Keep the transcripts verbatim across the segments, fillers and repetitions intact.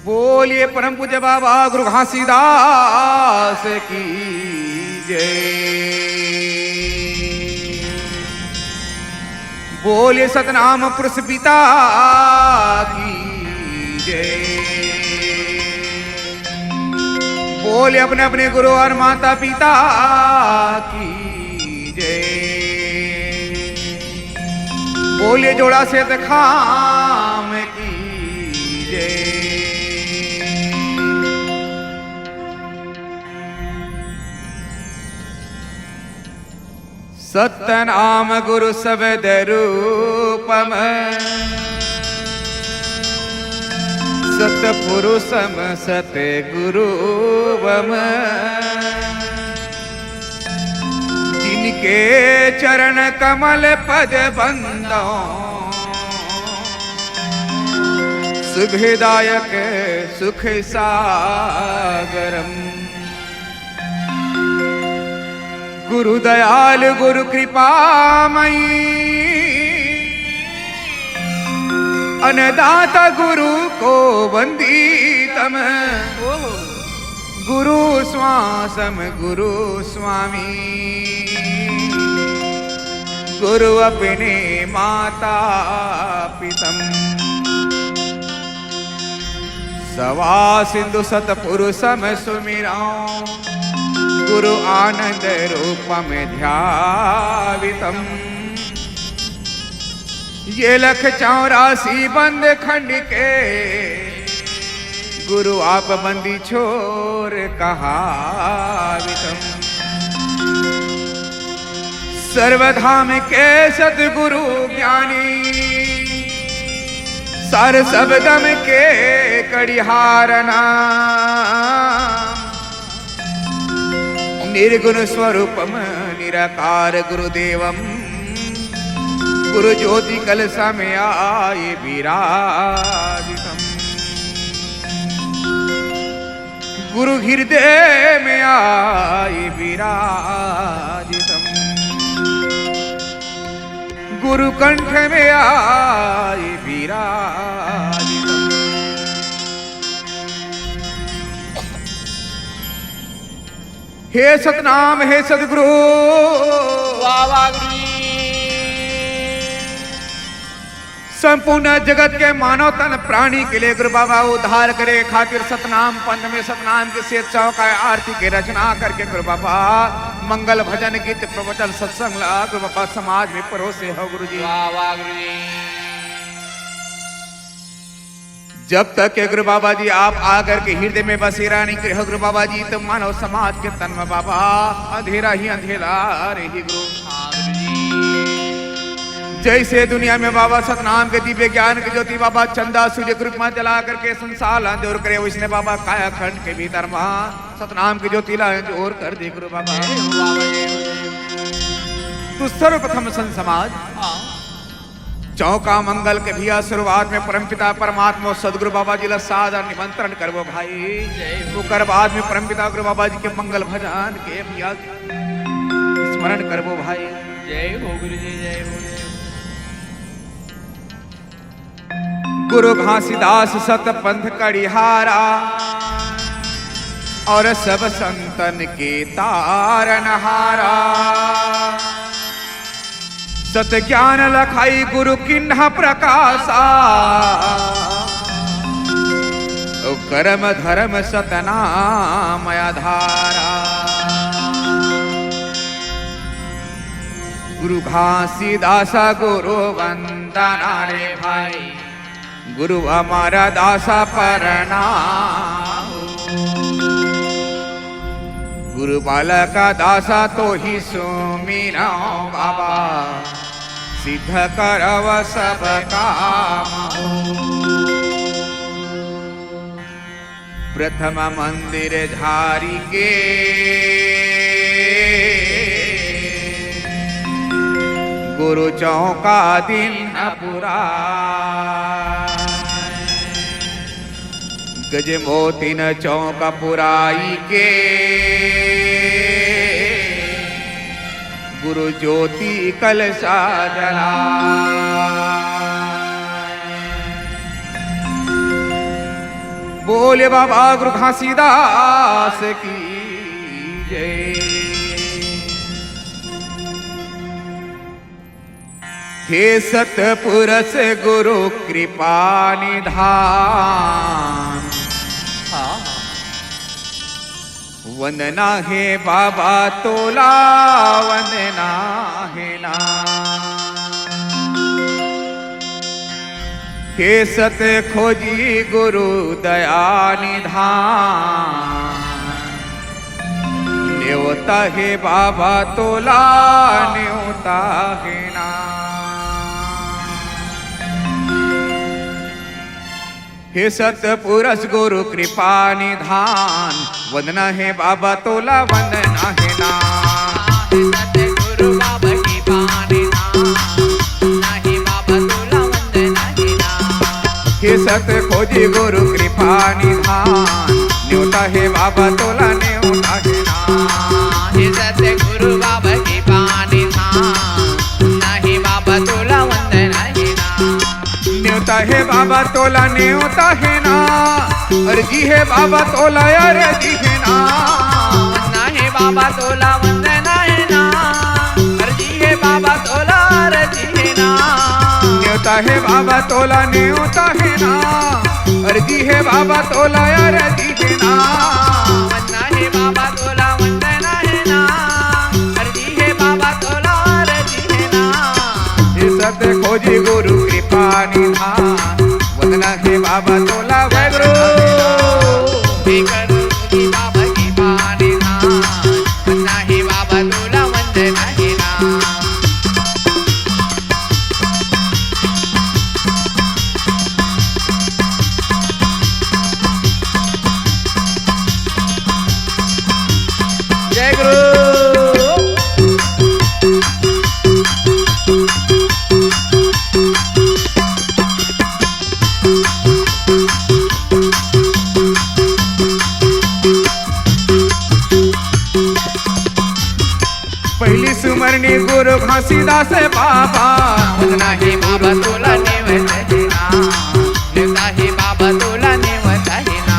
बोलिए परम पूज्य बाबा गुरु घासीदास की जय। बोलिए सतनाम पुरुष पिता की जय। बोलिए अपने अपने गुरु और माता पिता की जय। बोलिए जोड़ा से दखाम की जय। सतनाम गुरु शब्द रूपम, सतपुरुषम सतगुरुवम। जिनके चरण कमल पद बंदो, सुखदायक सुख सागरम। गुरु दयाल गुरु कृपामयी, अन्नदाता गुरु को वंदितम। गुरु श्वासम गुरु स्वामी, गुरु अपने माता पितम। सवा सिंधु सतपुरुषम सुमिरौ, गुरु आनंद रूपम ध्यावितम। ये लख चौरासी बंद खंड के, गुरु आप बंदी छोर कहावितम। सर्वधाम के सतगुरु ज्ञानी, सार शब्दम के कड़िहारना। निर्गुण स्वरूपम निराकार गुरुदेवम, गुरु ज्योति कलशम आय विराजितम। गुरु हृदय में आय विराजितम, गुरु कंठ में आय विराजितम। हे सतनाम, हे सदगुरु, वाह, वाह, गुरु जी। संपूर्ण जगत के मानव तन प्राणी के लिए गुरु बाबा उद्धार करे खातिर सतनाम पंथ में सतनाम के से चौका आरती के रचना करके गुरु बाबा मंगल भजन गीत प्रवचन सत्संग ला गुरु बाबा समाज में परोसे हो गुरु जी। वाह, वाह, गुरु जी। जब तक के गुरु बाबा जी आप आकर के हृदय में बसेरा नहीं करे हो गुरु बाबा जी, तो मानव समाज के तन में बाबा अंधेरा ही अंधेरा रही गुरु। हाँ, गुरु जी। जैसे दुनिया में बाबा सतनाम के दिव्य ज्ञान के ज्योति बाबा चंदा सूर्य के रूप में जला करके संसार ला अंजोर करे, वैसने बाबा कायाखंड के भीतर में सतनाम के ज्योति ला अंजोर कर दे गुरु बाबा। जय हो बाबा, जय हो, जय हो। तो सर्वप्रथम संत समाज, हाँ। चौका मंगल के भैया शुरुआत में परमपिता परमात्मा सदगुरु बाबा जी ला सादर निमंत्रण करबो भाई। जय हो। ओकर बाद में परमपिता गुरु बाबा जी के मंगल भजन के भैया स्मरण करबो भाई। जय हो गुरु जी, जय हो, जय हो। गुरु घासीदास सत पंथ कड़िहारा और सब संतन के तारनहारा। सत ज्ञान लखाई गुरु किन्ह प्रकाशा, ओ करम धरम सतनाम आधारा। गुरु घासीदास गुरु वंदना रे भाई, गुरु अमरदास प्रणाम। गुरु बालकदास तोहि सुमिरौं बाबा, सिद्ध करव सब काम हो। प्रथम मंदिर झारी के, गुरु चौका दिन पुरा। गज मोतिन चौक पुराई के, गुरु ज्योति कलसा जलाए। बोले बाबा गुरु घासीदास की जय। हे सतपुरुष गुरु कृपा निधान। हाँ। वंदना हे बाबा तोला, वंदना हे ना। हे सत खोजी गुरु दया निधान। नेवता हे बाबा तोला, नेवता हे ना। हे सतपुरुष गुरु कृपा निधान, वंदना हे बाबा तोला, वंदना हे ना। हे सतगुरु बाबा कृपा निधान, वंदना हे बाबा तोला, वंदना हे ना। हे सत खोजी गुरु कृपा निधान, नेवता हे बाबा तोला, नेवता हे ना। हे सतगुरु बाबा कृपा निधान, वंदना हे बाबा तोला, वंदना हे ना। नेवता हे बाबा तोला, नेवता हे ना। अरजी हे बाबा तोला, अरजी हे ना। वंदना हे बाबा तोला, वंदना हे ना। अरजी हे बाबा तोला, अरजी हे ना। नेवता हे बाबा तोला, नेवता हे ना। अरजी हे बाबा तोला, अरजी हे ना। वंदना हे बाबा तोला, वंदना हे ना। अरजी हे बाबा तोला, अरजी हे ना। हे सत खोजी गुरु कृपा निधान, वंदना हे बाबा तोला, वंदना हे ना। हे सत खोजी बाबा कृपा निधान, वंदना हे बाबा तोला, वंदना हे ना। जय गुरु। पहिली सुमरनी गुरु घासीदास बाबा। वंदना हे बाबा तोला नेवता हे ना। नेवता हे बाबा तोला नेवता हे ना।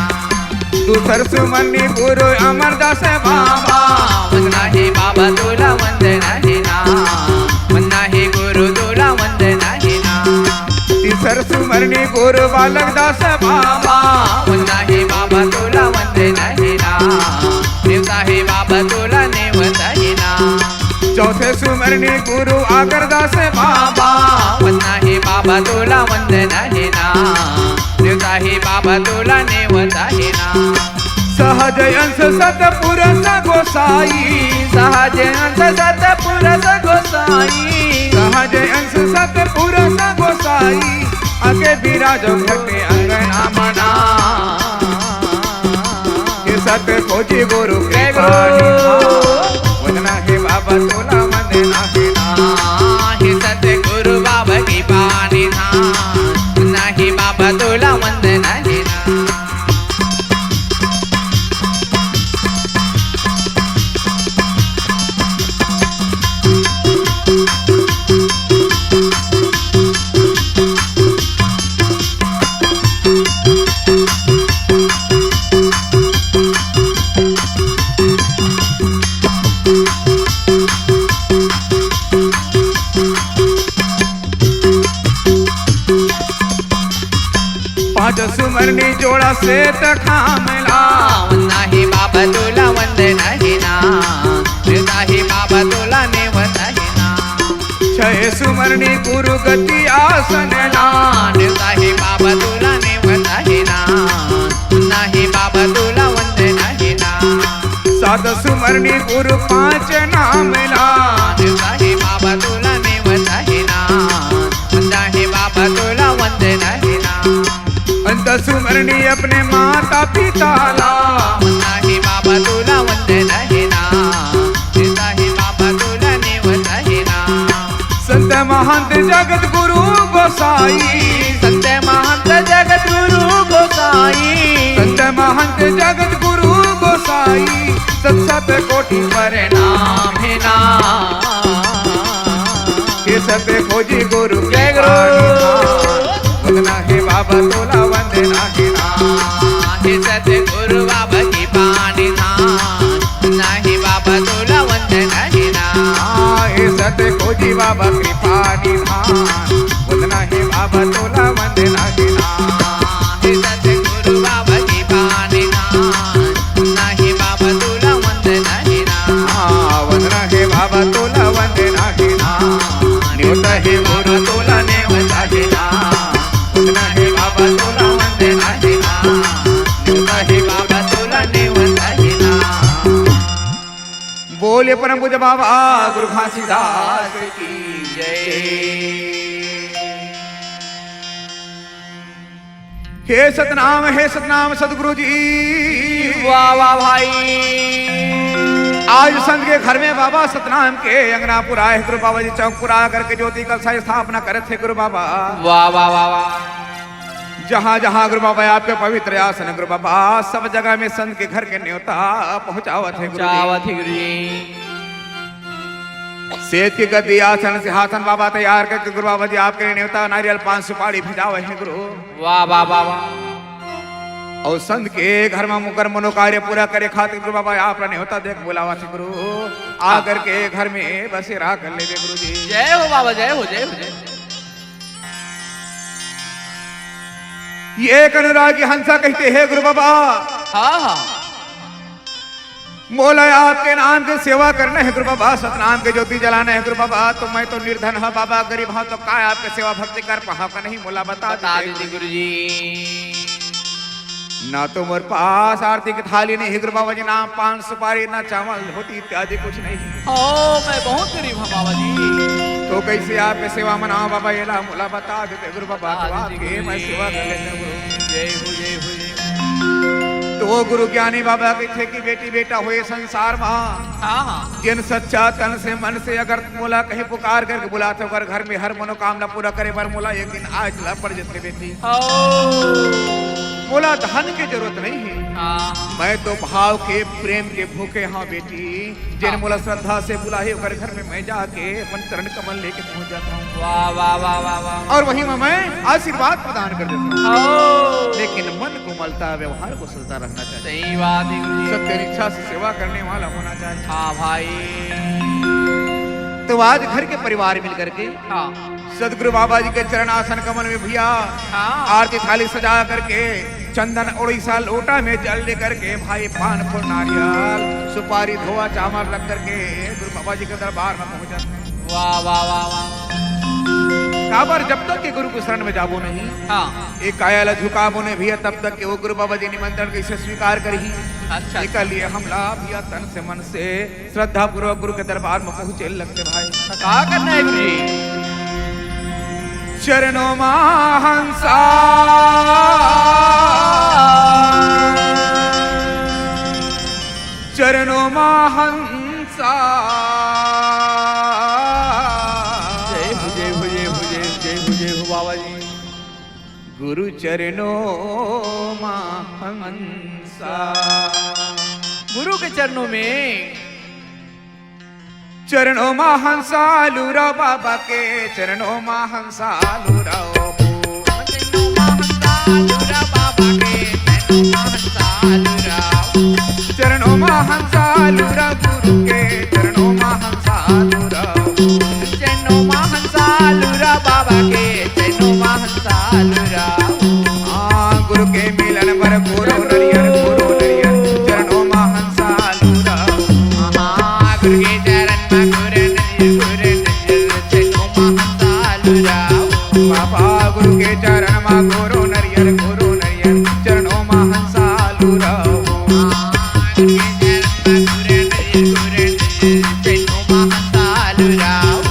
दूसर सुमरनी गुरु अमरदास बाबा। वंदना हे बाबा तोला वंदना हे ना। वंदना हे गुरु तोला वंदना हे ना। तीसर सुमरनी गुरु बालक दास बाबा। वंदना हे बाबा तोला वंदना हे ना। नेवता हे बाबा तोला नेवता हे ना। चौथे सुमरनी गुरु आगरदास बाबा। वंदना हे बाबा तोला वंदना हे ना। नेवता हे बाबा तोला नेवता हे ना। सहज अंश सतपुरुष गोसाई। सहज अंश सतपुरुष गोसाई। सहज अंश सतपुरुष गोसाई। आके विराज घटे अंगना मना। हे सत खोजी गुरु कृपा निधान। वंदना हे बाबा तोला वंदना हे ना। हे सत गुरु बाबा कृपा निधान। वंदना हे बाबा तोला वंदना हे ना। पांच सुमरनी जोड़ा से तखामला। वंदना हे बाबा तोला वंदना हे ना। नेवता हे बाबा तोला नेवता हे ना। छह सुमरनी गुरु गति आसन ला। नेवता हे बाबा तोला नेवता हे ना। वंदना हे बाबा तोला वंदना हे ना। सात सुमरनी गुरु पांच नाम ला। नेवता हे बाबा तोला नेवता हे ना। वंदना हे बाबा तोला वंदना हे ना। अंत सुमरनी अपने माता पिता ला। वंदना हे बाबा तोला वंदना हे ना। नेवता हे बाबा तोला नेवता हे ना। संत महंत जगत गुरु गोसाई। संत महंत जगत गुरु गोसाई। संत महंत जगत गुरु गोसाई। सत सत कोटि प्रणाम हे ना। हे सत खोजी गुरु जय गुरु। वंदना हे बाबा तोला वंदना हे ना। हे जी बाबा कृपा निधान, वंदना हे बाबा तोला वंदना हे ना। हे सतगुरु बाबा कृपा निधान, वंदना हे बाबा तोला वंदना हे ना। हाँ, वंदना हे बाबा तोला वंदना हे ना। नेवता हे गुरु तोला नेवता हे ना। वंदना हे बाबा तोला वंदना हे ना। नेवता हे बाबा तोला नेवता हे ना। बोलिए परम पूज्य बाबा गुरु घासीदास की जय। हे सतनाम, हे सतनाम सतगुरु जी। वाह, वाह भाई। आज संत के घर में बाबा सतनाम के अंगना पुराए हे गुरु बाबा जी, चौक पुरा करके ज्योति कलशा स्थापना करत हे गुरु बाबा। वाह, वाह, वाह, वाह। जहाँ जहाँ गुरु बाबा आपके पवित्र आसन गुरु बाबा, सब जगह में संत के घर के न्योता पहुँचावत हे गुरु जी। पहुँचावत हे गुरु जी। सेज के गद्दी आसन सिंहासन बाबा तैयार करके गुरु बाबा जी आपके न्योता नारियल पान सुपारी भेजावे हे गुरु। वाह, वाह, वाह, वाह। अउ संत के घर में मुकर मनोकार्य पूरा करे खातिर गुरु बाबा आप ला न्योता देके बुलावत हे गुरु। आकर के घर में बसेरा कर लेबे गुरु जी। जय हो बाबा, जय हो, जय हो, जय हो। ये एक अनुरागी हंसा कहिथे, हे गुरु बाबा, हाँ, हाँ। मोला आपके नाम के सेवा करना हे गुरु बाबा, सतनाम के ज्योति जलाना हे गुरु बाबा, तो मैं तो निर्धन हँव बाबा, गरीब हँव, तो काय आपके सेवा भक्ति कर पाहँव का नहीं, मोला बता बता दीजिए दीजिए गुरु जी। ना तो मोर पास आरती के थाली नहीं हे गुरु बाबा जी, ना पान सुपारी, ना चावल धोती इत्यादि कुछ नहीं। ओ, मैं बहुत गरीब हँव बाबा जी। तो कैसे आपके सेवा मनावँव बाबा, एला मोला बता देते गुरु बाबा, बता तो दीजिए आपके गुरु मैं जी। सेवा कर लेता हूँ गुरु। जय हो, जय हो, जय हो। तो वो गुरु ज्ञानी बाबा कहिथे कि बेटी बेटा होए संसार मा, हाँ, हाँ। जिन सच्चा तन से मन से अगर मोला कहीं पुकार करके बुलाथे, ओकर घर में हर मनोकामना पूरा करे बर मोला एक दिन आए ला पड़ जथे बेटी। ओ। मोला धन के जरूरत नहीं हे। हाँ। मैं तो भाव के, प्रेम के भूखे हँव बेटी। जेन हाँ। मोला श्रद्धा से बुलाही, ओकर घर में मैं जाके अपन चरण कमल लेके पहुँच जाता हूँ। वाह, वाह, वाह, वाह, वाह। अउ वहीं में मैं आशीर्वाद प्रदान कर देता हूँ। ओ। लेकिन मन कोमलता, व्यवहार कुशलता रहना चाहिए। सही बात है गुरु जी। सत्य निष्ठा से सेवा करने वाला होना चाहिए। हाँ भाई। तो आज घर के परिवार मिल करके हाँ। सदगुरु बाबा जी के चरणासन कमल में भैया हाँ। आरती थाली सजा करके चंदन उड़ीसा लोटा में जल लेकर के भाई पान फूल नारियल सुपारी धोवा चावल रख करके गुरु बाबा जी के दरबार में पहुंचत हे। वाह, वाह, वाह, वाह। काबर जब तक के गुरु के शरण में जाबो नहीं, हाँ। एक काया ला झुकाबो नहीं भैया, तब तक के वो गुरु बाबा जी निमंत्रण कैसे स्वीकार करही? अच्छा, एकर अच्छा। लिए हमला भैया तन से मन से श्रद्धापूर्वक गुरु के दरबार में पहुंचे लगथे भाई। तो का करना है गुरु जी? चरणों मा हंसा, चरणों मा हंसा। जय हो, जय हो, जय हो, जय हो, जय हो, जय हो बाबा जी। गुरु चरणों मा हंसा। गुरु के चरणों में। चरणों मा हंसा लूरा बाबा के, चरणों मा हंसा लूरा ओ। चरणों मा हंसा लूरा बाबा के, चरणों मा हंसा लूरा ओ। चरणों मा हंसा लूरा गुरु के, चरणों मा हंसा लूरा ओ। चरणों मा हंसा लूरा बाबा के, चरणों मा हंसा लूरा ओ। हाँ, गुरु के मिलन बर घोरो नरियर, घोरो नरियर, चरणों मा हंसा लूरा ओ। हाँ, गुरु के चरण मा घोरो नरियर, घोरो नरियर, चरणों मा हंसा लूरा ओ। बाबा गुरु के चरण मा घोरो नरियर, घोरो नरियर, चरणों मा हंसा लूरा ओ। हाँ, गुरु के चरण मा घोरो नरियर, घोरो नरियर, चरणों मा हंसा लूरा ओ।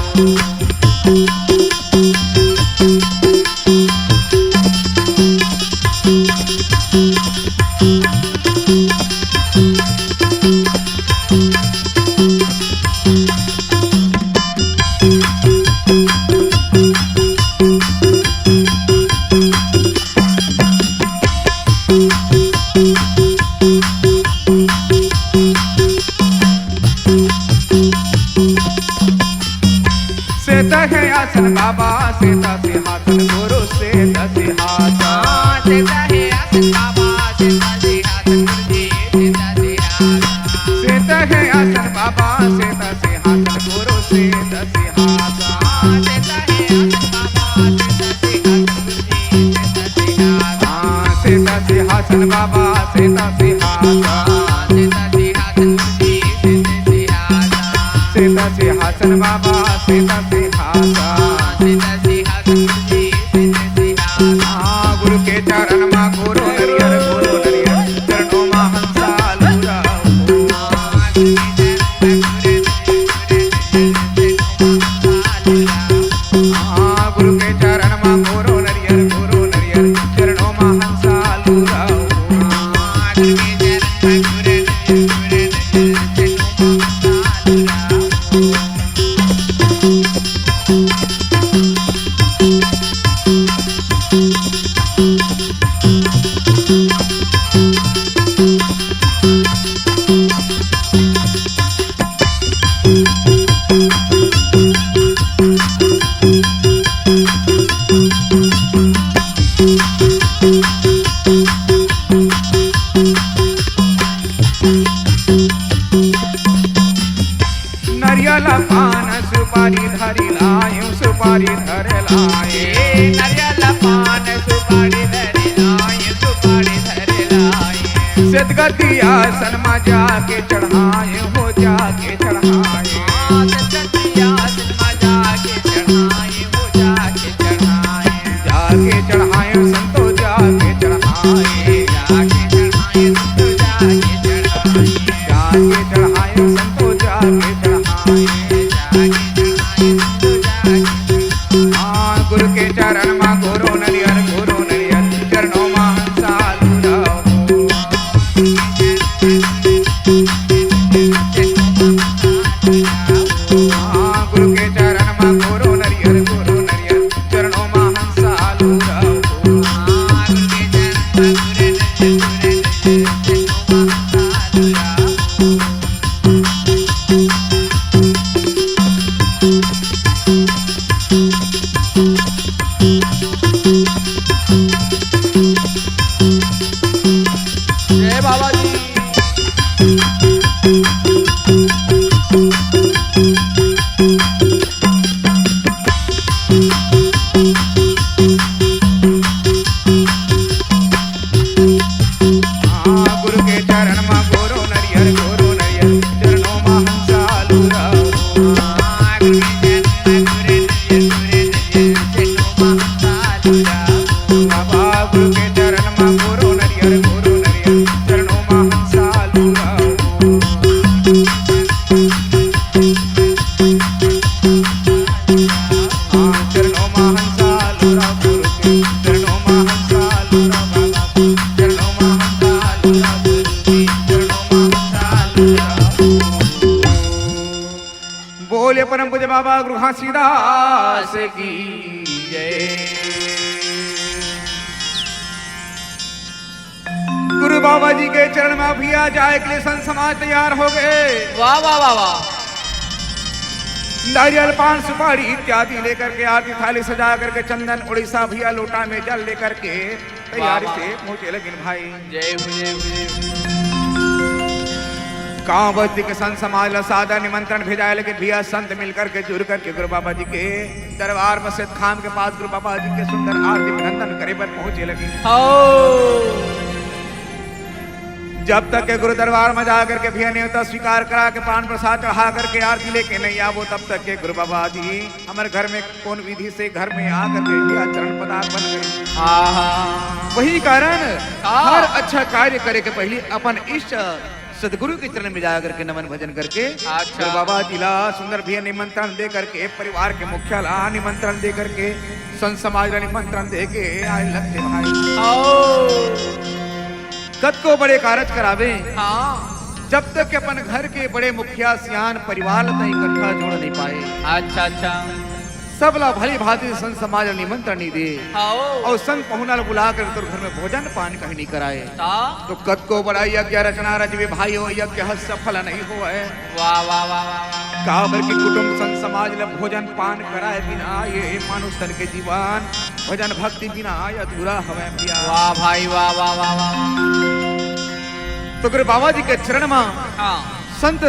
सेता है आसन बाबा, सेता सिंहासन गुरु, सेता सिंहासन। सेता है आसन बाबा, सेता सिंहासन गुरु जी, सेता सिंहासन। सेता है आसन बाबा, सेता सिंहासन गुरु, सेता सिंहासन। श्वेत सिंहासन, श्वेत सिंहासन बाबा, श्वेत सिंहासन। हाँ, गुरु के चरण मा घोरो नरियर, घोरो नरियर, चरणों मा हंसा लूरा हो। हाँ, गुरु के चरण मा घोरो नरियर, घोरो नरियर, चरणों मा हंसा लूरा हो। नरियल पान सुपारी धरि लायो, सुपारी धर लाए। नरियल पान सुपारी धरि लाए, सुपारी धर लाए। सतगति आसन मा जाके चढ़ाए हो, जाके चढ़ाए। हाँ, सतगति आसन मा जाके चढ़ाए हो, जाके चढ़ाए। जाके चढ़ाए संतो, जाके चढ़ाए। जाके चढ़ाए संतो, जाके चढ़ाए। जाके चढ़ाए संतो, जाके चढ़ाए। जाके चढ़ाए संतो, जाके। हाँ, गुरु के चरण मा घोरो नरियर, घोरो नरियर, चरणों मा हंसा लूरा हो। हाँ, गुरु के चरण मा घोरो नरियर, घोरो नरियर, चरणों मा हंसा लूरा हो। जय बाबा जी। हाँ, गुरु के चरण मा घोरो नरियर, घोरो नरियर, चरणों मा हंसा लूरा हो। बाबा गुरु के चरण मा घोरो नरियर, घोरो नरियर, चरणों मा हंसा लूरा हो। हाँ, चरणों मा हंसा लूरा गुरु के, चरणों मा हंसा लूरा बाबा के, चरणों मा हंसा लूरा गुरु के, चरणों मा हंसा लूरा। बोले परम पूज्य बाबा गुरु घासीदास की जय। गुरु बाबा जी के चरण मा भैया जाए के लिए संत समाज तैयार हो गए। वाह, वाह, वाह, वाह। नारियल, पान, सुपारी इत्यादि लेकर के, आरती थाली सजा करके, चंदन उड़ीसा भैया लोटा में जल लेकर के तैयारी वाह, वाह। से पहुंचे लगिन भाई। जय हो, जय हो, जय हो। गांव बस्ती के संत समाज ला सादर निमंत्रण भेजाए लगिन भैया, संत मिल करके, जुर करके गुरु बाबा जी के दरबार में श्वेत खाम के पास गुरु बाबा जी के सुंदर आरती अभिनंदन करे बर पहुंचे लगिन। हो। जब तक के गुरु दरबार में जा करके भैया नेवता स्वीकार करा के, पान प्रसाद चढ़ा करके, आरती लेके नहीं आवो, तब तक के गुरु बाबा जी हमर घर में कौन विधि से घर में आ करके भैया चरण पदार्पण करे। हाँ, हाँ। वही कारण हाँ। हर अच्छा कार्य करे के पहले अपन इष्ट सदगुरु के चरण में जा करके नमन भजन करके अच्छा। गुरु बाबा जी ला सुंदर भैया निमंत्रण दे करके, परिवार के मुखिया ला निमंत्रण दे करके, संत समाज ला निमंत्रण दे के आए लगते भाई। आओ। कतको बड़े कारज करावे, हाँ। जब तक के अपन घर के बड़े मुखिया सियान परिवार ला इकट्ठा जोड़ नहीं पाए। अच्छा, अच्छा। सबला भली भांति संत समाज ला निमंत्रण नहीं दे। हाँ। अउ संत पहुना ला बुला कर तोर घर में भोजन पान कहीं नहीं कराए। हाँ। तो कतको बड़ा यज्ञ रचना रचबे भाई, हो यज्ञ ह सफल नहीं होए। वाह, वाह, वाह, वाह, वाह। काबर के कुटुंब संत समाज ला भोजन पान कराए बिना ये मानुष तन के जीवन भजन भक्ति बिना अधूरा हवय भैया। वाह भाई, वाह, वाह, वाह, वाह। तो गुरु बाबा जी के चरण मा हाँ। संत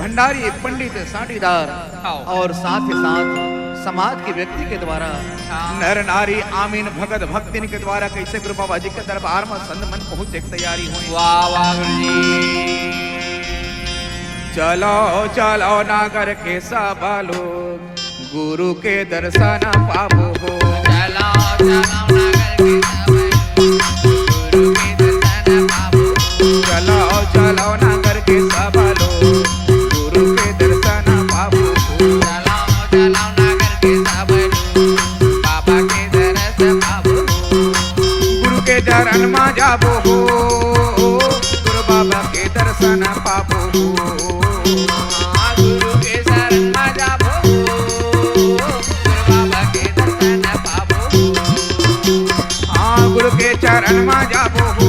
भंडारी, पंडित, साटीदार हाँ। और साथ ही साथ समाज के व्यक्ति के द्वारा, हाँ। नर नारी आमीन भगत भक्तिन के द्वारा कैसे गुरु बाबा जी के दरबार में संत मन पहुंचे के तैयारी होय। वाह, वाह, गुरु जी। चलो, चलो, नागर के सब लोग, गुरु के दर्शन पाबो हो। चलो, चलो, नागर के सब लोग, गुरु के दर्शन पाबो हो। चलो, चलो, नागर के सब लोग, गुरु के दर्शन पाबो हो। चलो, चलो, नागर के सब लोग, बाबा के दरस पाबो हो। गुरु के चरण मा जाबो हो, गुरु बाबा के दर्शन पाबो हो। हाँ, गुरु के चरण मा जाबो हो, गुरु बाबा के दर्शन पाबो हो। हाँ, गुरु के चरण मा जाबो हो,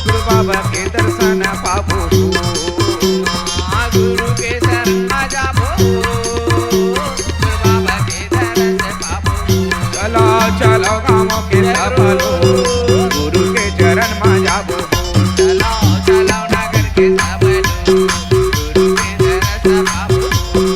गुरु बाबा के दर्शन पाबो हो। हाँ, गुरु के चरण मा जाबो हो, गुरु बाबा के दर्शन पाबो हो। चलो, चलो, गाँव के सब लोग, गुरु के चरण मा जाबो हो। चलो, चलो, नागर के सब लोग, गुरु के दरस पाबो हो।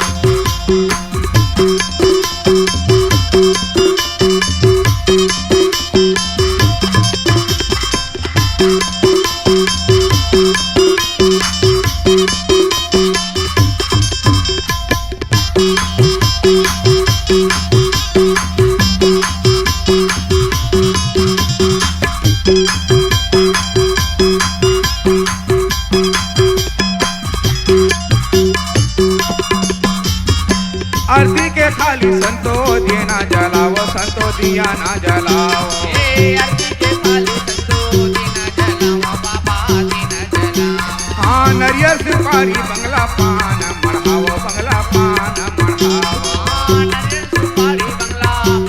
आरती के थाली संतो दिया ना जलाओ, संतो दिया ना जलाओ। ए, आरती के थाली संतो दिया ना जलाओ, बाबा दिया ना जलाओ। हाँ, नरियर सुपारी बंगला पान मढ़ाओ, बंगला पान मढ़ाओ। हाँ, नरियर सुपारी बंगला पान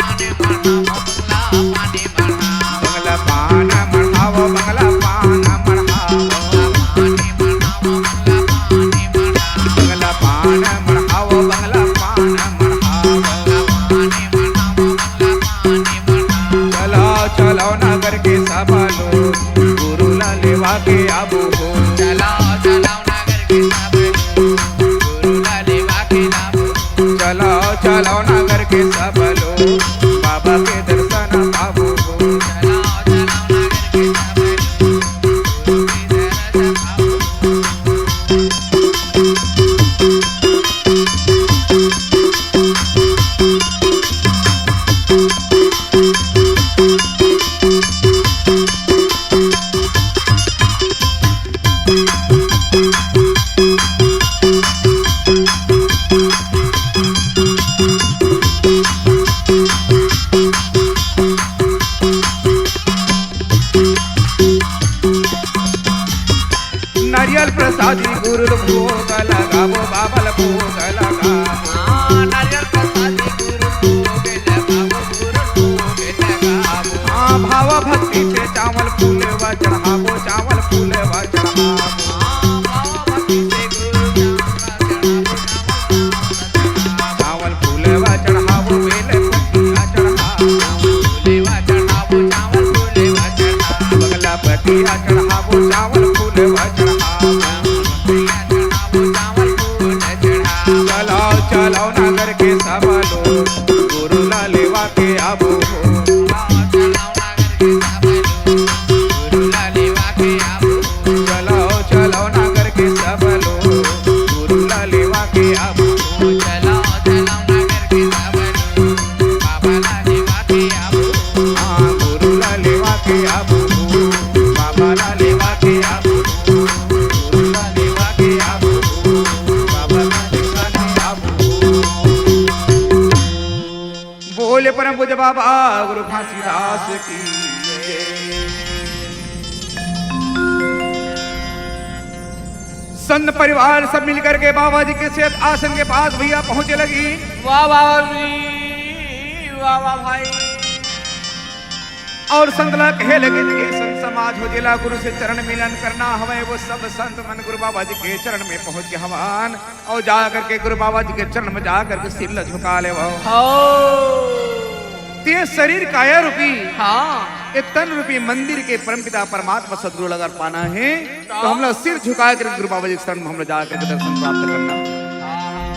मढ़ाओ, बंगला पान मढ़ाओ। बंगला पान मढ़ाओ, बंगला पान मढ़ाओ। बंगला पान मढ़ाओ, बंगला पान मढ़ाओ। चलो, चलो, नगर के सब लोग, गुरु ला लेवा के आबो हो। चलो, चलो, नगर के सब लोग, गुरु ला लेवा के आबो। चलो, चलो, नगर के सब लोग, बाबा के दर्शन पाबो हो। चलो, चलो, नगर के सब लोग, गुरु के दर्शन पाबो। नरियल प्रसादी गुरु भोग लगाबो, बाबा ल भोग लगाबो। हाँ, नरियल प्रसादी गुरु भोग लगाबो, गुरु भोग लगाबो। हाँ, भाव भक्ति से चावल फूलेवा चढ़ाबो, चावल फूलेवा चढ़ाबो। हाँ, भाव भक्ति से गुरु चावल चढ़ाबो, चावल चावल फूलेवा चढ़ाबो, बेल पत्तिया चढ़ाबो। फूलेवा चढ़ाबो, चावल फूलेवा चढ़ाबो। बंगला पत्तिया चढ़ाबो, चावल फूलेवा चढ़ाबो। पत्तिया चढ़ाबो, चावल फूल चढ़ाबो। चलो, चलो, नगर के सब लोग, गुरु ला लेवा के आबो हो। चलो, नगर के सब लोग, गुरु ला लेवा के आबो। चलो, चलो, नगर के सब लोग, गुरु ला लेवा के आबो। चलो, चलो, नगर के सब लोग, बाबा ला लेवा के आबो। हाँ, गुरु ला लेवा के आबो, बाबा ला लेवा के आबो, गुरु ला लेवा के आबो, बाबा ला लेवा के आबो। बोले परम पूज्य बाबा गुरु घासीदास की जय। संत परिवार सब मिलकर के बाबा जी के श्वेत आसन के पास भैया पहुंचे लगी। वाह, वाह, वाह जी, वाह, वाह भाई। और संत ला कहे लगे कि संत समाज हो, जेला गुरु से चरण मिलन करना हवय, वो सब संत मन गुरु बाबा जी के चरण में पहुंच गए हवन। और जा करके गुरु बाबा जी के चरण में जा करके सिर ला झुका लेवो। हो। ते शरीर काया रूपी, हाँ। ये तन रूपी मंदिर के परमपिता परमात्मा सदगुरु ला अगर पाना है, तो हमला सिर झुका करके गुरु बाबा जी के शरण में हमला जा करके दर्शन प्राप्त करना। हाँ।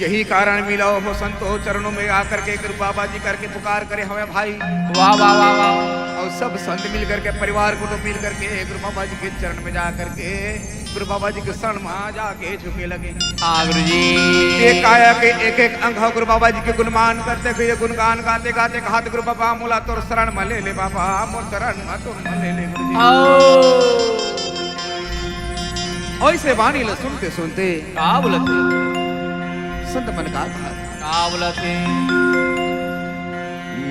यही कारण मिलो हो संतो चरणों में आकर के गुरु बाबा जी करके पुकार करे हमें भाई। वाह, वाह, वाह, वाह। और सब संत मिल करके, परिवार को तो मिल करके गुरु बाबा जी के चरण में जा करके, गुरु बाबा जी के शरण में जाके झुके लगे। हाँ, गुरु जी। ये काया के एक एक अंग हो गुरु बाबा जी के गुणमान करते हुए, गुणगान गाते गाते कहा, "गुरु बाबा मोला तोर शरण में ले ले बाबा, मोर शरण में तोर में ले ले गुरु जी।" आओ। ऐसे वाणी ला सुनते सुनते का बोलत हे? संत मन का कहा? का बोलत हे?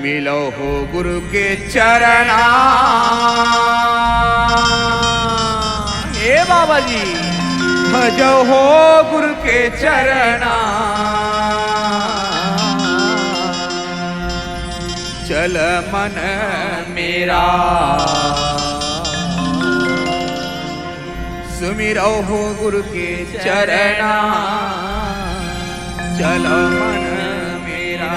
मिलो हो गुरु के चरणा, हे बाबा जी। भजो हो गुरु के चरणा, चल मन मेरा। सुमिरौ हो गुरु के चरणा, चल मन मेरा।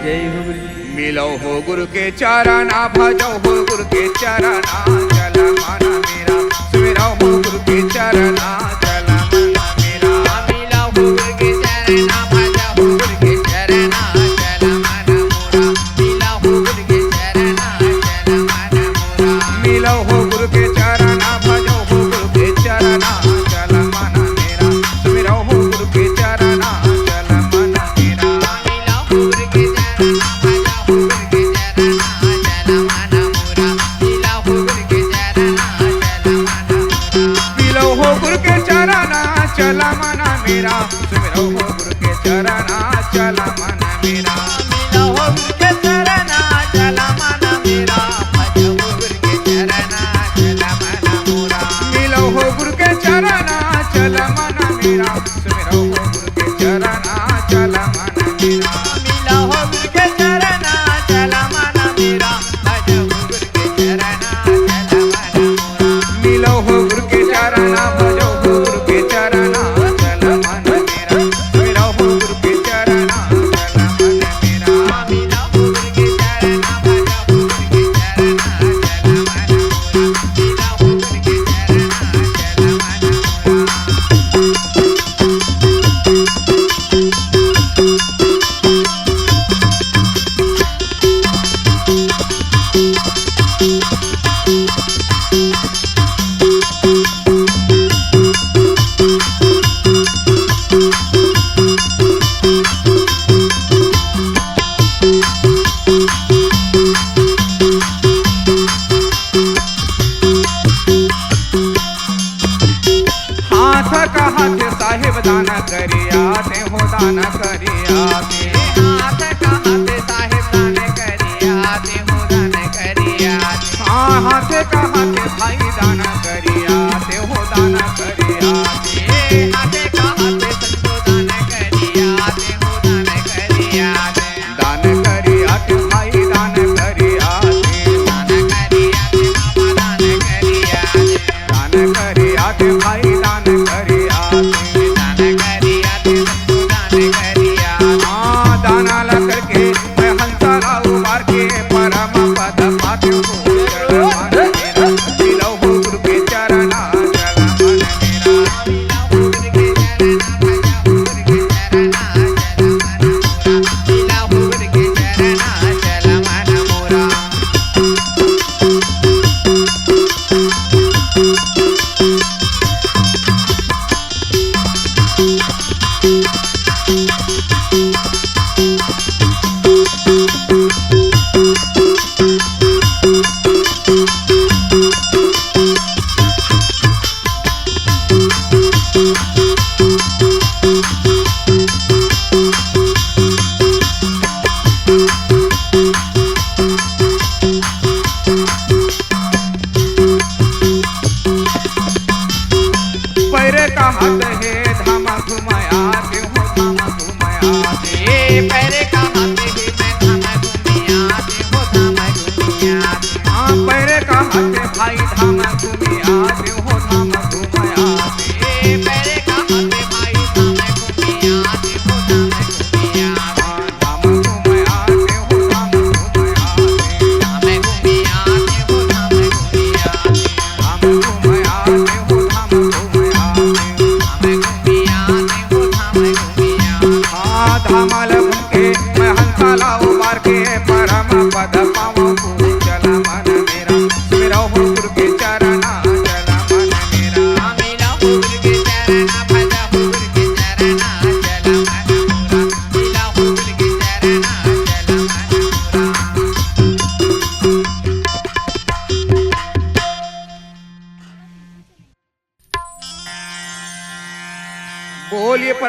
जय हो गुरु जी। मिलौ हो गुरु के चरणा, भजौ हो गुरु के चरणा, चल मन मेरा। सुमिरौ हो गुरु के चरणा, चल मन मेरा। मिलौ हो गुरु के चरणा, भजौ हो गुरु के चरणा, चल मन मोरा। मिलौ हो गुरु के चरणा, चल मन मोरा। मिलौ हो गुरु के चरणा, भजौ हो गुरु के चरणा, चल मन मेरा। सुमिरौ हो गुरु के चरणा, चल मन मेरा। मिलौ हो गुरु के चरणा, भजौ हो गुरु के चरणा, चल मन मोरा। मिलौ हो गुरु के चरणा, चल मन मोरा। मिलौ हो गुरु के चरणा, चल मन मेरा। सुमिरौ हो गुरु के चरणा, चल मन मेरा। मिलौ हो गुरु के चरणा, चल मन मेरा। भजौ हो गुरु के चरणा, चल मन मोरा। मिलौ हो गुरु के चरणा, चल मन मेरा। सुमिरौ हो गुरु के चरणा, चल मन मेरा। मिलौ हो गुरु के चरणा, चल मन मेरा। भजौ हो गुरु के चरणा, चल मन मोरा। मिलौ हो गुरु के चरणा, भजौ हो गुरु के चरणा, चल मन मेरा। मिलौ हो गुरु के चरणा, चल मन मेरा। मिलौ हो गुरु के चरणा, भजौ हो गुरु के चरणा, चल मन मोरा। मिलौ हो गुरु के चरणा, चल मन मोरा। हाथ कहत साहेब दान करिया, ते हो दान करिया, ते। हाथ कहत साहेब दान करिया, ते हो दान करिया, ते। हाँ, हाथ कहत भाई दान करिया, ते हो दान करिया, ते। हाथ कहत संतो दान करिया, ते हो दान करिया, ते। दान करिया के भाई दान करिया के। दान करिया के बाबा दान करिया के। दान करिया के भाई दान करिया के। दान करिया के संतो दान करिया के। हाँ, दाना ला करके मैं हंसा ला उबार के परम पद पाके हो। मिलौ हो गुरु के चरणा, चल मन मेरा।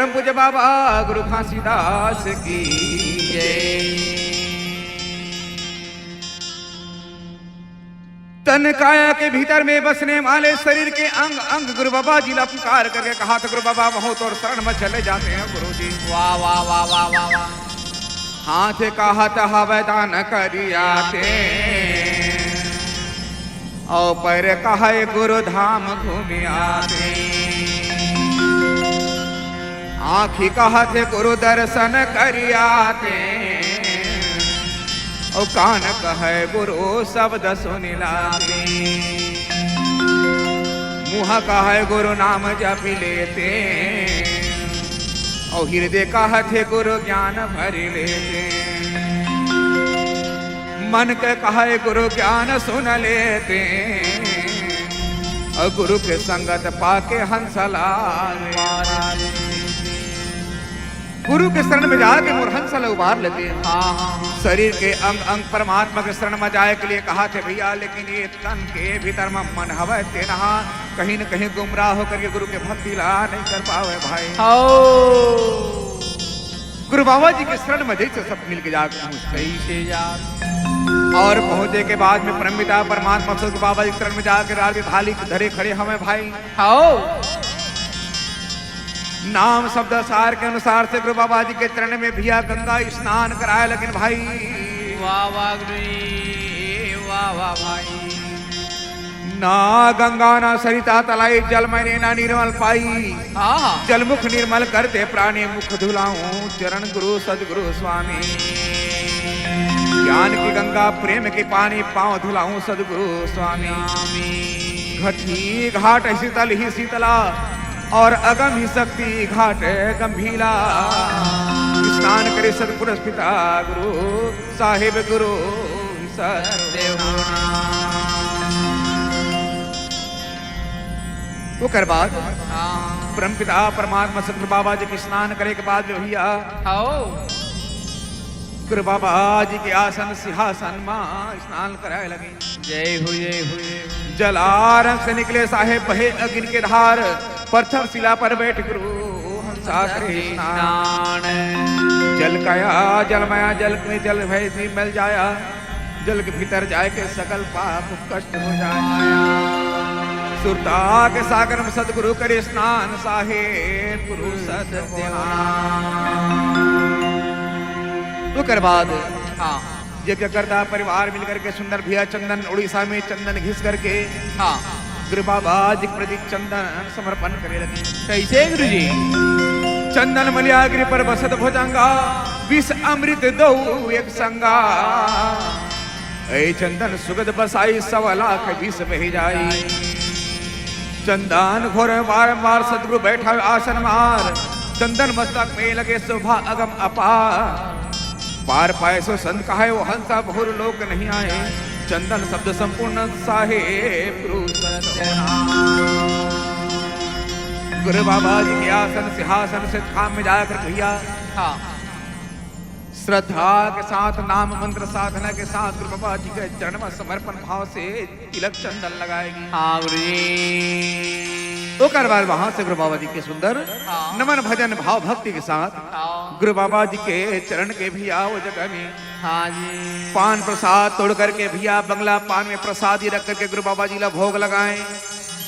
पूज्य बाबा गुरु घासीदास की जय। तन काया के भीतर में बसने वाले शरीर के अंग अंग गुरु बाबा जी ला पुकार करके कहाथे, गुरु बाबा, महूं तोर शरण में चले जाते हैं गुरु जी। वाह, वाह, वाह, वाह, वाह, वाह। हाथ कहत हवै दान करि आते, अउ पैर कहै गुरु धाम घूमि आते। आँखी कहत गुरु दर्शन करि आते, अउ कान कहै गुरु शब्द सुनि लाते। मुँह कहै गुरु नाम जपि लेते, अउ हृदय कहत गुरु ज्ञान भरि लेते। मन के कहै गुरु ज्ञान सुन लेते, अउ गुरु के संगत पाके हंस ला। गुरु के शरण में जाके मोर हंस ला उबार लेते। हाँ, हाँ, हाँ। शरीर के अंग अंग परमात्मा के शरण में जाए के लिए कहाथे भैया, लेकिन ये तन के भीतर में मन हवै, तेन ह कहीं न कहीं गुमराह होकर के गुरु के भक्ति ला नहीं कर पावै भाई। हौ। गुरु बाबा जी के शरण में जैसे सब मिल के जाके पहुँचते। कैसे जा? और पहुँचे के बाद में परमपिता परमात्मा सदगुरु बाबा जी के शरण में जाके राज थाली धरे खड़े हवै भाई। हौ। नाम शब्द सार के अनुसार से गुरु बाबा जी के चरण में भैया गंगा स्नान कराए लगिन भाई। वाह, वाह गुरु जी, वाह, वाह भाई। ना गंगा ना सरिता तलाई, जल मैंने ना निर्मल पाई। हाँ। जल मुख निर्मल कर दे प्राणी, मुख धुलाऊं चरण गुरु सदगुरु स्वामी। ज्ञान की गंगा प्रेम के पानी, पाँव धुलाऊं सदगुरु स्वामी। घटी घाट शीतल ही शीतला, और अगम ही शक्ति घाट गंभीरा। स्नान करे सदपुरुष पिता गुरु साहेब गुरु सत्य। ओकर बाद हाँ। परमपिता परमात्मा सदगुरु बाबा जी के स्नान करे के बाद में भैया हौ। गुरु बाबा जी के आसन सिंहासन मा स्नान कराए लगे। जय हो, जय हो, जय हो। जल आरंभ से निकले साहेब, बहे अग्नि के धार, पत्थर शिला पर बैठ गुरु हंसा करे स्नान। जल काया जल माया, जल में जल भय भी मिल जाया, जल के भीतर जाए के सकल पाप कष्ट हो जाया। सुरता के सागर में सदगुरु करे स्नान, साहेब गुरु सत्य। ओकर बाद हाँ। यज्ञकर्ता परिवार मिलकर के सुंदर भैया चंदन उड़ीसा में चंदन घिस करके हाँ। गुरु बाबा जी के प्रति चंदन समर्पण करे लगे। कैसे गुरु जी? चंदन मलिया गिरि पर बसत भुजंगा, विष अमृत दो एक संगा। ऐ चंदन सुगंध बसाई, सवा लाख विष बहि जाई। चंदन घोर बारंबार सदगुरु बैठा आसन मार, चंदन मस्तक में लगे शोभा अगम अपार। पार पाए सो संत कहाए, वो हंसा बहुर लोक नहीं आए। चंदन शब्द संपूर्ण साहेब गुरु सत्य। गुरु बाबा जी के आसन सिंहासन से थाम में जाकर भैया हाँ। श्रद्धा के साथ नाम मंत्र साधना के साथ गुरु बाबा जी के चरण में समर्पण भाव से तिलक चंदन लगाएगी। हाँ गुरु जी। ओकर बाद वहां से गुरु बाबा जी के सुंदर हाँ। नमन भजन भाव भक्ति के साथ हाँ। गुरु बाबा जी के चरण के भी आओ जगह में हाँ जी। पान प्रसाद तोड़ करके भैया बंगला पान में प्रसाद ही रख करके गुरु बाबा जी ला भोग लगाएं।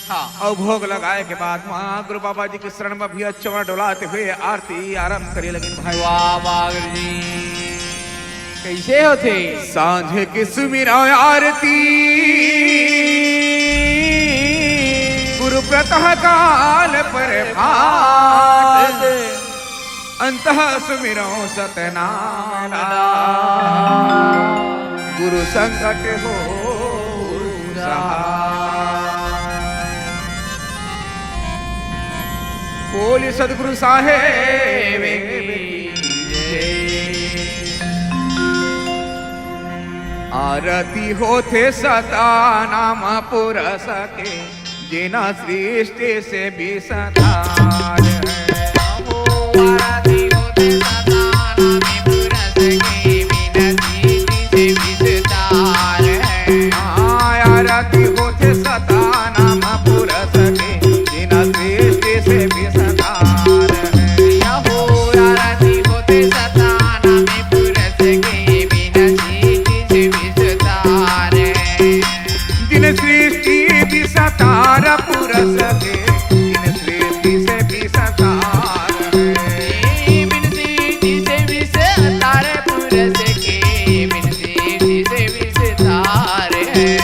हाँ। अउ भोग लगाए के बाद वहाँ गुरु बाबा जी के शरण में भैया चंवर डोलाते हुए आरती आरंभ करे लगिन भाई। वाह, वाह गुरु जी। कैसे होथे? सांझ के सुमिरा आरती गुरु प्रतः काल प्रभात। अंतः सुमिरौ सतनाम गुरु संकट हो सहाय। बोल सदगुरु साहेब की जय। आरती होथे सतनाम पुरस के, जेना सृष्टि से विस्तार है। आरती होथे सतनाम पुरस के, बिना सृष्टि से विस्तार है। हाँ, आरती होथे सतनाम पुरस के, जेना सृष्टि से विस्तार है। सृष्टि विस्तार पुरस के, जिन सृष्टि से विस्तार है। बिन सृष्टि से विस्तार पुरस के, बिन सृष्टि से विस्तार है।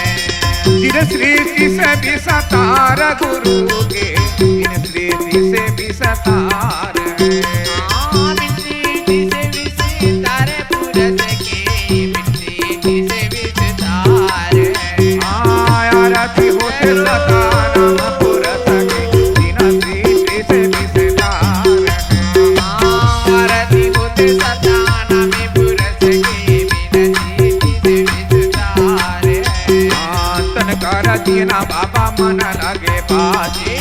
जिन सृष्टि से विस्तार गुरु के, जिन सृष्टि से विस्तार है। हाँ, बिन सृष्टि से विस्तार पुरस के, बिन सृष्टि से विस्तार है। हाँ, आरती होते सतनाम पुरस के, जिन सृष्टि से विस्तार है। हाँ, आरती होते सतनाम पुरस के, बिन सृष्टि से विस्तार है। हाँ, तन कर दीना बाबा मन लगे बाजी।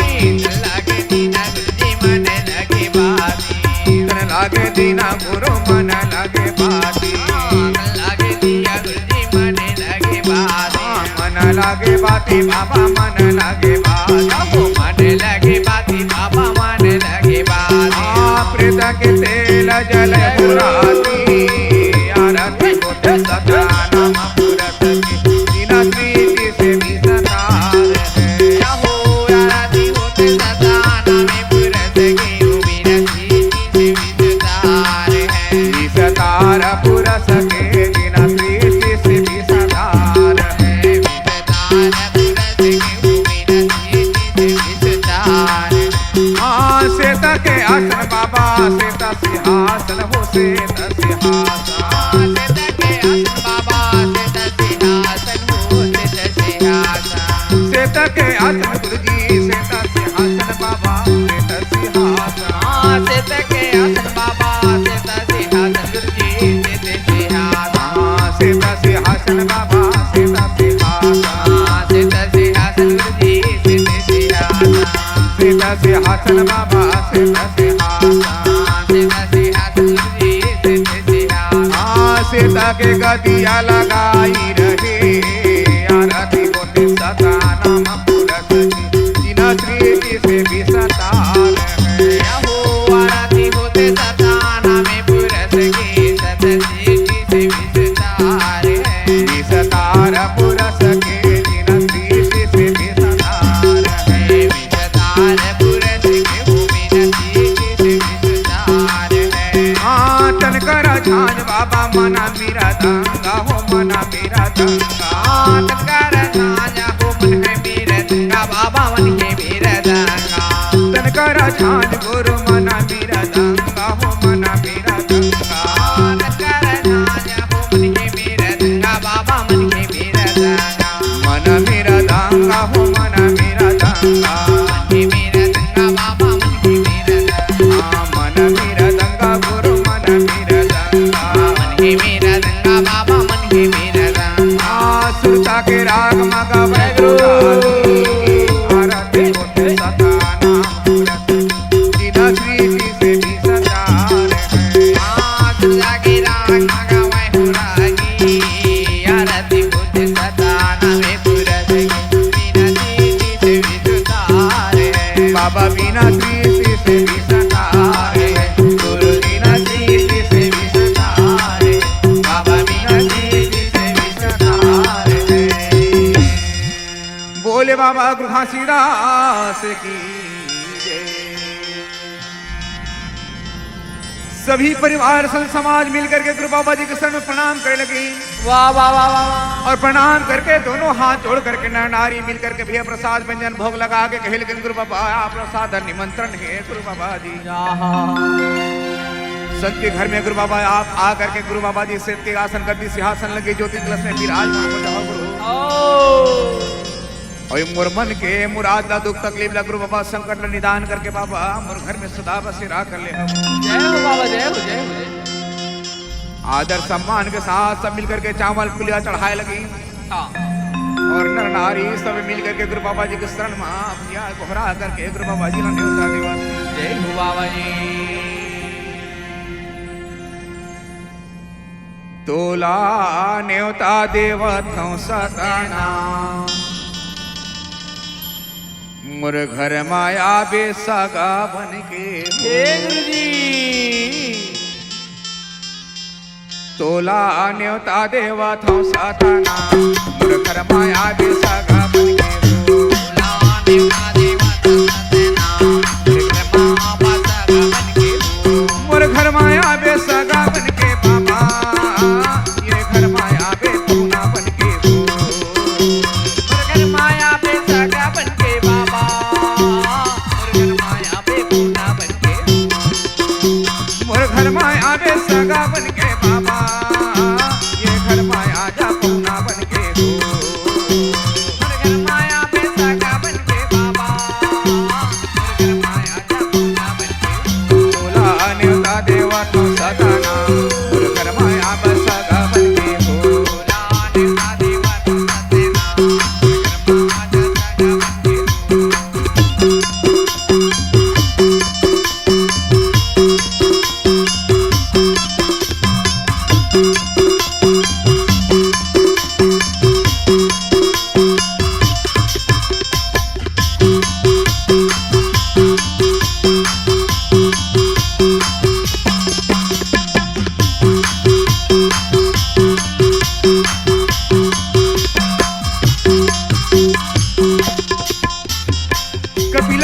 तन लागे दीना गुरुजी मन लगे बाजी। तन लागे दीना गुरु मन लगे बाजी। हाँ, मन लागे दिया गुरुजी मन लगे बाजी। हाँ, मन लगे बाती बाबा मन लगे बाजी। बाबू मन लगे बाती बाबा मन लगे बाजी। हाँ, प्रीत के तेल जल गुराती, आरती होते सतनाम पुरस के, जिन सृष्टि से विस्तार है। हो आरती होते सतनाम पुरस के, बिन सृष्टि से विस्तार है। विस्तार पुरस के, जिन सृष्टि से विस्तार है। विस्तार पुरस के, बिन सृष्टि से विस्तार। हाँ, श्वेत के आसन बाबा, श्वेत सिंहासन हो, श्वेत सिंहासन। श्वेत के आसन बाबा, श्वेत सिंहासन हो, श्वेत सिंहासन। श्वेत के आसन गुरुजी, श्वेत सिंहासन बाबा, श्वेत सिंहासन। हाँ, श्वेत के आसन बाबा, श्वेत सिंहासन गुरुजी, श्वेत सिंहासन। हाँ, श्वेत सिंहासन बाबा, श्वेत सिंहासन। हाँ, श्वेत सिंहासन गुरुजी, श्वेत सिंहासन। श्वेत सिंहासन बाबा, श्वेत सिंहासन। श्वेत सिंहासन गुरुजी, श्वेत सिंहासन। हाँ, श्वेत के गदिया लगाई रहे, आरती होते सतनाम पुरस के, जिन सृष्टि से विस्तार है। हो आरती होते सतनाम पुरस के, सत सृष्टि से विस्तार है। विस्तार पुरस के, जिन सृष्टि से विस्तार है। विस्तार पुरस के, बिन सृष्टि से विस्तार है। हाँ, तन कर झांझ बाबा मन मृदंग हो, मन मृदंग। हाँ, तन कर झांझ हो मन है मृदंग, बाबा मन है मृदंग। तन कर झांझ गुरु मन मृदंग हो, मन मृदंग। हाँ, तन कर झांझ हो मन है मृदंग, बाबा मन है मृदंग। मन मृदंग हो, मन मृदंग। मन मृदंग बाबा, मन मृदंग। हाँ, मन मृदंग गुरु, मन मृदंग। मन मृदंग बाबा, मन मृदंग। हाँ, सुरता के राग मा गावे गुरु। आरती होते सतनाम पुरस के, जिन सृष्टि से विस्तार है। हाँ, सुरता के राग मा गावे गुरु जी। आरती होते सतनाम पुरस के, बिन सृष्टि से विस्तार है। बाबा बिन सृष्टि से विस्तार है, गुरु बिन सृष्टि से विस्तार है, बाबा बिन सृष्टि से विस्तार है। बोले बाबा गुरु घासीदास की जय। सभी परिवार संत समाज मिल करके गुरु बाबा जी के चरण में प्रणाम करे लगे। वाह, वाह, वाह, वाह, वाह। और प्रणाम करके दोनों हाथ जोड़ करके नर नारी मिल करके भैया प्रसाद व्यंजन भोग लगा के कहे लगे, "गुरु बाबा, आप प्रसाद निमंत्रण है गुरु बाबा जी।" आहा। संत के घर में गुरु बाबा आप आ करके गुरु बाबा जी श्वेत के आसन गद्दी सिंहासन लगे ज्योति कलश में विराजमान हो जाओ गुरु। ओ। अउ मोर मन के मुराद ला, दुख तकलीफ ला गुरु बाबा, संकट ला निदान करके बाबा मोर घर में सदा बसेरा कर ले हम। जय हो बाबा, जय हो, जय हो, जय हो। आदर सम्मान के साथ सब मिल करके चावल पुलिया चढ़ाए लगी। हाँ। और नर नारी सब मिल करके गुरु बाबा जी के शरण में भैया गोहरा करके गुरु बाबा जी ला न्योता देवत। जय हो बाबा जी। तोला न्योता देवत हूँ सतना, मोर घर माया बेसगा बन के। हे गुरुजी। तोला न्योता देवत हूँ सतना, मोर घर माया बेसगा बन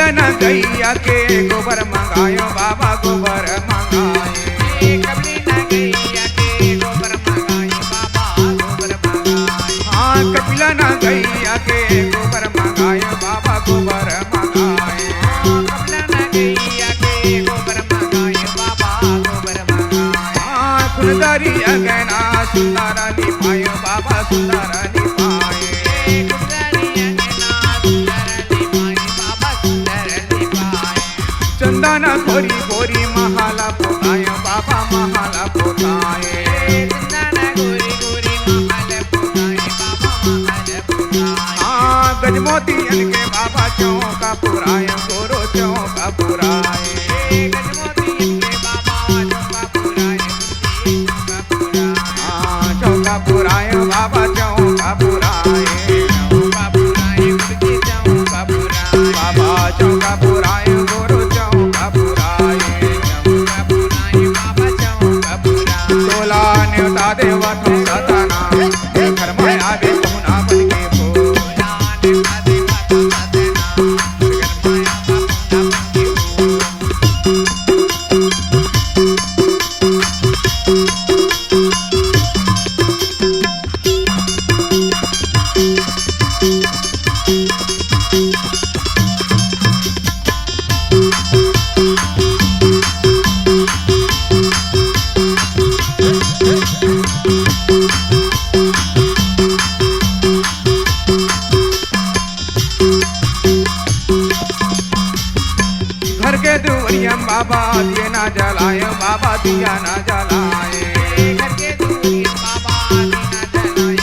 न गैया के गोबर मंगायो बाबा, गोबर मंगाए। कबले न गैया के गोबर मंगायो बाबा, गोबर मंगाए। हाँ, कपिला न गैया के गोबर मंगायो बाबा, गोबर मंगाए। कबले न गैया के गोबर मंगायो बाबा, गोबर मंगाए। हाँ, फुलदारी अगना सुंदर लिपायो बाबा, सुंदर लिपाए। फुलदारी अगना सुंदर लिपायो बाबा, सुंदर लिपाए। चंदन गोरी गोरी महल पोताए बाबा, महल पोताए। चंदन गोरी गोरी महल पोताए बाबा, महल पोताए। हाँ, गजमोतियन के बाबा चौका पुराए, गोरो चौका पुराए। गजमोतियन के बाबा चौका पुराए, चौका पुराए। हाँ, चौका पुराए बाबा, चौका पुराए। चौका पुराए, गुरुजी चौका पुराए। बाबा चौका पुराए, गुरु चौका पुराए। चौका पुराए बाबा, चौका पुराए। तोला नेवता देवा तो सतना, घर में आवे पहुना बन के हो। तोला नेवता देवा तो सतना, घर में आवे पहुना बन के हो। घर के दुवरिया म बाबा दिया ना जलाए, बाबा दिया ना जलाए। घर के दुवरिया म बाबा दिया ना जलाए,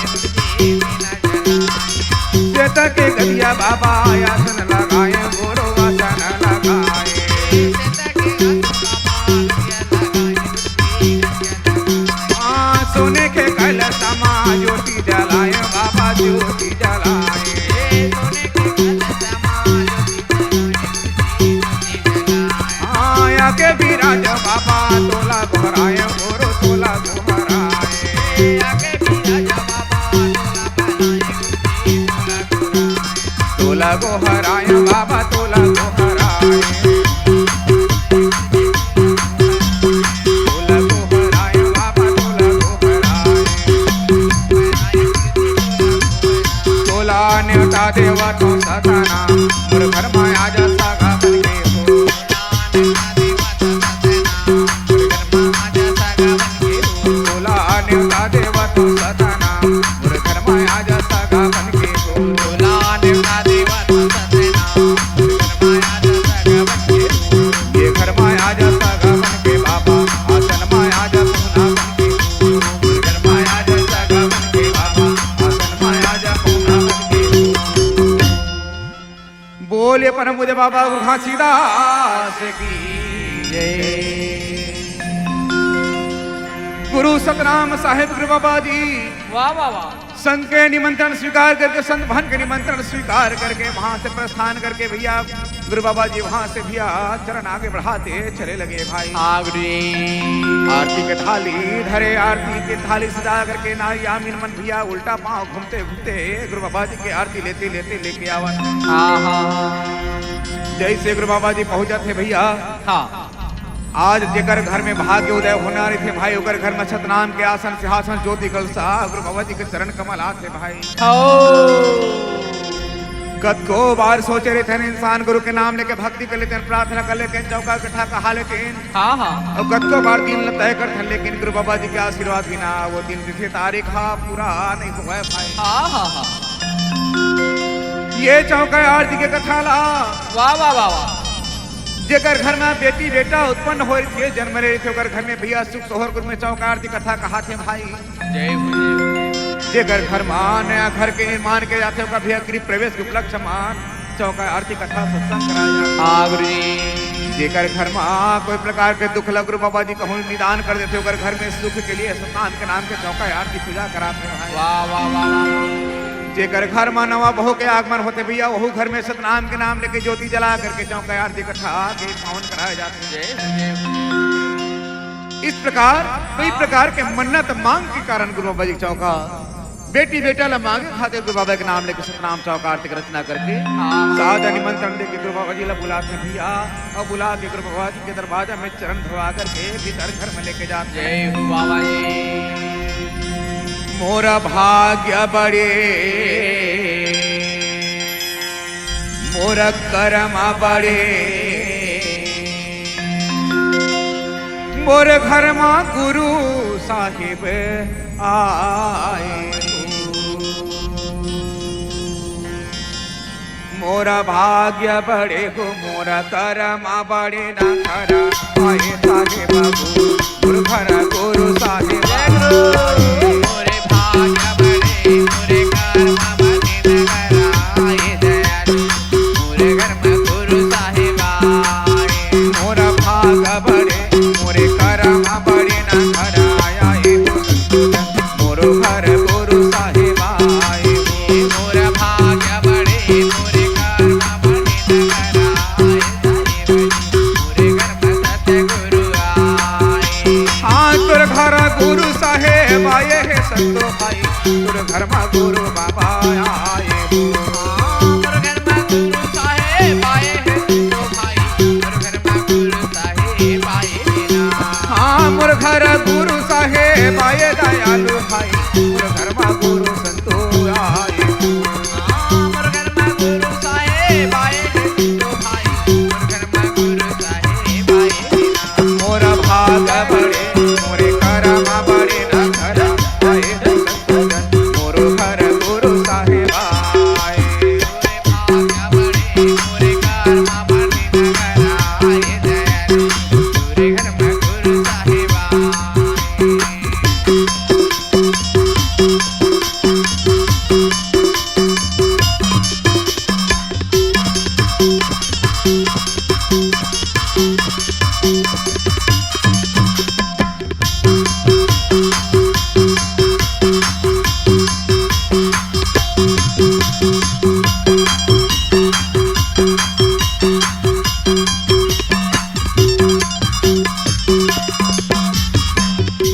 दिया ना जलाए। श्वेता के गदिया बाबा आसन लगाए, गोरो आसन लगाए। श्वेता के आसन बाबा दिया लगाए, दिया लगाए। हाँ, सोने के कलश मा ज्योति जलाए, बाबा ज्योति जलाए। हाँ, आके विराज बाबा तोला गोहराए, गोरो तोला गोहराए। तोला गोहराए बाबा, तोला गोहराए। तोला गोहराए बाबा, तोला गोहराए। तोला नेवता देवा तो सताना, मोर घर मा आजा सागा बन के हो। तोला नेवता देवा तो सताना, मोर घर मा आजा सागा बन के हो। तोला नेवता देवा तो सताना, मोर घर मा आजा सागा बन के हो। ये घर मा आजा सागा बन के बाबा, आसन मा आजा सोना बन के हो। मोर घर मा आजा सागा बन के बाबा, आसन मा आजा सोना बन के हो। बोलिए परम पूज्य बाबा गुरु घासीदास की जय। गुरु सतनाम साहेब गुरु बाबा जी वाह, वाह, वाह। संत के निमंत्रण स्वीकार करके, संत भन के निमंत्रण स्वीकार करके वहां से प्रस्थान करके भैया गुरु बाबा जी वहां से भैया चरण आगे बढ़ाते चले लगे भाई। हाँ गुरु जी। आरती के थाली धरे, आरती के थाली सजा करके नारी आमिन मन भैया उल्टा पांव घूमते घूमते गुरु बाबा जी के आरती लेते लेते लेके आवत। हाँ, हाँ, हाँ। जैसे गुरु बाबा जी पहुंचत हे भैया, हाँ। आज जेकर घर में भाग्य उदय होना रहिथे भाई, ओकर घर में सतनाम के आसन सिंहासन ज्योति कलसा गुरु बाबा जी के चरण कमल आथे भाई। ओ। कतको बार सोचे रहिथे न इंसान गुरु के नाम लेके भक्ति कर लेथे, प्रार्थना कर लेथे, चौका कथा कहा लेथे। हाँ, हाँ। अउ कतको बार दिन ल तय करथे, लेकिन गुरु बाबा जी के आशीर्वाद बिना वो दिन तिथि तारीख हा पूरा नहीं होवय भाई। हाँ, हाँ, हाँ। ये चौका आरती के कथा ला। वाह, वाह, वाह, वाह। जेकर घर में बेटी बेटा उत्पन्न हो रहिथे, जन्म ले रहिथे, ओकर घर में भैया सुख सोहर कुल में चौका आरती कथा कहाथे भाई। जय हो, जय हो। जेकर घर मा नया घर के निर्माण के जाथे, ओकर भैया गृह प्रवेश के उपलक्ष्य मा चौका आरती कथा सत्संग कराया जाथे। हाँ, गुरु जी। जेकर घर मा कोई प्रकार के दुख लग गुरु बाबा जी कहूँ निदान कर देथे, ओकर घर में सुख के लिए सतनाम के नाम के चौका आरती पूजा कराथे भाई। वाह, वाह, वाह, वाह। जेकर घर मा नवा बहू के आगमन होथे भैया, वहू घर में सतनाम के नाम लेके ज्योति जला करके चौका आरती कथा के पावन कराया जाथे। जय हो, जय हो। इस प्रकार कई प्रकार के मन्नत मांग के कारण गुरु बाबा जी के चौका बेटी बेटा ला मांगे खातिर गुरु बाबा के नाम लेके सतनाम चौकार तक रचना करके हाँ। सावधानी मंत्र दे के गुरु बाबा जी ला बुलाते हैं भैया, और बुला के गुरु बाबा जी के दरवाजा में चरण धोवा करके भीतर घर में लेके जाते हैं। जय हो बाबा जी। मोरा भाग्य बड़े, मोरा कर्म बड़े, मोर घर मा गुरु साहिब आए हो। मोरा भाग्य बड़े हो, मोरा कर्म बड़े ना खरा, आए साहिब गुरु, मोर घर गुरु साहिब आए। मोरे भाग्य बड़े, मोरे कर्म बड़े ना खरा, आए दयालु, मोरे घर में गुरु साहिब आए। मोरा भाग बड़े, मोरे करम बड़े ना खरा आए हो संतोषन। मोरो घर गुरु साहिब आए हो। मोरा भाग बड़े, मोरे करम बड़े ना खरा आए साहिब जी। मोरे घर में सतगुरु आए। हाँ, तोर घर गुरु साहेब आए हे संतो भाई, तोर घर मा गुरु बाबा आए हो। हाँ, मोर घर मा गुरु साहेब आए हे संतो भाई, मोर घर मा गुरु साहेब आए हे ना। हाँ, मोर घर गुरु साहेब आए दयालु भाई, मोर घर मा गुरु संतो आए हो। हाँ, मोर घर मा गुरु साहेब आए हे संतो भाई, मोर घर मा गुरु साहेब आए हे ना। मोर भाग बड़े, मोरे करम बड़े ना खरा आए हो संतोषन, मोरो घर गुरु साहेब आए। मोरे भाग बड़े, मोरे करम बड़े ना खरा आए दयालु, मोरे घर में गुरु साहेब आए।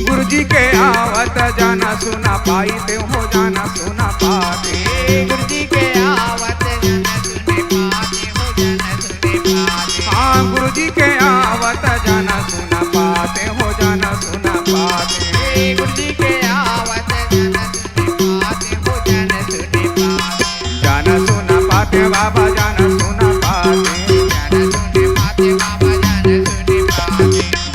गुरुजी के आवत जाना सुना पाई, ते हो जाना सुना पाते। गुरुजी के आवत जाना सुने पाते, हो जाना सुने पाते। हाँ, गुरुजी के आवत जाना सुना पाते, हो जाना सुना पाते। गुरुजी के आवत जाना सुने पाते, हो जाना सुने पाते। जाना सुना पाते बाबा, जाना सुना पाते। जाना सुने पाते बाबा, जाना सुने पाते।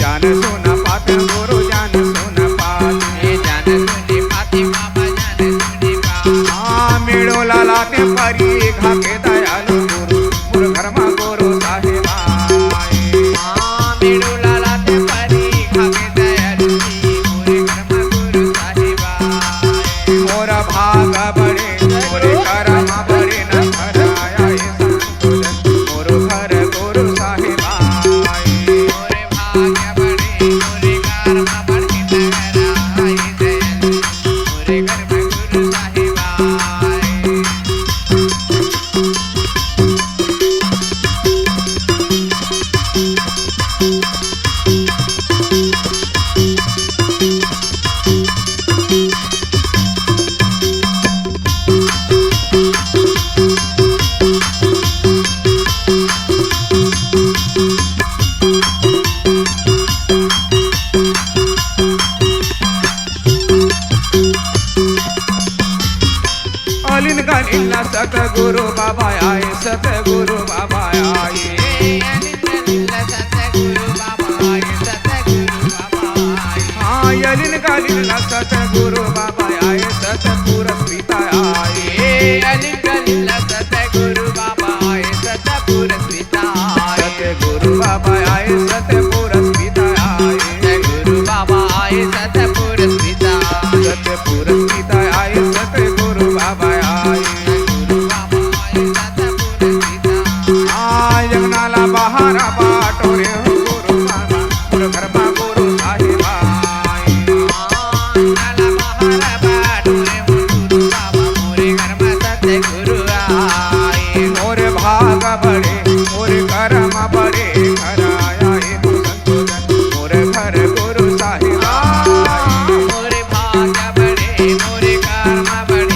जाना सुना पाते गुरु, जाना सुना पाते। जाना सुने पाते बाबा, जाना सुने पाते। हाँ, मेड़ो लाला ते परी घाके दयालु गुरु, मोर घर मा गुरु साहेब आए। हाँ, मेड़ो लाला ते परी घाके दयालु जी, मोरे घर मा गुरु साहेब आए। मोरा भाग बड़े, मोरे करम बड़े, ना खरा आए संतोषन, मोरो घर गुरु साहेब आए। मोरे भाग बड़े, मोरे करम बड़े, ना खरा आए दयालु, मोरे घर में गुरु साहेब आए। अलिन गलिन ला सतगुरु बाबा आए, सतगुरु बाबा आए। अलिन गलिन ला सतगुरु बाबा आए, सतगुरु बाबा आए। हाँ, अलिन गलिन ला सतगुरु बाबा आए, सतपुरस्मिता आए। अलिन गलिन ला सतगुरु बाबा आए, सतपुरस्मिता आए। सतगुरु बाबा आए, सतपुरस्मिता आए। सतगुरु बाबा आए, सतपुरस्मिता आए। सतपुरस्मिता आए, सतगुरु बाबा आए। सतगुरु बाबा आए, सतपुरस्मिता आए। आय अंगना ला बहारा बाटो रे हो गुरु बाबा, मोर घर मा गुरु साहेब आए। अंगना ला बहारा बाटो रे हो गुरु बाबा, मोरे घर मा सतगुरु आए। मोर भाग बड़े, मोर करम बड़े, घर आए हो संतोषन, मोर घर गुरु साहेब आए। मोर भाग बड़े, मोर करम बड़े,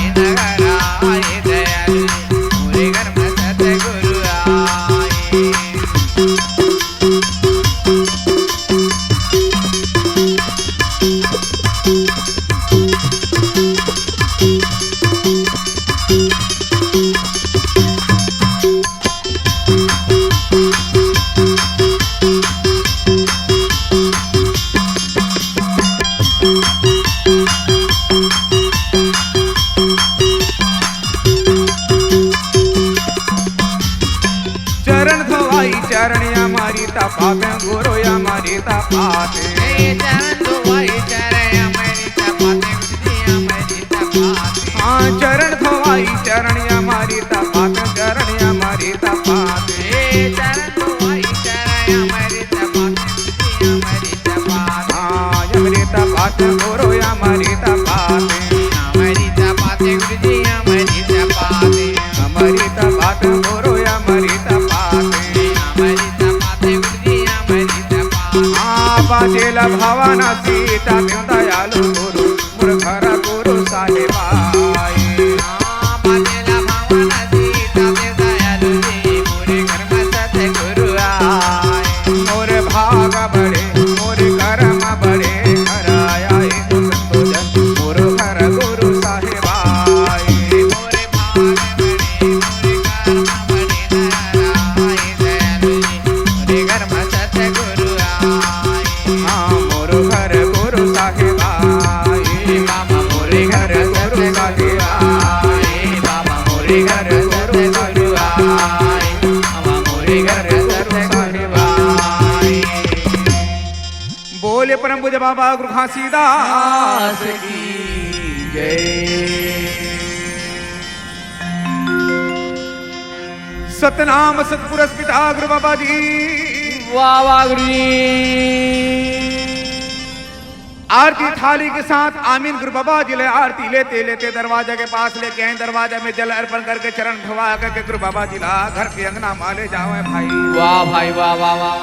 अमृत पाते गुरु अमृत पाते। ए चरण धोवाई चरण अमृत पाते गुरुजी अमृत पाते। हाँ, चरण धोवाई चरण अमृत पाते, चरण अमृत पाते। ए चरण धोवाई चरण अमृत पाते गुरुजी अमृत पाते। हाँ, अमृत पाते गुरु अमृत पाते। अमृत पाते गुरुजी अमृत पाते। अमृत पाते गुरु अमृत पाते। अमृत पाते गुरुजी अमृत पाते। हाँ, बाजेला भवाना सीता देव दयालु गुरु, मोर घर गुरु साहेब आए। हाँ, बाजेला भवाना सीता देव दयालु जी, मोरे घर में सतगुरु आए। मोर भाग बड़े, मोर करम बड़े, घर आया एक संतो जन, मोर घर गुरु साहेब आए। मोर भाग बड़े, मोर करम बड़े, घर आए दयालु जी, मोरे घर में सतगुरु आए। हाँ, मोर घर गुरु साहेब आए। बाबा मोरे घर गुरु साहेब आए। बाबा मोरे घर गुरु साहेब आए। बाबा मोरे घर गुरु साहेब आए। बोले परम पूज्य बाबा गुरु घासीदास की जय। सतनाम सतपुरुष पिता गुरु बाबा जी। वाह, वाह, गुरु जी। आरती थाली के साथ आमीन गुरु बाबा जी ले आरती लेते लेते दरवाजा के पास लेके आए। दरवाजा में जल अर्पण करके, चरण धोवा करके गुरु बाबा जी ला घर के अंगना मा ले जावे भाई। वाह भाई, वाह, वाह, वाह।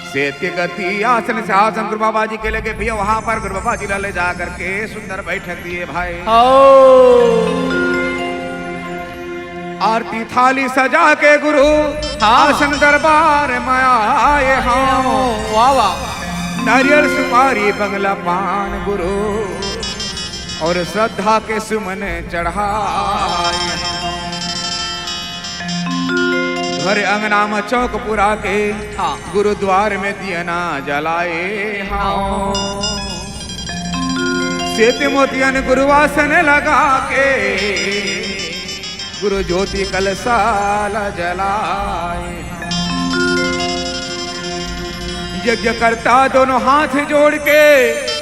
सेठ के गद्दी आसन सिंहासन गुरु बाबा जी के लगे भैया, वहां पर गुरु बाबा जी ला ले जा करके सुंदर बैठक दिए भाई। ओ। आरती थाली सजा के गुरु हाँ। आसन दरबार में आए हों। वाह, वाह। नारियल सुपारी बंगला पान गुरु और श्रद्धा के सुमन चढ़ाए हों। घर अंगना में चौक पुरा के हाँ। गुरुद्वार में दियना जलाए हों। सेठ मोतियन गुरु आसन लगा के गुरु ज्योति कलसा ला जलाए। यज्ञकर्ता दोनों हाथ जोड़ के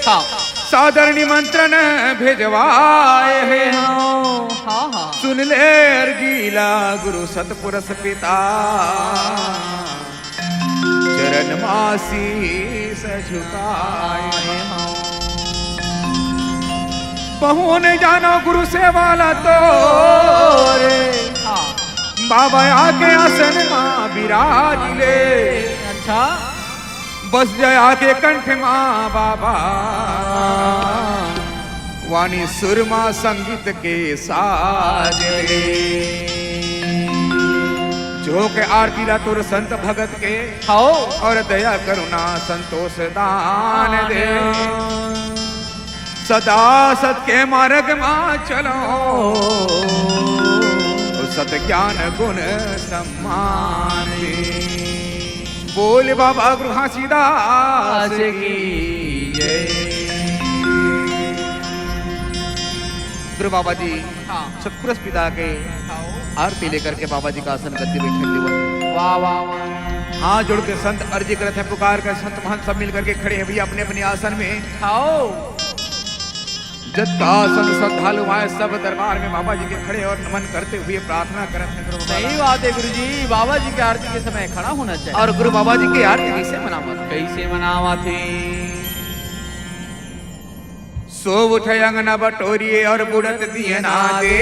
हाँ। सादर निमंत्रण भेजवाए हे। हाँ, हाँ। सुन ले अर्जी ला गुरु सतपुरुष पिता, चरण मा शीश झुकाए हौं। पहुन जानो गुरु सेवा ला तोरे, हाँ। बाबा आके आसन मा बिराज ले। अच्छा। बस जय आके कंठ मा बाबा, वाणी सुर मा संगीत के साज ले। झोंक आरती ला तोर संत भगत के, हौ। और दया करुणा संतोष दान दे। सदा सत के मार्ग मा चलो, सत ज्ञान गुण सम्मान दे। बोल बाबा गुरु घासीदास की जय। गुरु बाबा जी हाँ। सतपुरुष पिता के हाँ। आरती लेकर के बाबा जी का आसन गद्दी बैठक दिवत। वाह, वाह, वाह। हाथ जोड़ के संत अर्जी करत हे, पुकार के संत महंत सब मिल करके खड़े हैं भैया अपने अपने आसन में। हाँ। जतका संत श्रद्धालु आए, सब दरबार में बाबा जी के खड़े और नमन करते हुए प्रार्थना करत हे गुरु बाबा। सही बात है गुरु जी, बाबा जी की आरती के समय खड़ा होना चाहिए। और गुरु बाबा जी की आरती कैसे मनावत? कैसे मनावत हे? सो उठे अंगना बटोरिए और बुड़त दिए ना दे।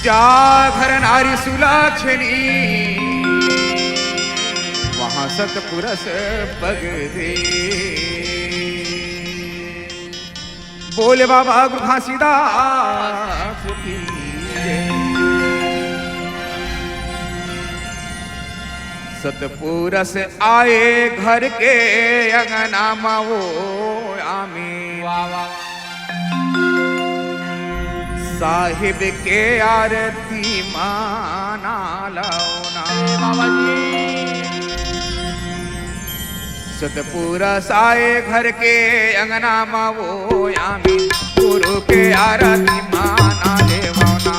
जा घर नारी सुलक्षणी, वहाँ सतपुरस पग दे। बोले बाबा गुरु घासीदास की जय। सतपुरस आए घर के अंगना मा वो आमी। वाह, वाह, वाह। साहिब के आरती माना लौना। अरे बाबा जी। सतपुरस आए घर के अंगना मा वो आमी। गुरु के आरती माना लेवना।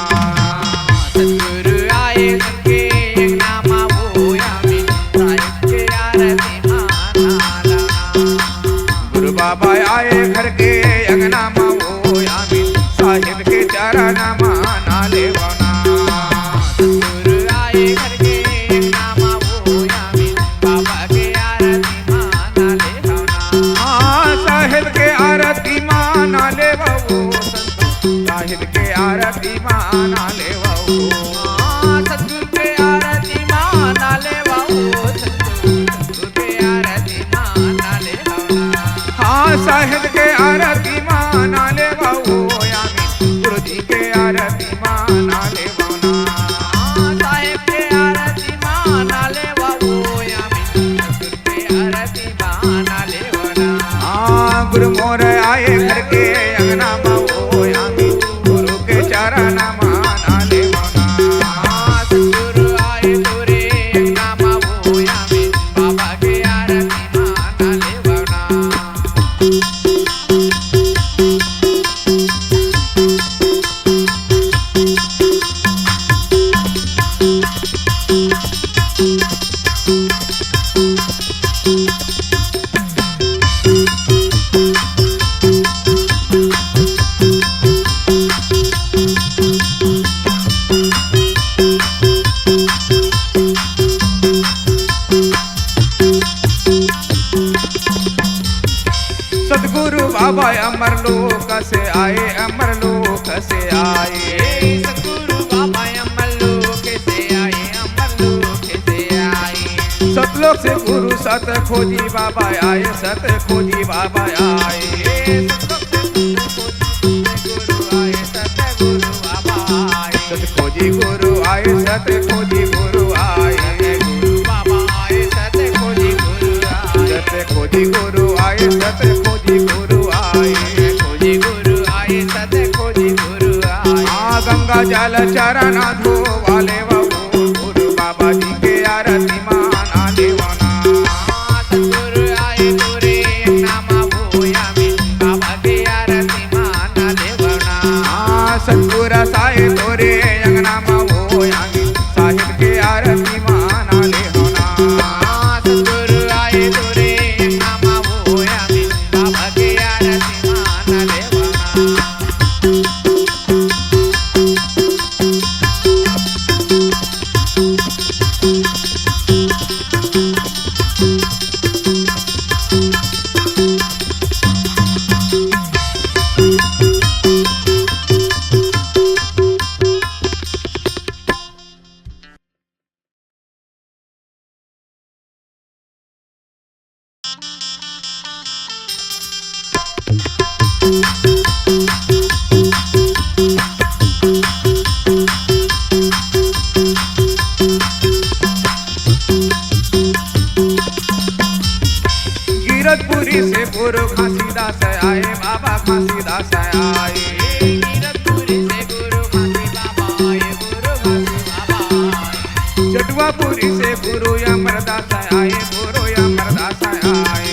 सतगुरु आए घर के अंगना मा चरण माना लेवना। सतगुरु आए घर के अंगना मा, ओ आमी बाबा के आरती माना लेवना। हाँ, साहेब के आरती माना लेवो, संत साहेब के आरती माना लेवो। हाँ, सतगुरु के आरती माना लेवो, सतगुरु के आरती माना लेवो। हाँ, साहेब के आरती माना लेवो, आमी गुरुजी के आरती माना लेवो ना। हाँ, साहेब के आरती माना लेवो, आमी सतगुरु के आरती माना लेवो ना। हाँ, गुरु मोर आए घर के अंगना मा, ओ आमी गुरु के चरण माना लेवो ना। हाँ, सतगुरु आए तोरे अंगना मा, ओ आमी बाबा के आरती माना लेवो ना। सतगुरु बाबा अमर लोक से आए, अमर लोक से आए। सतगुरु बाबा अमर लोक से आए, अमर लोक से आए। सतलोक से गुरु सत खोजी बाबा आए, सत खोजी बाबा आए। सतलोक से गुरु आए, सतगुरु बाबा आए। सत खोजी गुरु आए, सत खोजी गुरु आए। सत गुरु बाबा आए, सत खोजी गुरु आए। सत खोजी गुरु आए, सत खोजी गुरु आए। सत खोजी गुरु आए, सत खोजी गुरु आए। आ गंगा जल चरण धोवा लेवो, गुरु बाबा जी के आरती माना लेवो ना। सतगुरु आए तोरे अंगना मा, ओ आमी बाबा के आरती माना लेवो ना। हाँ, सतगुरु साए तोरे अंगना मा, ओ आमी साहेब के आरती माना लेवो ना। हाँ, सतगुरु आए तोरे अंगना मा, ओ आमी बाबा के आरती माना लेवो ना। गिरतपुरी से गुरु घासीदास आए, बाबा घासीदास आए। गिरतपुरी से गुरु घासी बाबा आए, गुरु घासी बाबा आए। चटुआपुरी से गुरु अमरदास आए, गुरु अमरदास आए।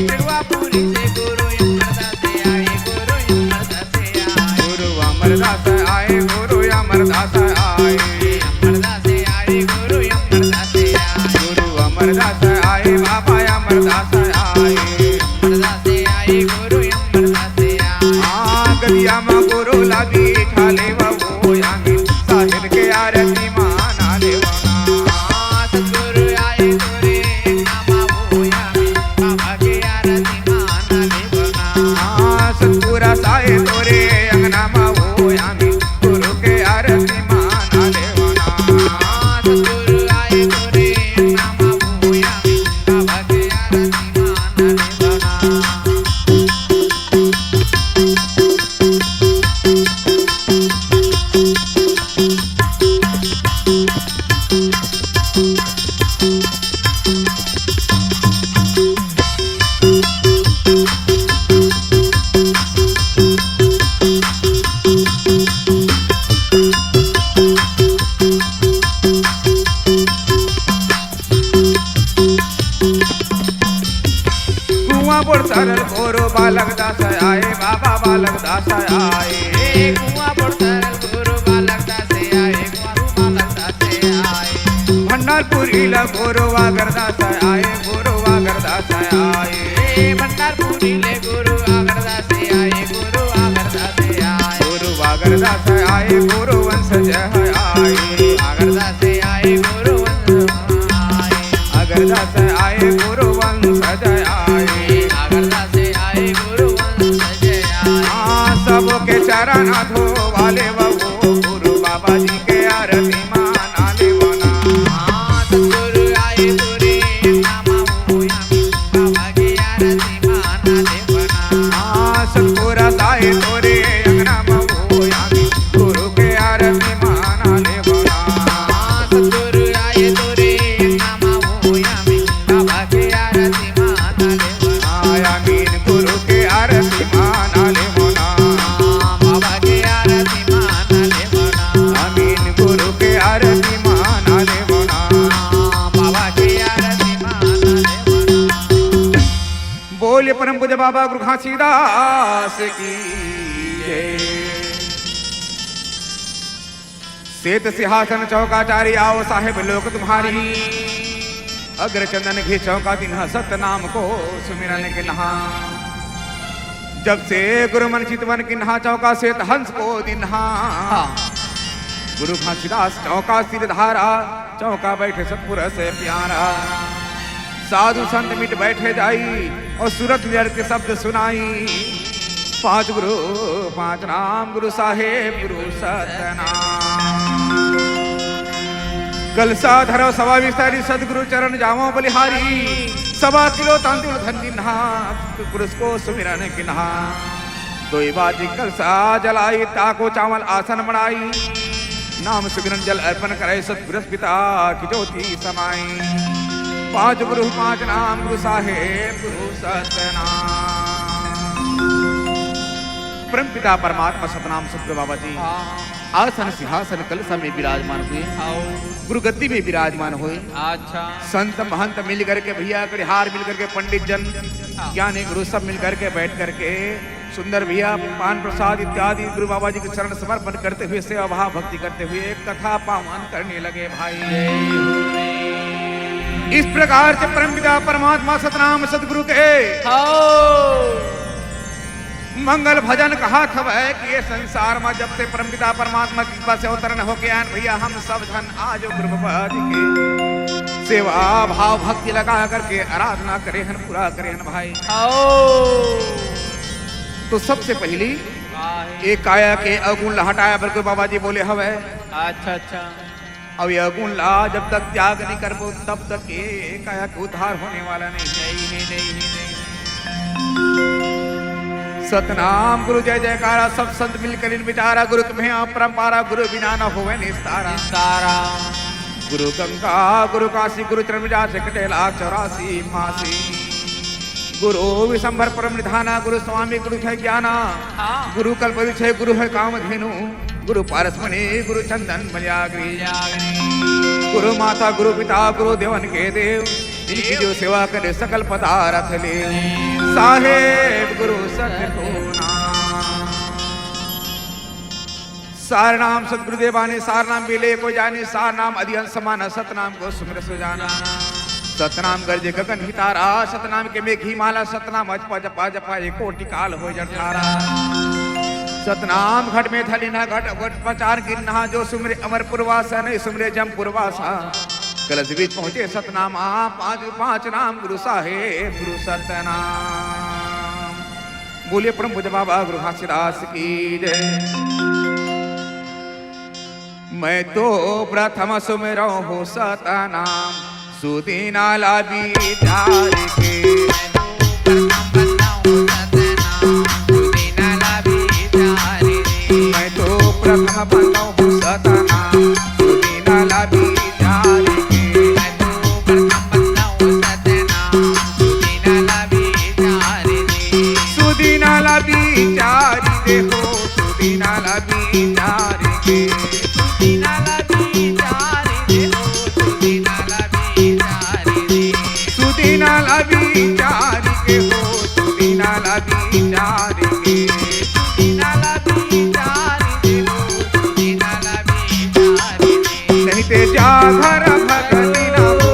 चटुआपुरी से गुरु अमरदास आए, गुरु अमरदास आए। गुरु अमरदास आए, गुरु अमरदास आए। अमरदास आए, गुरु अमरदास आए। गुरु अमरदास आए, बाबा अमरदास आए। अमरदास आए, गुरु अमरदास आए। हाँ, गदिया मा गुरु ला बिठा लेवा, ओ आमी साहेब के आरती माना लेवा ना। हाँ, सतगुरु आए तोरे अंगना मा, ओ आमी बाबा के आरती माना लेवा ना। हाँ, सतगुरु साए तोरे अंगना मा, ओ आमी गुरु के आरती माना लेवा ना। हाँ, सतगुरु आए तोरे अंगना मा, ओ आमी बाबा के आरती माना लेवा ना। कुआं बोर सरल गुरु बालक दास आए, बाबा बालक दास आए। कुआं बोर सरल गुरु बालक दास आए, गुरु बालक दास आए। भंडारपुरी ला गुरु आगरदास आए, गुरु आगरदास आए। भंडारपुरी ले गुरु आगरदास आए, गुरु आगरदास आए। गुरु आगरदास आए गुरु वंशज आए। आगरदा से आए गुरु वंशज आए। आगरदा से आए गुरु वंशज आए। आगरदा से आए गुरु वंशज आए। हाँ, सबके चरण धोवा लेवो, गुरु बाबा जी के आरती माना लेवो ना। हाँ, सतगुरु आए तोरे अंगना मा वो आमी बाबा के आरती माना लेवो ना। हाँ, सतगुरु आए तोरे अंगना मा वो आमी गुरु के आरती माना लेवो ना। हाँ, सतगुरु आए तोरे अंगना मा वो आमी बाबा के आरती माना लेवो ना। हाँ, आमीन गुरु के आरती माना लेवो ना। हाँ, बाबा के आरती माना लेवो ना। आमीन गुरु के आरती माना लेवो ना। हाँ, बाबा के आरती माना लेवो ना। बोलिए परम पूज्य बाबा गुरु घासीदास की जय। सेत सिंहासन चौका चारी, आओ साहेब लोक तुम्हारी। अग्र चंदन घी चौका तिन्हा, सतनाम को सुमिरन किन्हा। जब से गुरु मन चितवन किन्हा, चौका सेत हंस को दिन्हा। हाँ। गुरु घासीदास चौका सिर धारा, चौका बैठे सतपुर से प्यारा। साधु संत मिट बैठे जाई, और सूरत मिलर के शब्द सुनाई। पांच गुरु पांच नाम, गुरु साहेब गुरु सतनाम। कलसा धरो सवा विस्तारी, सतगुरु चरण जावो बलिहारी। सवा किलो तांदूल धन दिन्हा, पुरुष को सुमिरन किन्हा। दोई बाजी कलसा जलाई, ताको चावल आसन बनाई। नाम सुमिरन जल अर्पण करे, सतपुरुष पिता की ज्योति समाई। पांच गुरु पांच नाम, गुरु साहेब गुरु सतनाम। परम पिता परमात्मा सतनाम सतगुरु बाबा जी। हाँ। आसन सिंहासन कलसा में विराजमान हुए। आओ। गुरु गद्दी में विराजमान हुए। अच्छा। संत महंत मिल करके भैया, कड़िहार मिल करके पंडित जन, हाँ। ज्ञानी गुरु सब मिल करके बैठ करके सुंदर भैया पान प्रसाद इत्यादि गुरु बाबा जी के चरण समर्पण करते हुए, सेवा भाव भक्ति करते हुए एक कथा पावन करने लगे भाई। इस प्रकार से परम पिता परमात्मा सतनाम सतगुरु के हाँ। मंगल भजन कहात हवय कि ये संसार म जब से परमपिता परमात्मा के कृपा से अवतरण होके आयन भैया, हम सब झन आज गुरु बाबा जी के सेवा भाव भक्ति लगा करके आराधना करे हन, पूरा करे हन भाई। आओ। तो सबसे पहली वाह। एक काया के अवगुण ला हटाए बर गुरु बाबा जी बोले हवय। अच्छा, अच्छा। अउ ये अवगुण ला जब तक त्याग नहीं करबो, तब तक ये काया के उद्धार होने वाला नहीं है। नहीं, नहीं, नहीं, नहीं। सतनाम गुरु जय जयकारा, सब संत मिलकर इन विचारा, गुरु के महिमा अपरंपारा, गुरु बिना न होवे निस्तारा। निस्तारा। गुरु गंगा, गुरु काशी, गुरु चरण जा से कटे लाख चौरासी मासी। गुरु विश्वंभर परम निधाना, गुरु स्वामी गुरु है ज्ञाना, हाँ। गुरु कल्प वृक्ष है, गुरु है कामधेनु, गुरु पारसमणि, गुरु चंदन मलयाग्री, गुरु माता, गुरु पिता, गुरु देवन के देव, इनकी जो सेवा करे सकल पदारथ ले, साहेब गुरु सतगुरु नाम। सार नाम सतगुरु देवानी, सार नाम मिले को जानी, सार नाम अदियन समाना, सतनाम को सुमिर सुजाना। सतनाम गरजे गगन हितारा, सतनाम के मेघी माला, सतनाम अजपा जपा जपा एक कोटि काल हो जठारा। सतनाम घट में थली ना घट, घट पचार गिरना, जो सुमिरे अमर पुरवासा, नहीं सुमिरे जम पुरवासा। कलश बीच पहुंचे सतनाम, आ पांच, पांच नाम गुरु साहेब गुरु सतनाम। बोलिए परम पूज्य बाबा गुरु घासीदास की जय। मैं तो प्रथम सुमिरहूँ सतनाम, सुदिन ला बिचार के। मैं तो प्रथम बंदहूँ सतनाम, सुदिन ला बिचार के। सुदिन ला बिचारी दे हो, सुदिन ला बिचारी दे। सुदिन ला बिचारी दे हो, सुदिन ला बिचारी दे। सुदिन ला बिचारी दे हो, सुदिन ला बिचारी दे। सुदिन ला बिचारी दे हो, सुदिन ला बिचारी दे। नहीं ते जागर भगति न हो,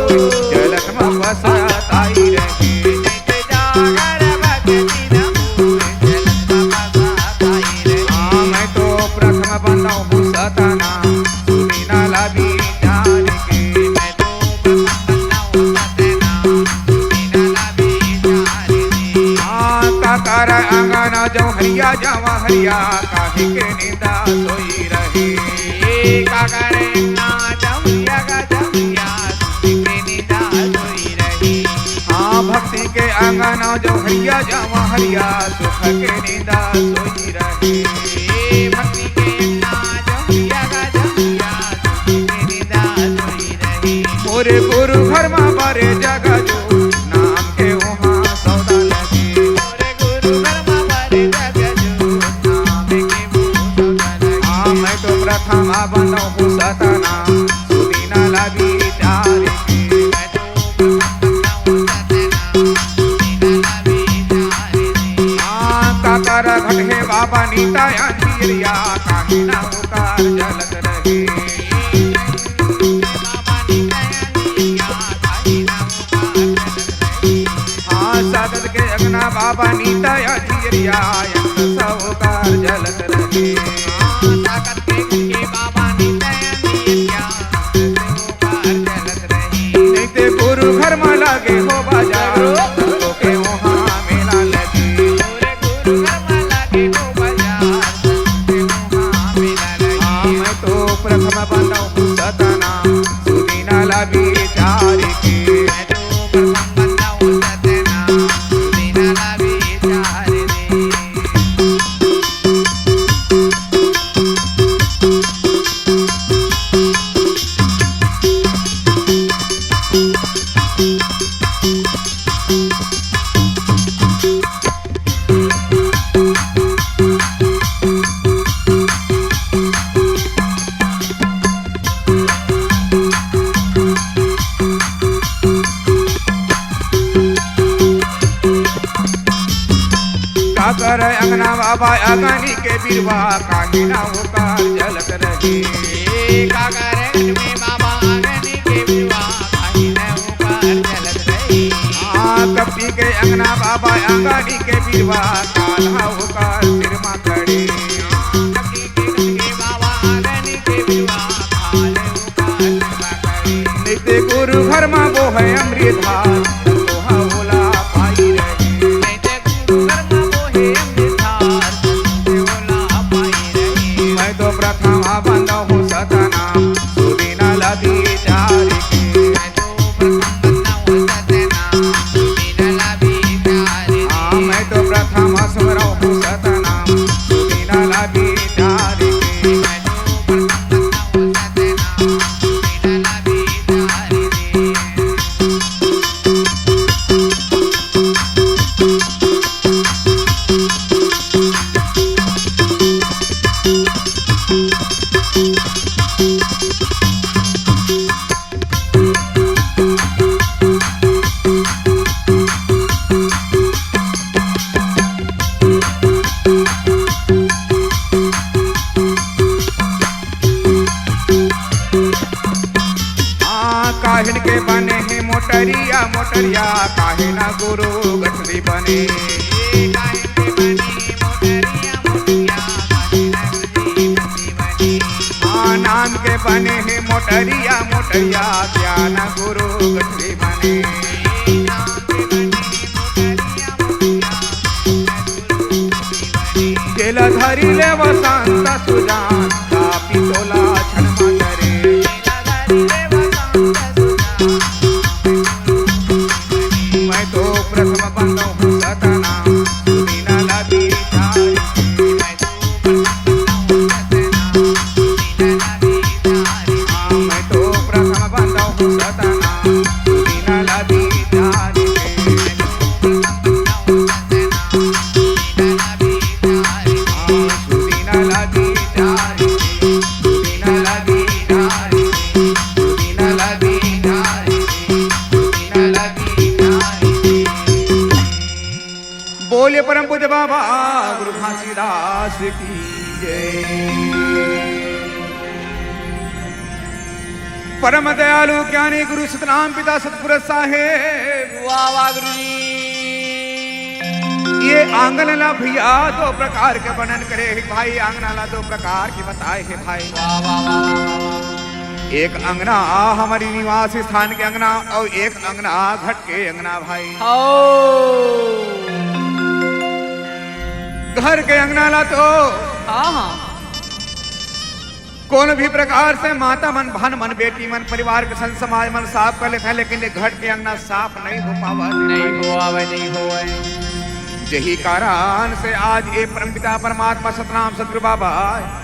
जलत म बसत आई रहे। नहीं ते जागर भगति न हो, जलत म बसत आई रहे। हाँ, मैं तो प्रथम बंदहूँ सतना, सुदीन ला बिचार के। मैं तो प्रसन्न हूँ सतना, सुदीन ला बिचार के। हाँ, काकर अंगन जौहरिया जौहरिया, काहे के निंदा सोई रहे। काकर अंगन जौहरिया गा जौहरिया, सुख के निंदा सोई रहे। हाँ, भक्ति के अंगन जौहरिया जौहरिया, सुख के निंदा सोई रहे। भक्ति के अंगन जौहरिया गा जौहरिया, सुख के निंदा सोई रहे। मोरे गुरु घर मा बरे जग जो, नाम के उहाँ सौदा लगे। मोरे गुरु घर मा बरे जग जो, नाम के उहाँ सौदा लगे। हाँ, मैं तो प्रथम बंदौं हूँ सतना, सुदीन ला बिचार के। मैं तो प्रथम बंदौं हूँ सतना, सुदीन ला बिचार के। हाँ, काकर घट हे बाबा नीता अंधियरिया, काहे ना ओकर जलत रहे। हाँ, सादत के अंगना बाबा नीता अंधियरिया, अंत सौकार जलत रहे। हाँ, सादत के अंगना बाबा नीता अंधियरिया, अंत सौकार जलत रहे। नहीं ते गुरु घर मा लगे हो बाजार, तो के वहाँ मेला लगे। गुरु घर मा लगे हो बाजार, तो के वहाँ मेला लगे। हाँ, मैं तो प्रथम बंदौं हूँ सतना, सुदीन ला बिचार के। मैं तो प्रथम बंदौं हूँ सतना, सुदीन ला बिचार के। काकर अंगना बाबा अगनी के बिरवा, काहे ना ओकर जलत रहे। काकर अंगना बाबा अगनी के बिरवा, काहे ना ओकर जलत रहे। हाँ, कपटी के अंगना बाबा अगनी के बिरवा, काल्हा ओकर सिर मा खड़े। कपटी के अंगना बाबा अगनी के बिरवा, काल्हा नित्य गुरु घर मा बोहे अमृत धार, संतोहा ओला पाई रहे। नित्य गुरु घर मा बोहे अमृत धार, संतोहा ओला पाई रहे। मैं तो प्रथम बंदौं हूँ सतना, सुदीन ला बिचार के। मैं तो प्रथम बंदौं हूँ सतना, सुदीन ला बिचार के। हाँ, मैं तो प्रथम सुमरौं हूँ सतना, सुदीन ला बिचार के। मैं तो प्रथम बंदौं हूँ सतना, हाँ, काहिन के बने हे मोटरिया, मोटरिया, काहे ना गुरु गठरी बने। काहिन के बने मोटरिया, मोटरिया, काहे ना गुरु गठरी बने। हाँ, नाम के बने हे मोटरिया, मोटरिया, ज्ञान गुरु गठरी बने। नाम के बने मोटरिया, मोटरिया, जेला धरी ले वसंत सुजान, कापी तोला क्षण मा करे। मैं तो प्रथम बंदौं हूँ सतना, सुदीन ला बिचार के। हाँ, मैं तो प्रथम बंदौं हूँ सतना, सुदीन ला बिचार के। बोलिए परम पूज्य बाबा गुरु घासीदास की जय। परम दयालु ज्ञानी गुरु सतनाम पिता सतपुर साहेब। वाह वाह गुरु जी। ये आंगन ला भैया दो प्रकार के वर्णन करे हे भाई, आंगना ला दो प्रकार के बताए हे भाई। वाह, वाह, वाह, वाह, वाह। एक अंगना हमारी निवास स्थान के अंगना अउ एक अंगना घट के अंगना भाई। ओ। घर के अंगना ला तो हाँ, हाँ। कोनो भी प्रकार से माता मन, बहन मन, बेटी मन, परिवार के संग समाज मन साफ कर लेथे, लेकिन ये घर के अंगना साफ नहीं हो पावत। नहीं होवय, नहीं होवय। यही कारण से आज ये परमपिता परमात्मा सतनाम सतगुरु बाबा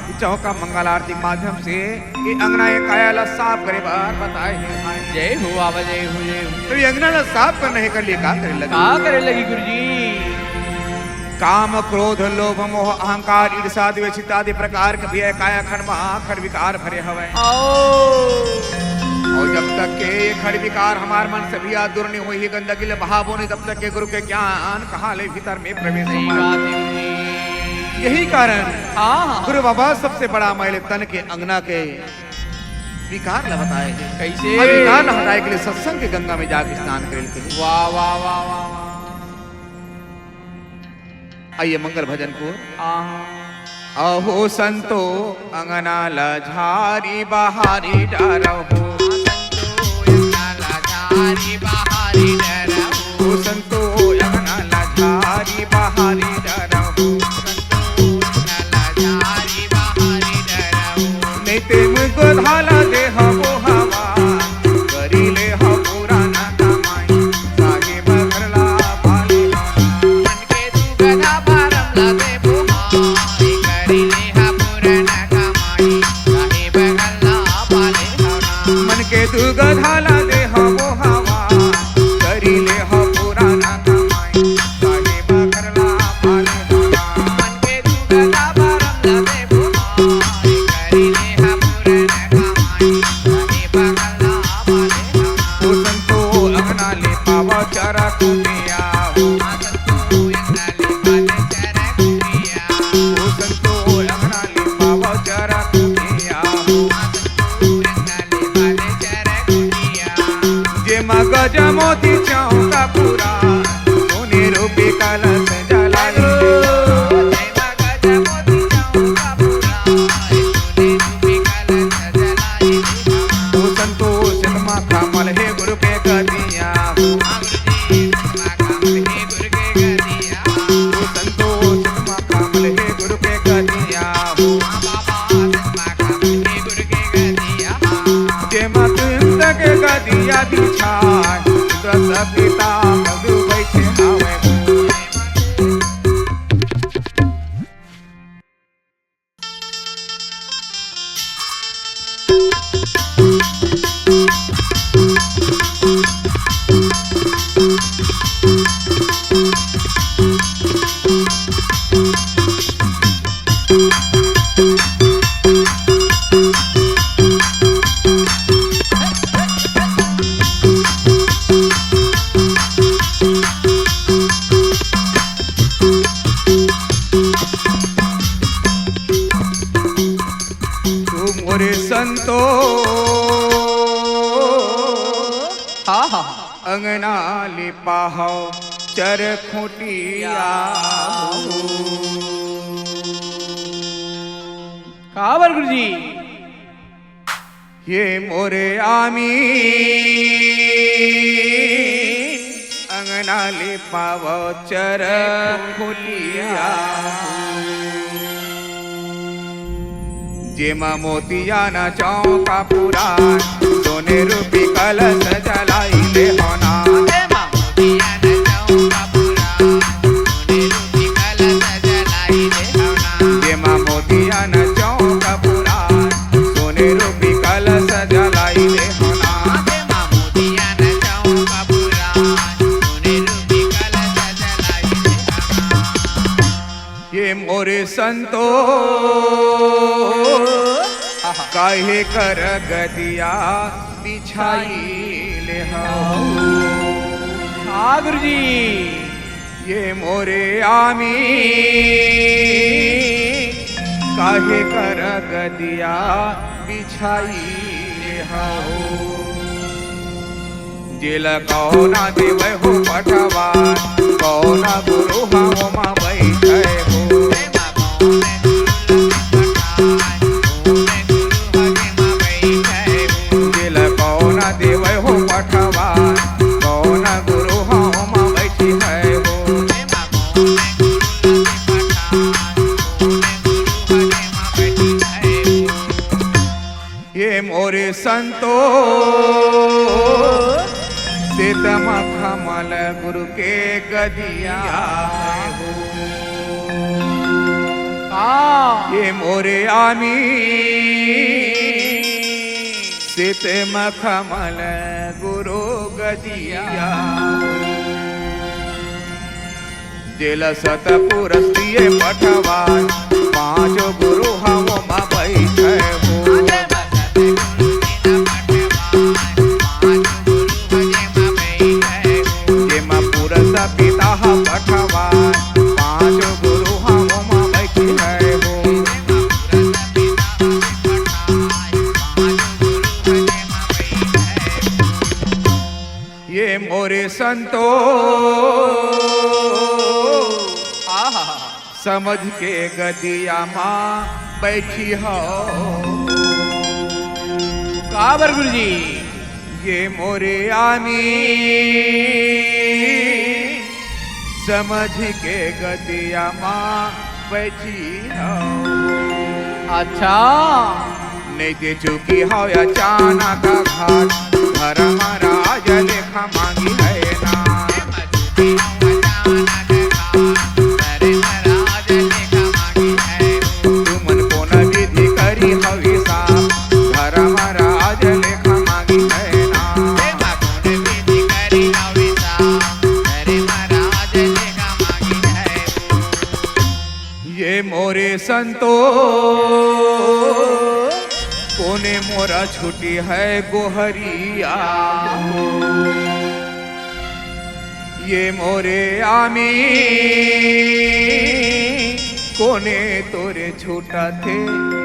ये चौका मंगल आरती के माध्यम से ये अंगना, ये काया ला साफ करे बर बताए हे भाई। जय हो बाबा, जय हो, जय हो। तो ये अंगना ला साफ करने के लिए का करे लगे? का करे लगे गुरुजी? काम, क्रोध, लोभ, मोह, अहंकार, ईर्ष्या, द्वेष इत्यादि प्रकार के भी ये कायाखंड मा खंड विकार भरे हवय। ओ। अउ जब तक के ये खंड विकार हमार मन से भैया दूर नहीं होही, गंदगी ले बहाबो नहीं, तब तक के गुरु के ज्ञान कहाँ ले भीतर में प्रवेश सही होही? बात है। यही कारण हाँ, हाँ। गुरु बाबा सबसे बड़ा मैल तन के अंगना के विकार ला बताए हे। कैसे? अउ विकार ला हटाए के लिए सत्संग के गंगा में जाके स्नान करे के। वाह, वाह, वाह, वाह, वाह। आइए मंगल भजन को। हाँ। अहो संतो अंगना ला झारी बहारी डारहु। ओ संतो अंगना ला झारी बहारी डारहु। नहीं ते मुझको धाला दे हबो हवा, करी ले ह पुराना कमाई, साहेब घर ला पाले हवा। मन के दुगधा फारम ला देबो हाय, करी ले ह पुराना कमाई, साहेब घर ला पाले हवा। मन के दुगधा ला दे हबो हवा, करी ले ह पुराना कमाई, साहेब घर ला पाले हवा। मन के दुगधा फारम ला देबो हाय, करी ले ह पुराना कमाई, साहेब घर ला पाले हवा। ओ संतो अंगना ले पावा चारा कुटिया हो। ओ संतो अंगना ले पावा चारा कुटिया हो। जेमा गजा मोती चौका पूरा, सोने रूपी कलश जलाई। ओ संतोष मा कमल हे गुरु के गदिया हो। ओ संतोष मा कमल हे गुरु के गदिया हो। जेमा तुंत के गदिया बिछाए, दस पिता मधु बैठे हवे। तू मोरे संतो हाँ, हाँ, हाँ। अंगना लिपाहव चरखुटिया हो। काबर गुरुजी? ये मोरे आमी अंगना लिपावव चरखुटिया। जेमा मोतिया न चौका पुरान, सोने रूपी कलश जलाई ले होना। जेमा मोतिया न चौका पुरान, सोने रूपी कलश जलाई ले होना। जेमा मोतिया न चौका पुरान, सोने रूपी कलश जलाई ले होना। जेमा मोतिया न चौका पुरान, सोने रूपी कलश जलाई ले होना। ये मोरे संतो आहा। काहे कर गदिया बिछाई ले हऊ। हाँ गुरुजी। ये मोरे आमी काहे कर गदिया बिछाई ले हऊ। जेला कौना देवय हो पठवा, कौना गुरु हा ओमा बैठय हो। जेला कौना देवय हो पठवा, कौना गुरु हा ओमा बैठिहय हो। ये मोरे संतो, सेत मखमल गुरु के गदिया हो। हाँ। ये मोरे आमी, सेत मखमल गुरु गदिया हो। जेला सतपुरस दिए पठवान, पांचों गुरु हा ओमा बैठय हो। जेमा पुरस पिता हा पठवान, पांचों गुरु हा ओमा बैठय हो। ये मोरे संतो, आहा, समझ के गदिया मा बैठी हो। काबर गुरुजी? ये मोरे आमी, समझ के गदिया मा बैठी हो। अच्छा। नइ ते चुकी हव अचानक घात, धर्मराज लेखा मांगी है ना। तुमन कोन विधि करी हव हिसाब, धर्मराज लेखा मांगी है ना। ये मोरे संतो, कोने मोरा छुटी है गोहरिया हो। ये मोरे आमी, कोने तोरे छूटथे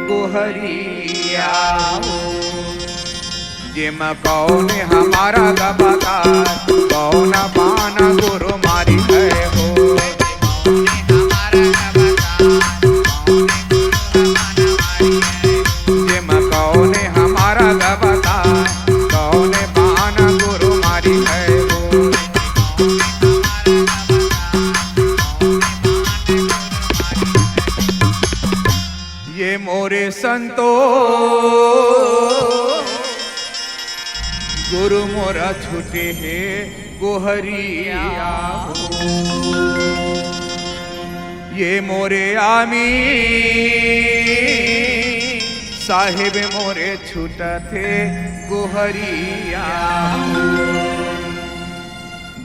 गोहरिया हो। जेमा कौने हमारा गबता, कौन बान गुरु मारी है हो। जेमा कौने हमारा गबता, कौने बान गुरु मारी है हो। ये मोरे संतो, गुरु मोरा छूटे हे गोहरिया हो। ये मोरे आमी, साहेब मोरे छूटथे गोहरिया हो।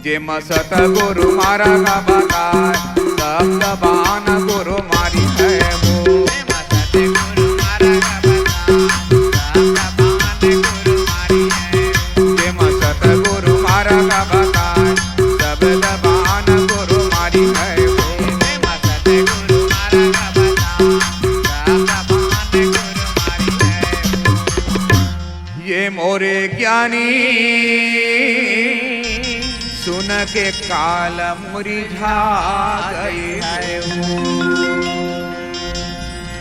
जेमा सतगुरु मारा का बताय, सब दबान गुरु मारी है हो। जेमा सतगुरु मारा का बताय, सब दबान गुरु मारी है हो। ये मोरे ज्ञानी, सुन के काल मुरिझा गए हो।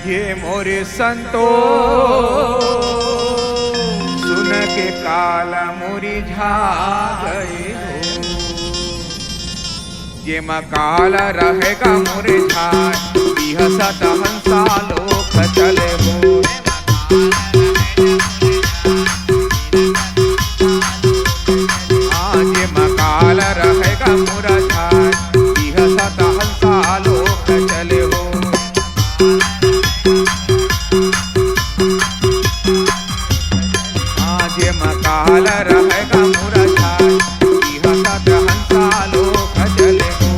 ये मोरे संतो, सुन के काल मुरिझा गए हो। जेमा काल रहेगा मुरिझाय, बिहसत हंसा लोक चले हो। हाँ, जेमा काल रहेगा मुरिझाय, बिहसत हंसा लोक चले हो। आज मकाल रहेगा मुरझाय, बिहसत हंसा लोक चले हो।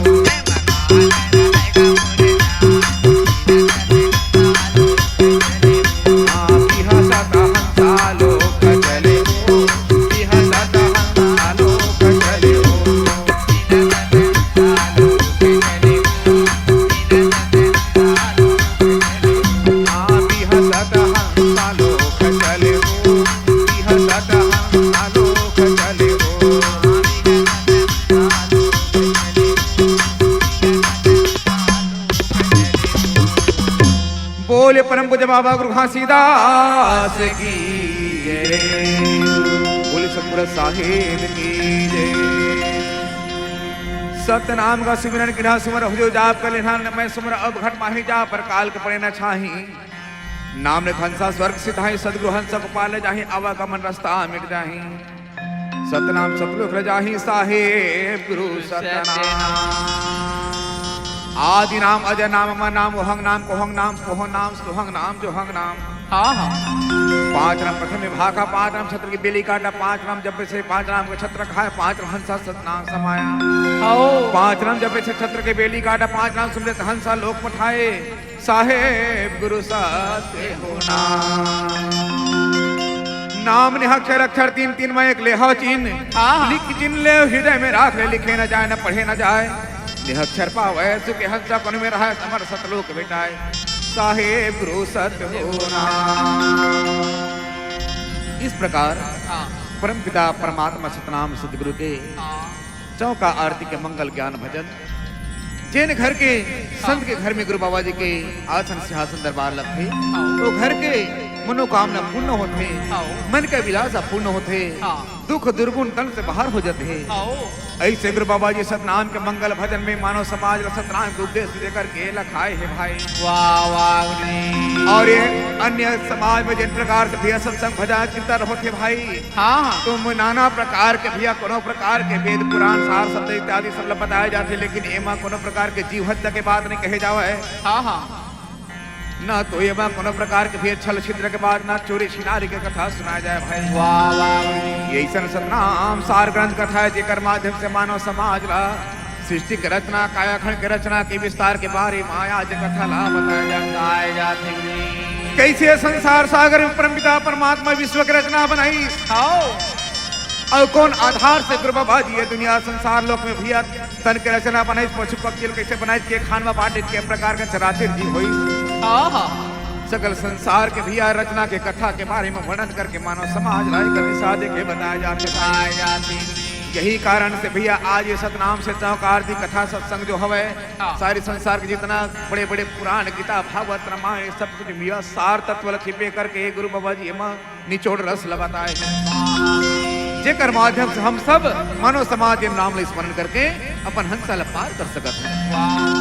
हाँ, बिहसत हंसा लोक चले हो, बिहसत हंसा लोक चले हो। बाबा गुरु घासीदास की जय। बोले सतपुरा साहेब की जय। सतनाम का सुमिरन किन्हा सुमर हो जो जाप कर लेना, मैं सुमर अब घट माही जा पर काल के पड़े न छाही। नाम ले हंसा स्वर्ग सिधाई, सतगुरु हंस को पाले जाही, आवागमन रास्ता मिट जाही। सतनाम सतलोक ले जाही, साहेब गुरु सतनाम। आदि नाम अजय नाम अमर नाम, ओहंग नाम कोहंग नाम, सोहंग नाम सोहंग नाम जोहंग नाम। हाँ, हाँ। पांच नाम प्रथम विभागा, पांच नाम छत्र की बेली काटा, पांच नाम जब से पांच नाम के छत्र खाए, पांच नाम हंसा सतनाम समाया। आओ। पांच नाम जब से छत्र के बेली काटा, पांच नाम सुमिरत हंसा लोक पठाए। साहेब गुरु सत्य हो नाम। नाम निहक्षर अक्षर तीन, तीन में एक लेहव चिन्ह। हाँ। लिख चिन्ह ले हृदय में राख ले, लिखे न जाए, न पढ़े न जाए। निहक्षर पावे सुख हंसा, कन में रहे समर सतलोक भेटाए। साहेब गुरु सत्य हो नाम। इस प्रकार हाँ। परमपिता परमात्मा सतनाम सतगुरु के हाँ। चौका आरती के मंगल ज्ञान भजन, जेन घर के संत के घर में गुरु बाबा जी के आसन सिंहासन दरबार लगथे, हाँ। तो घर के मनोकामना पूर्ण होथे, हाँ। मन के अभिलाषा पूर्ण होथे, हाँ। दुख दुर्गुण तन से बाहर हो जाथे। हाँ। ऐसे गुरु बाबा जी सतनाम के मंगल भजन में मानव समाज ला सतनाम के उपदेश देकर के लखाए हे भाई। वाह, वाह गुरु जी। और ये अन्य समाज में जिन प्रकार से भैया सत्संग भजन कीर्तन होथे भाई, हाँ, हाँ। तो नाना प्रकार के भैया कोनो प्रकार के वेद पुराण सार शब्द इत्यादि सब ला बताए जाथे, लेकिन एमा कोनो प्रकार के जीव हत्या के बात नहीं कहे जावे। हाँ, हाँ। ना तो एमा कोनो प्रकार के भैया छल छिद्र के बात, ना चोरी छिनारी के कथा सुनाए जाए भाई। वाह, वाह, वाह। ये ऐसन सतनाम सार ग्रंथ कथा है, जेकर माध्यम से मानव समाज ला सृष्टि के रचना, कायाखंड के रचना के विस्तार के बारे में आज कथा ला बताया जाता है। जाते हुए। कैसे संसार सागर में परमपिता परमात्मा विश्व के रचना बनाई? आओ। और कौन आधार से गुरु बाबा जी ये दुनिया संसार लोक में भैया तन के रचना बनाई, पशु पक्षी ल कैसे बनाई, के खान में बांटे, के प्रकार का चराचर जीव होई? हाँ, हाँ। सकल संसार के भैया रचना के कथा के बारे में वर्णन करके मानव समाज ला एकर दिशा देके बताया जाते हैं। बताया जाते हैं। यही कारण से भैया आज ये सतनाम से चौका आरती कथा सत्संग जो हवे, हाँ। सारे संसार के जितना बड़े बड़े पुराण, गीता, भागवत, रामायण, ये सब कुछ भैया सार तत्व ला छिपे करके गुरु बाबा जी एमा निचोड़ रस ला बताए हे, जेकर माध्यम से हम सब मानव समाज के नाम ला स्मरण करके अपन हंसा ला पार कर सकत हे,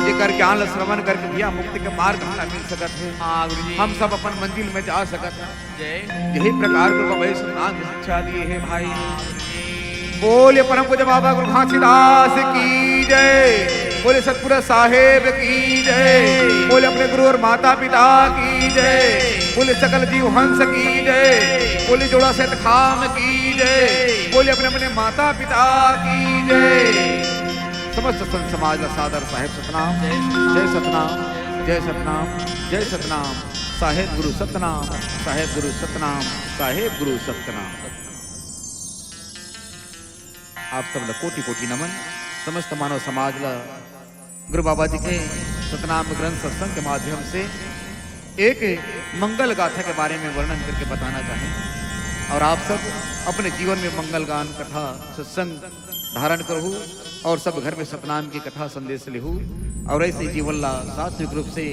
जेकर ज्ञान ला श्रवण करके भैया मुक्ति के मार्ग हमला मिल सकत हे, हाँ, गुरु जी। हम सब अपन मंजिल में जा सकत हे। जय। यही प्रकार गुरु बाबा जी सतनाम की शिक्षा दिए हे भाई। बोले परम पूज्य बाबा गुरु घासीदास की जय। बोले सतपुरा साहेब की जय। बोले अपने गुरु और माता पिता की जय। बोले सकल जीव हंस की जय। बोले जोड़ा सेत खाम की जय। बोले अपने अपने माता पिता की जय। समस्त संत समाज ला सादर साहेब सतनाम। जय सतनाम। जय सतनाम। जय सतनाम। जय सतनाम। साहेब गुरु सतनाम। साहेब गुरु सतनाम। साहेब गुरु सतनाम। आप सब ला कोटि कोटि नमन। समस्त मानव समाज ला गुरु बाबा जी के सतनाम ग्रंथ सत्संग के माध्यम से एक मंगल गाथा के बारे में वर्णन करके बताना चाहें। और आप सब अपने जीवन में मंगल गान कथा सत्संग धारण करहु और सब घर में सतनाम की कथा संदेश लेहु और ऐसे जीवन ला सात्विक रूप से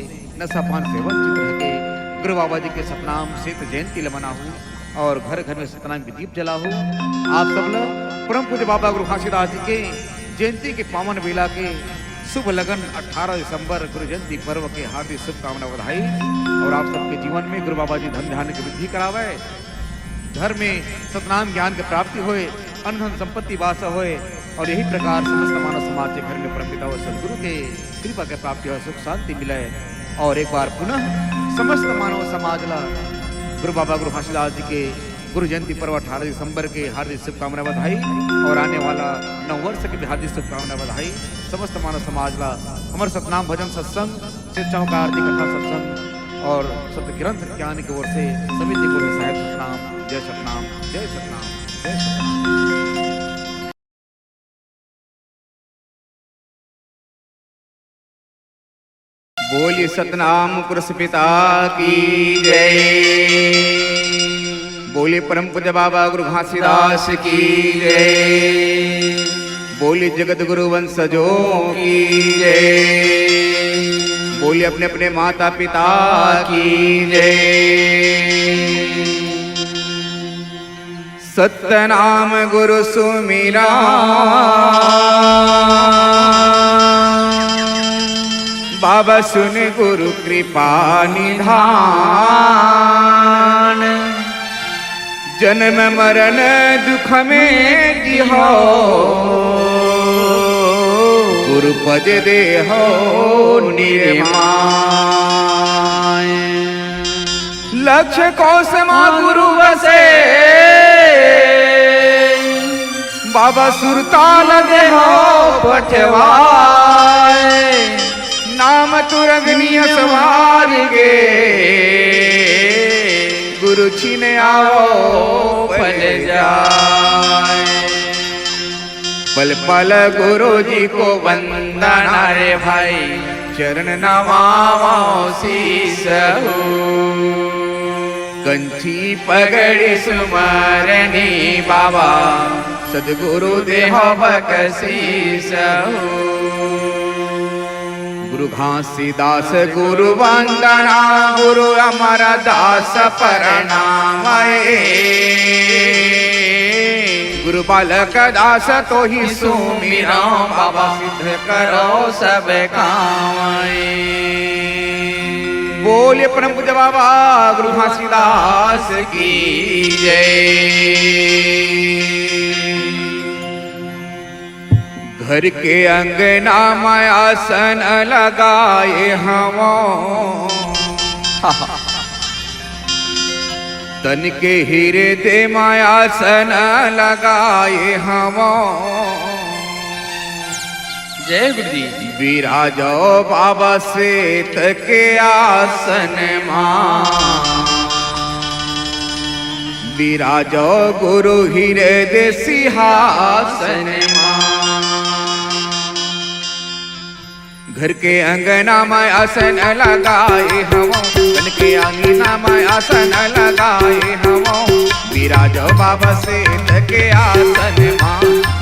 नशा पान से वंचित रह के गुरु बाबा जी के सतनाम सेत जयंती ल मनाहु और घर घर में सतनाम के दीप जलाहु। आप सब ल परम पूज्य बाबा गुरु घासीदास जी के जयंती के पावन बेला के शुभ लगन अठारह दिसंबर गुरु जयंती पर्व के हार्दिक शुभकामना बधाई और आप सबके जीवन में गुरु बाबा जी धन धान्य की वृद्धि करावे, घर में सतनाम ज्ञान के प्राप्ति होए, अन्न धन संपत्ति वास होए और यही प्रकार समस्त मानव समाज के घर में परमपिता व सदगुरु के कृपा के प्राप्ति होए, सुख शांति मिले। और एक बार पुनः समस्त मानव समाज ला गुरु बाबा गुरु घासीदास जी के गुरु जयंती पर्व अठारह दिसंबर के हार्दिक शुभकामना बधाई और आने वाला नव वर्ष की भी हार्दिक शुभकामना बधाई। समस्त मानव समाज ला हमर सतनाम भजन सत्संग, शिक्षाओं का आरती कथा सत्संग और सत ग्रंथ ज्ञान की ओर से समिति को साहेब सतनाम, जय सतनाम, जय सतनाम, जय सतनाम। बोलिए सतनाम पुरुष पिता की जय। बोलिए परम पूज्य बाबा गुरु घासीदास की जय। बोलिए जगत गुरु वंशजों की जय। बोलिए अपने अपने माता पिता की जय। सतनाम गुरु सुमिरा, बाबा सुन गुरु कृपा निधान। जन्म मरण दुख में जिहो, गुरु पद देहो निर्माण। लक्ष कोस मा गुरु बसे, बाबा सुरताल देहो पठवाए। नाम तुरंग नियस मार्गे, गुरु छिन आवो पल जाए। पल पल गुरु जी को वंदना रे भाई, चरण नवावो शीस हो। कंठी पगड़ी सुमरनी बाबा, सदगुरु देहो बकसीस हो। गुरु घासीदास गुरु वंदना, गुरु अमरदास प्रणाम ए। गुरु बालक दास तोहि सुमिरौं, बाबा सिद्ध करौ सब काम ए। बोलिए परम पूज्य बाबा गुरु घासीदास की जय। घर के अंगना म आसन लगाए हवौं, तन के हिरदे म आसन लगाए हवौं। जय गुरुजी। बिराजो बाबा सेत के आसन मा, बिराजो गुरु हिरदे सिंहासन मा। घर के अंगना म आसन लगाए हवौं, तन के आंगना म आसन लगाए हवौं। बिराजो बाबा सेत के आसन मा,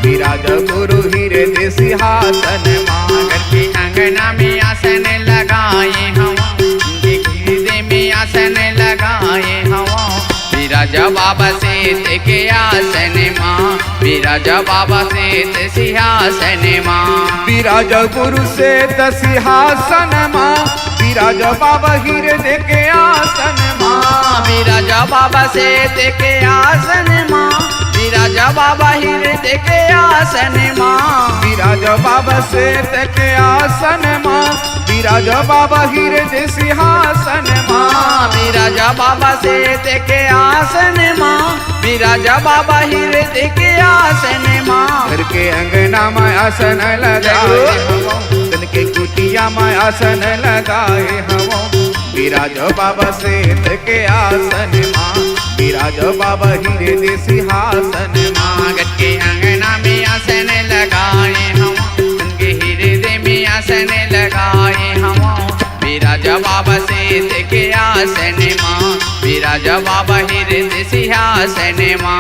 बिराजो गुरु हिरदे सिंहासन मा। घर के अंगना में आसन लगाए हवौं, उनके हिरदे में आसन लगाए हवौं। बिराजो बाबा सेत के आसन मा, बिराजो बाबा सेत सिंहासन मा। बिराजो गुरु सेत सिंहासन मा, बिराजो बाबा हिरदे के आसन मा। बिराजो बाबा सेत के आसन मा, बिराजो बाबा हिरदे के आसन मा। बिराजो बाबा सेत के आसन मा, बिराजो बाबा हिरदे सिंहासन मा। बिराजो बाबा सेत के आसन मा, बिराजो बाबा हिरदे के आसन मा। घर के अंगना म आसन लगाए हवौं, तन के कुटिया म आसन लगाए हवौं। बिराजो बाबा सेत के आसन मा, बिराजो बाबा हिरदे सिंहासन मा। घर के अंगना में आसन लगाए हवौं, उनके हिरदे में आसन लगाए हवौं। बिराजो बाबा सेत के आसन मा, बिराजो बाबा हिरदे सिंहासन मा।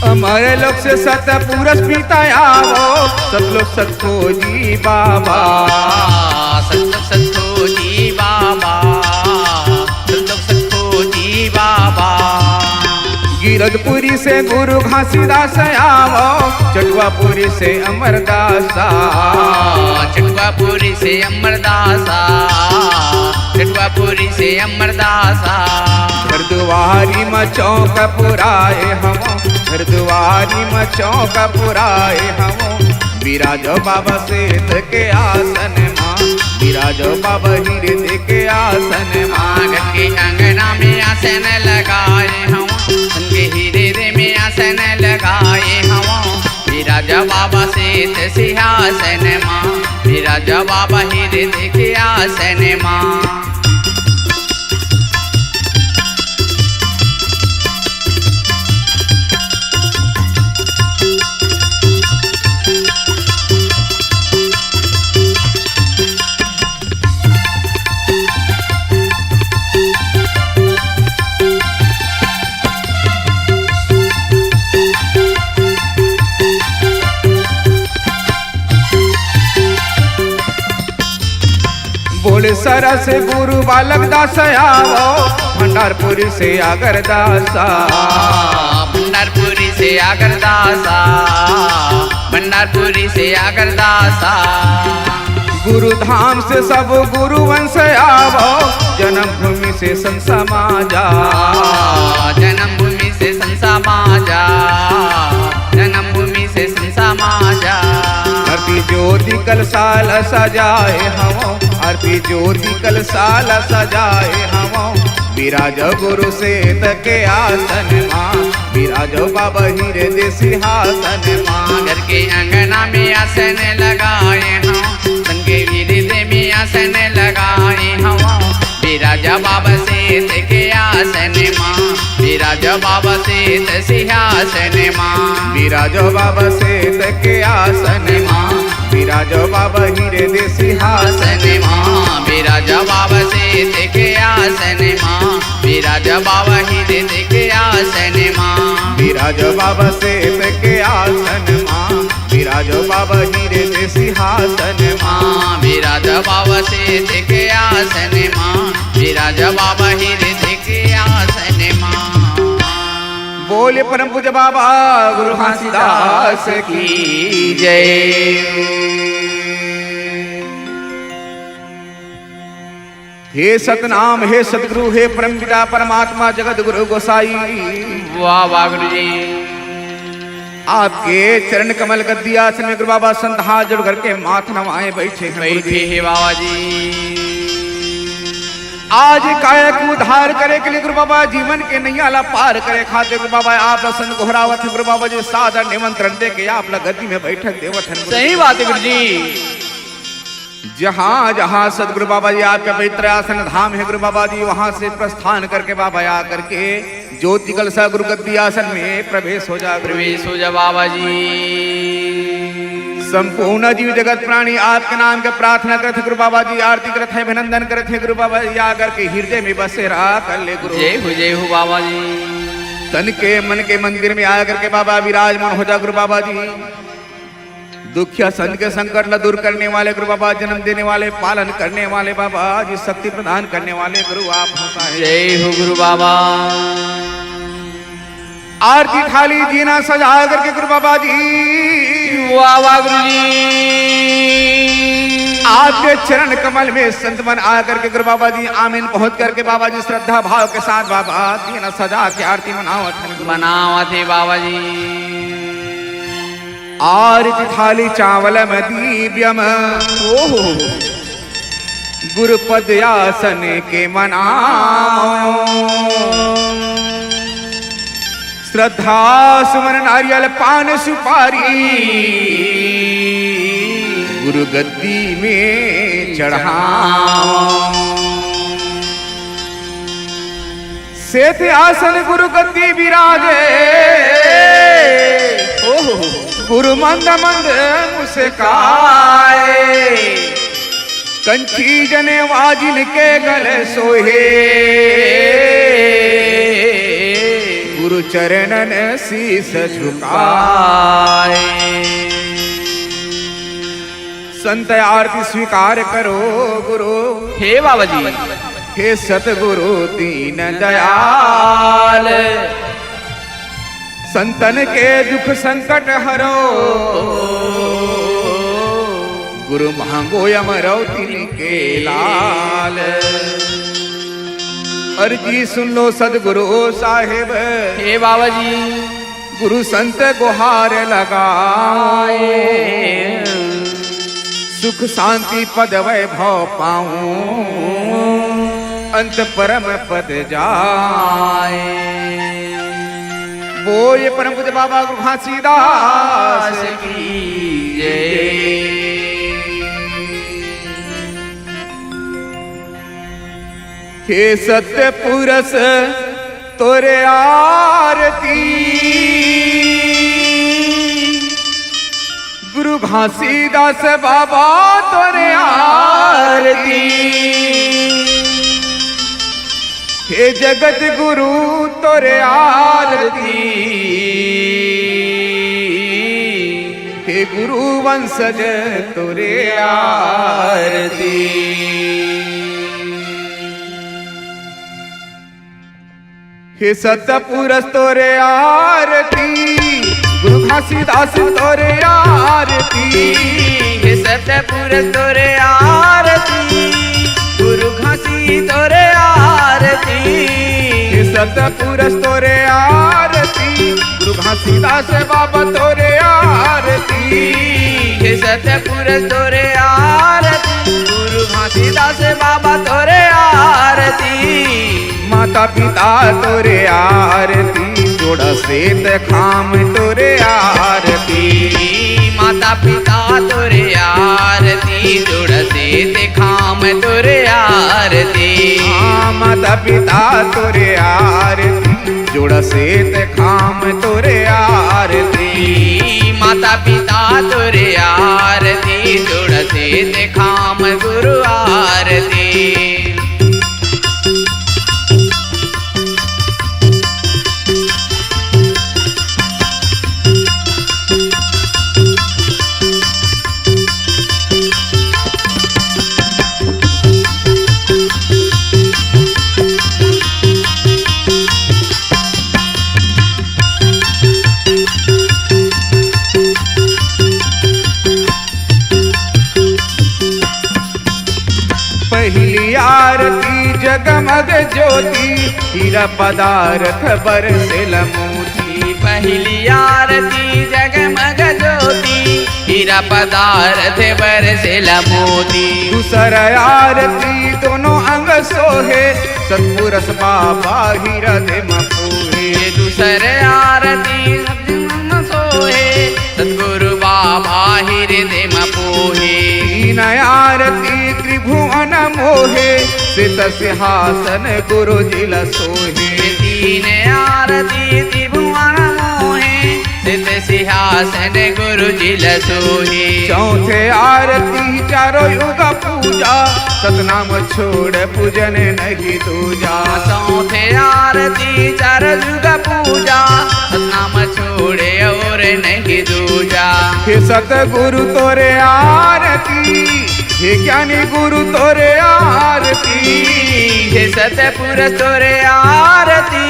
अमर लोक से सतपुरुष पिता आवो, सतलोक सतखोजी बाबा। सतलोक सतखोजी बाबा, सतलोक सतखोजी बाबा। गिरदपुरी से गुरु घासीदास आवो, चटुआपुरी से अमरदासा। चटुआपुरी से अमरदासा, चटुआपुरी से अमरदासा। घर दुआरी म चौक पुराए हवौं, घर दुआरी म चौक पुराए हवौं। बिराजो बाबा सेत के आसन मा, बिराजो बाबा हिरदे के आसन मा। घर के अंगना में आसन लगाए हवौं, उनके हिरदे में आसन लगाए हवौं। बिराजो बाबा सेत सिंहासन मा, बिराजो बाबा हिरदे के आसन मा। तरस गुरु बालक दास आवो, भंडारपुरी से आगर दासा। भंडारपुरी से आगर दासा, भंडारपुरी से आगर दासा। गुरु धाम से सब गुरु वंश आवो, जन्मभूमि से संत समाजा। जन्मभूमि से संत समाजा, जन्मभूमि से संत समाजा। आरती ज्योति कलसा ल सजाए हवो, आरती ज्योति कलसा ल सजाए हवो। बिराजो गुरु सेत के आसन मा, बिराजो बाबा हिरदे सिंहासन मा। घर के अंगना में आसन लगाए हवो, संत के हिरदे में आसन लगाए हवो। बिराजो बाबा सेत के आसन मा, बिराजो बाबा सेत सिंहासन मा। बिराजो बाबा सेत के आसन मा, बिराजो बाबा हिरदे सिंहासन मा। बिराजो बाबा सेत के आसन मा, बिराजो बाबा हिरदे के आसन मा। बिराजो बाबा सेत के आसन मा, बिराजो बाबा हिरदे सिंहासन मा। बिराजो बाबा सेत के आसन मा, बिराजो बाबा हिरदे के आसन मा। बोले परम पूज्य बाबा गुरु घासीदास की जय। हे सतनाम, हे सतगुरु, हे परम पिता परमात्मा जगत गुरु गोसाई। वाह, वाह गुरु जी। आपके चरण कमल गद्दी आसन में गुरु बाबा संत हाथ जोड़ करके माथ नवाए बैठे हैं गुरु जी। बैठे हैं बाबा जी। आज काया को उद्धार करे के लिए गुरु बाबा, जीवन के नैया ला पार करे खातिर गुरु बाबा, आप ला संत गोहरावत है गुरु बाबा जी, सादर निमंत्रण दे के आप ला गद्दी में बैठक देवत है गुरु जी। सही बात है गुरु जी। जहाँ जहाँ सतगुरु बाबा जी आपके पवित्र आसन धाम है गुरु बाबा जी, वहाँ से प्रस्थान करके बाबा आ करके ज्योति कलसा गुरु गद्दी आसन में प्रवेश हो जा गुरु। प्रवेश हो जा बाबा जी। संपूर्ण जीव जगत प्राणी आपके नाम के प्रार्थना करत है गुरु बाबा जी, आरती करत है, अभिनंदन करत है गुरु बाबा जी, आ करके हिरदे में बसेरा कर ले गुरु। जय हो, जय हो बाबा जी। तन के मन के मंदिर में आ करके बाबा विराजमान हो जा गुरु बाबा जी। दुखिया संत के संकट ला दूर करने वाले गुरु बाबा, जन्म देने वाले, पालन करने वाले बाबा जी, शक्ति प्रदान करने वाले गुरु आप होता है। जय हो गुरु बाबा। आरती थाली दीना सजा करके गुरु बाबा जी, वाह वाह गुरु जी। आपके चरण कमल में संत मन आ करके गुरु बाबा जी आमीन पहुंच करके बाबा जी श्रद्धा भाव के साथ बाबा दीना सजा के आरती मनावत है। मनावत है बाबा जी। आरती थाली चावलम दीव्यम। ओहो। गुरुपद आसन के मनाओ। श्रद्धा सुमन नारियल पान सुपारी। गुरु गद्दी में चढ़ाओ। सेत आसन गुरु गद्दी विराजे। ओहो। गुरु मंद मंद मुस्काए। कंठी जनेवा जिनके गल सोहे। गुरु चरणन शीश झुकाए। संत आरती स्वीकार करो गुरु। हे बाबा जी। हे सतगुरु दीन दयाल। संतन के दुख संकट हरो। गुरु मांगो अमरौतिन के लाल। अर्जी सुन लो सदगुरु साहेब। हे बाबा जी। गुरु संत गुहार लगाए। सुख शांति पद वैभव पाऊं। अंत परम पद जाए। बोले परम पूज्य बाबा गुरु घासीदास की जय। हे सत्य पुरुष तोरे आरती। गुरु घासीदास बाबा तोरे आरती। हे जगत गुरु तोरे आरती। हे गुरु वंशज तोरे आरती। हे सतपुरुष तोरे आरती, गुरु घासीदास तोरे आरती। हे सतपुरुष तोरे आरती, गुरु घासी तोरे आरती। हे सतपुरुष तोरे आरती, गुरु घासीदास बाबा तोरे आरती। हे सतपुरुष तोरे आरती, गुरु घासीदास बाबा तोरे आरती। माता पिता तोरे आरती, जोड़ा सेत खाम तोरे आरती। माता पिता तोरे आरती, जोड़ा सेत खाम तोरे आरती। हाँ, माता पिता तोरे आरती, जोड़ा सेत खाम तोरे आरती। माता पिता तोरे आरती, जोड़ा सेत खाम गुरु आरती। पहिली आरती जगमग ज्योति, हीरा पदारथ बरसेल मोती। पहिली आरती जगमग ज्योति, हीरा पदारथ बरसेल मोती। दूसर आरती दोनों अंग सोहे, सतपुरुष बाबा हीरा दे म पोहे। दूसर आरती सब अंग सोहे, सतगुरु बाबा हृदय म पोहे। तीन आरती त्रिभुवन मोहे, सित सिंहासन गुरु जी ल सोहे। तीन आरती त्रिभुवन मोहे, सित सिंहासन गुरु जी ल सोहे। चौथे आरती चारों युग पूजा, सतनाम छोड़ पूजन नहीं दूजा। चौथे आरती चार युग पूजा, सतनाम छोड़े और नहीं दूजा। हे सतगुरु तोरे आरती, हे ज्ञानी गुरु तोरे आरती। हे सतपुरुष तोरे आरती,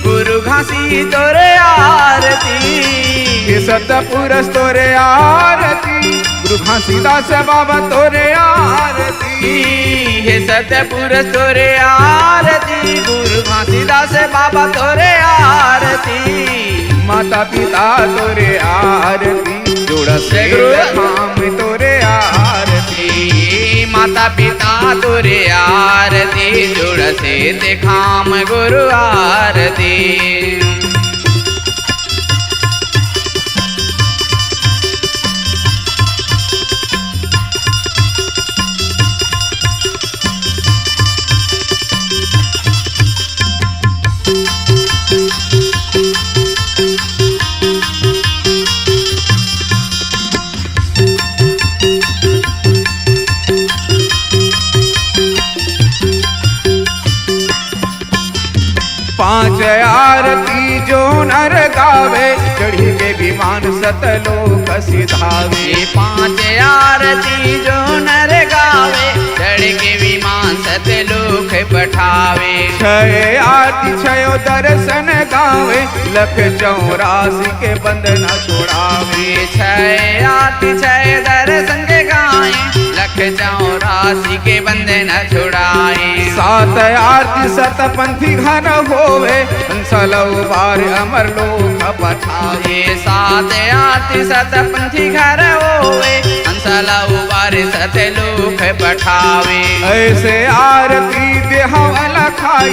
गुरु घासी तोरे आरती। हे सतपुरुष तोरे आरती, गुरु घासीदास बाबा तोरे आरती। हे सतपुरुष तोरे आरती, गुरु घासीदास बाबा तोरे आरती। माता पिता तोरे आरती, जोड़ा सेत खाम तोरे आरती। माता पिता तोरे आरती, जोड़ा सेत खाम गुरु आरती। पांच आरती जो नर गावे, चढ़ी के विमान सतलोक सिधावे। पांच आरती जो नर गावे, चढ़ के विमान सतलोक पठावे। छह आरती छयो दर्शन गावे, लख चौरासी के बंधन छुड़ावे। छह आरती छह दर्शन के गाए, लख चौरासी के बंधन छुड़ाए। सात आरती सत पंथी घर होवे, हंस ल उबार अमर लोक पठावे। सात आरती सत पंथी घर होवे, हंस ल उबार सतलोक पठावे। ऐसे आरती देहवल खाई,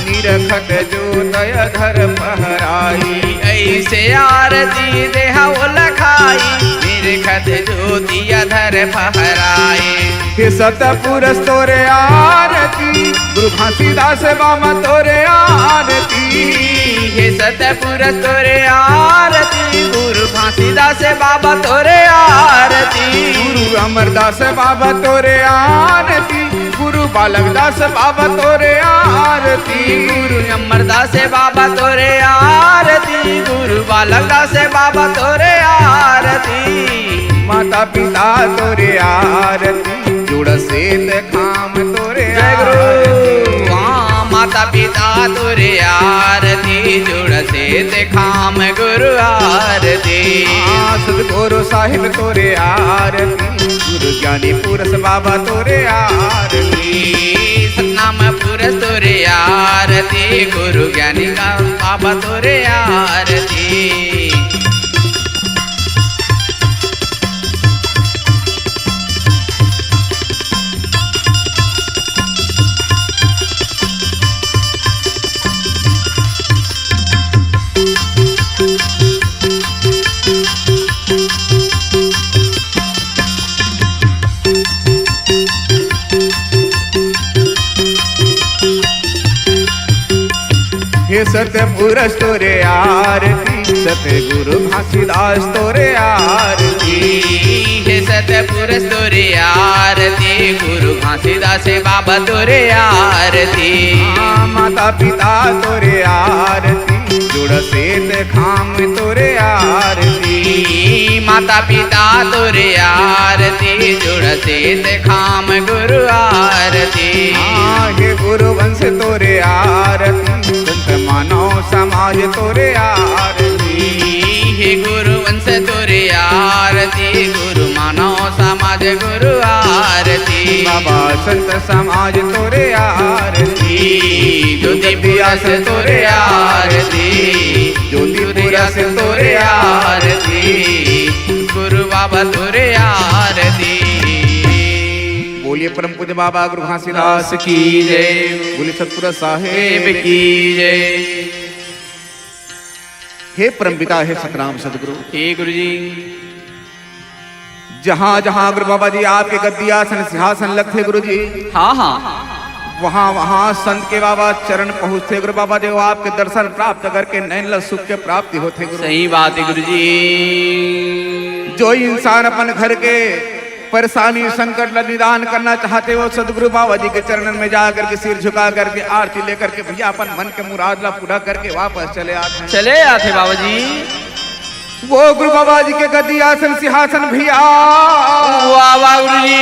निरखत जोत अधर फहराई। ऐसे आरती देहवल खाई, निरखत जोत अधर फहराई। हे सतपुरुष तोरे आरती, गुरु घासीदास बाबा तोरे आरती। हे सतपुरुष तोरे आरती, गुरु घासीदास बाबा तोरे आरती। गुरु अमरदास बाबा तोरे आरती, गुरु बालक दास बाबा तोरे आरती। गुरु अमरदास बाबा तोरे आरती, गुरु बालक दास बाबा तोरे आरती। माता पिता तोरे आरती, जुड़ सेत खाम तोरे जय गुरु। आरती। हाँ, माता पिता तोरे आरती, जुड़से ते खाम गुरु आरती। हाँ, सतगुरु साहिब तोरे आरती, गुरु ज्ञानी पुरुष बाबा तोरे आरती। सतनाम पुरुष तोरे आरती, गुरु ज्ञानी का बाबा तोरे आरती। हे सतपुरुष तोरे आरती, सतगुरु घासीदास तोरे आरती। हे सतपुरुष तोरे आरती, गुरु घासीदास बाबा तोरे आरती। हाँ, माता पिता तोरे आरती, जुड़से ते खाम तोरे आरती। माता पिता तोरे आरती, जुड़से ते खाम गुरु आरती। हाँ, हे गुरु वंश तोरे आरती, संत मानव समाज तोरे आरती। हे गुरु वंश तोरे आरती, गुरु मानव समाज गुरु आरती। बाबा संत समाज तोरे आरती, ज्योति पुरस तोरे आरती, ज्योति पुरस तोरे आरती, गुरु बाबा तोरे आरती। बोलिए परम पूज्य बाबा गुरु घासीदास दास की जय। बोलिए सतपुरुष साहेब की जय। हे परमपिता, हे सतराम सतगुरु। हे गुरु जी। जहाँ जहाँ गुरु बाबा जी आपके गद्दी आसन सिंहासन लगथे गुरु जी, हाँ, हाँ। वहाँ वहाँ संत के बाबा चरण पहुँचथे गुरु बाबा जी, वो आपके दर्शन प्राप्त करके नैन ल सुख के प्राप्ति होथे गुरु। सही बात है गुरु जी। जो इंसान अपन घर के परेशानी संकट ला निदान करना चाहथे, वो सतगुरु बाबा जी के चरणन में जा करके सिर झुका करके आरती लेकर के भैया अपन मन के मुराद ला पूरा करके वापस चले आथे। चले आथे बाबा जी। वो गुरु बाबा जी के गद्दी आसन सिंहासन भैया। वाह, वाह गुरु जी।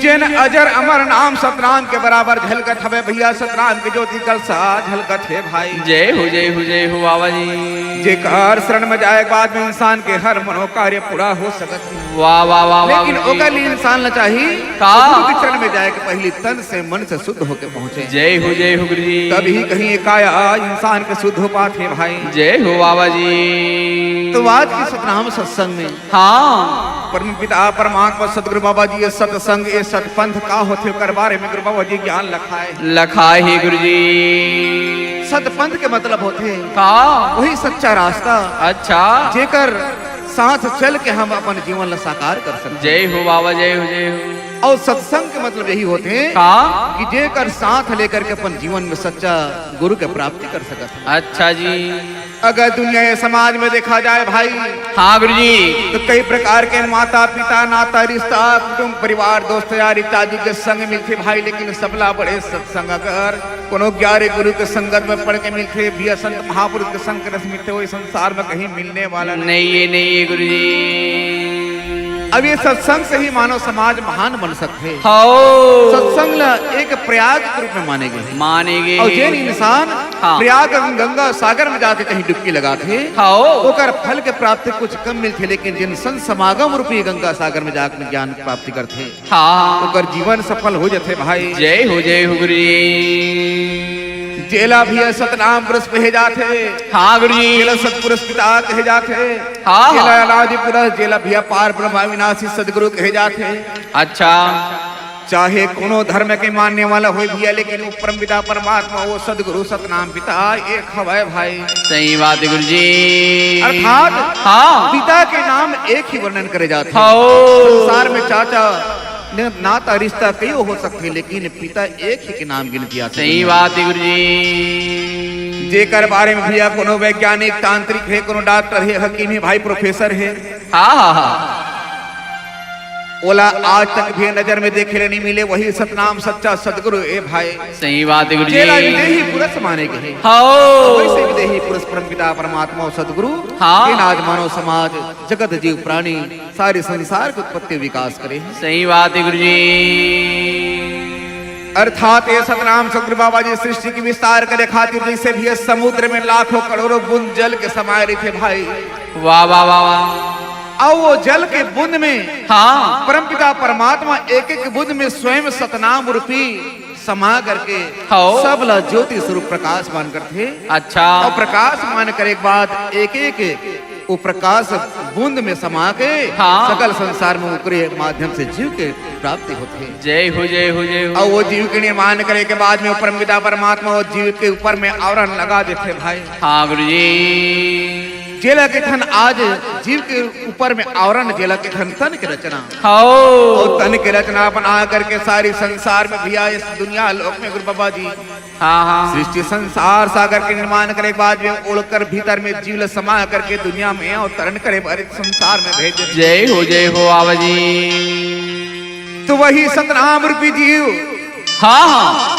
जिन अजर अमर नाम सतनाम के बराबर झलकत हवे भैया, सतनाम के ज्योति कलसा झलकत हे भाई। जय हो, जय हो, जय हो बाबा जी। जेकर शरण में जाए के बाद में इंसान के हर मनोकार्य पूरा हो सकत हे। वाह, वाह, वाह, वाह लेकिन गुरु जी। ओकर लिए इंसान ला चाही का? गुरु के चरण में जाए के पहली तन से मन से शुद्ध होके पहुंचे। जय हो, जय हो गुरु जी। तभी कहीं काया इंसान के शुद्ध हो पाथे भाई। जय हो बाबा जी। तो आज के सतनाम सत्संग में हाँ। परम पिता परमात्मा सतगुरु बाबा जी ये सत्संग, ये सतपंथ का होथे, ओकर बारे में गुरु बाबा जी ज्ञान लखाए। लखाए हे गुरु जी। सतपंथ के मतलब होथे का? वही सच्चा रास्ता। अच्छा। जेकर साथ चल के हम अपन जीवन ला साकार कर सकते। जय हो बाबा, जय हो, जय हो। और सत्संग के मतलब यही होथे का? कि जेकर साथ लेकर के अपन जीवन में सच्चा गुरु के प्राप्ति कर सकत हे। अच्छा जी। अगर दुनिया या समाज में देखा जाए भाई, हाँ गुरु जी। तो कई प्रकार के माता पिता, नाता रिश्ता, कुटुंब परिवार, दोस्त यार इत्यादि के संग मिलथे भाई, लेकिन सबला बड़े सत्संग अगर कोनो ग्यारह गुरु के संगत में पड़ के मिलथे, भैया संत महापुरुष के संग के रस मिलथे, वही संसार में कहीं मिलने वाला नहीं। नहीं, ये नहीं है गुरु जी। अब ये सत्संग से ही मानव समाज महान बन सकथे। हाओ। सत्संग ला एक प्रयाग के रूप में माने गए हे। माने गए और हे। जेन इंसान हाँ। प्रयाग गंगा सागर में जाके कहीं डुबकी लगाथे, हाओ। ओकर फल के प्राप्ति कुछ कम मिलथे, लेकिन जेन संत समागम रूपी गंगा सागर में जाके ज्ञान प्राप्ति करथे, हाँ। ओकर जीवन सफल हो जथे भाई। जय हो, जय हो गुरु जी। जेला भैया सतनाम पुरुष कहे जाथे। हाँ गुरु जी। जेला सतपुरुष पिता कहे जाथे। हाँ, जेला हाँ। अनादि पुरुष, जेला भैया पार ब्रह्म अविनाशी सदगुरु कहे जाथे। अच्छा। चाहे कोनो धर्म के मानने वाला होय भैया, लेकिन वो परम पिता परमात्मा, वो सदगुरु सतनाम पिता एक हवय भाई। सही बात है गुरु जी। अर्थात हाँ। पिता के नाम एक ही वर्णन करे जाथे। हाओ। संसार में चाचा न-, नाता रिश्ता कई हो सकथे, लेकिन पिता एक ही के नाम गिनती आथे। सही बात है गुरु जी। जेकर बारे में भैया कोनो वैज्ञानिक, तांत्रिक हे, कोनो डॉक्टर हे, हकीम हे, भाई प्रोफेसर हे, हाँ, हाँ, हाँ। ओला आज तक भी नजर में देखे ले नहीं मिले, वही सतनाम सच्चा सदगुरु ए भाई। सही बात है गुरु जी। जेला विदेही पुरुष माने गए हे। हाओ। वैसे विदेही पुरुष परम पिता परमात्मा और सदगुरु, हाँ। जेन आज मानव समाज, जगत जीव प्राणी, सारे संसार के उत्पत्ति विकास करे हे। सही बात है गुरु जी। अर्थात ये सतनाम सतगुरु बाबा जी सृष्टि के विस्तार करे खातिर जैसे भी ये समुद्र में लाखों करोड़ों बूंद जल के समाये रहिथे भाई। वाह, वाह, वाह, वाह। अउ वो जल के बूंद में हाँ। परमपिता परमात्मा एक एक बूंद में स्वयं सतनाम रूपी समा करके हाँ। सब ला ज्योति स्वरूप प्रकाशमान करथे। अच्छा। अउ प्रकाशमान करे के बाद एक एक वो प्रकाश बूंद में समा के हाँ। सकल संसार में ओकरे माध्यम से जीव के प्राप्ति होथे। जय हो, जय हो, जय हो। अउ वो जीव के निर्माण करे के बाद में वो परमपिता परमात्मा वो जीव के ऊपर में आवरण लगा देथे भाई। हाँ गुरुजी। जेला कथन आज जीव के ऊपर में आवरण, जेला कथन तन के रचना। हाँ। अउ तन के रचना बना करके सारी संसार में भैया इस दुनिया लोक में गुरु बाबा जी हाँ, हाँ। सृष्टि संसार सागर के निर्माण करे के बाद में ओकर भीतर में जीव ल समा करके दुनिया में अवतरण करे बर संसार में भेजे। जय हो, जय हो बाबा जी। तो वही सतनाम रूपी जीव हाँ, हाँ।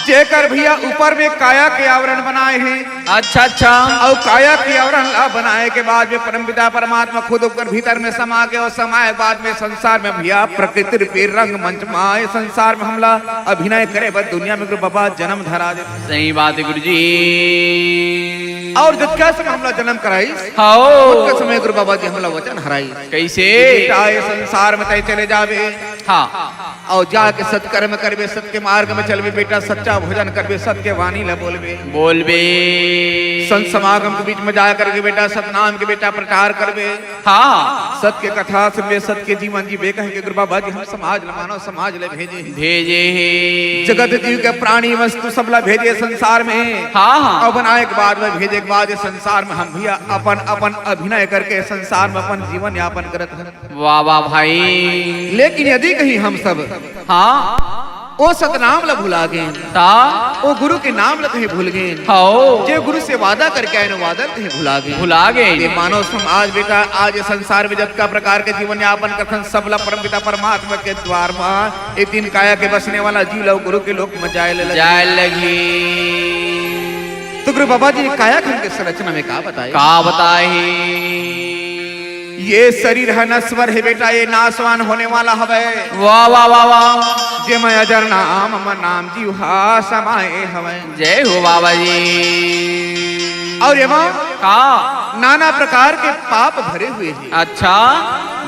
जेकर भैया ऊपर में काया के आवरण बनाए हे। अच्छा, अच्छा। अउ काया के आवरण ला बनाए के बाद में परमपिता परमात्मा खुद ओकर भीतर में समा के अउ समाए बाद में संसार में भैया प्रकृति रूपी रंगमंच में आए संसार में हमला अभिनय करे बर दुनिया में गुरु बाबा जन्म धरा देथे। सही बात है गुरुजी। अउ जतका समय हमला जन्म कराइस, हाँ। ओतका समय गुरु बाबा जी हमला वचन हराइस। कैसे? बेटा, ये संसार में तय चले जाबे। हाँ। अउ जाके सत्कर्म करबे, सत के मार्ग में चलबे बेटा, सच्चा भोजन करबे, सत के वाणी ला बोलबे। बोलबे। संत समागम के बीच में जा करके बेटा सतनाम के बेटा प्रचार करबे। हाँ। सत के कथा सुनबे, सत के जीवन जीबे कह के गुरु बाबा जी हम समाज ला, मानव समाज ला भेजे हे। भेजे हे। जगत जीव के प्राणी वस्तु सब ला भेजे संसार में। हाँ, हाँ। अउ बनाए के बाद में भेजे के बाद ये संसार में हम भी अपन अपन अभिनय करके संसार में अपन जीवन यापन करत हन। वाह, वाह भाई। लेकिन यदि कहीं हम सब हाँ। ओ सतनाम ला भुला गेन, ता? ओ गुरु के नाम ला कहीं भूल गेन, हाँ। जे गुरु से वादा करके आए न, वादा ला कहीं भुला गेन। भुला गेन। ये मानव समाज बेटा, आज ये संसार में जतका प्रकार के जीवन यापन करथन, सब ला परमपिता परमात्मा के द्वार मा एक दिन काया के बसने वाला जीव ला गुरु के लोक में जाए ले लगी। जाए लगी। तो गुरु बाबा जी काया खंड के संरचना में का बताए? का बताए? ये शरीर ह नश्वर हे बेटा, ये नाशवान होने वाला हवय। वाह, वाह, वाह, वाह। जेमा अजर नाम अमर नाम जीव हा समाए हवय। जय हो बाबा जी। अउ एमा का? नाना प्रकार के पाप भरे हुए हे। अच्छा।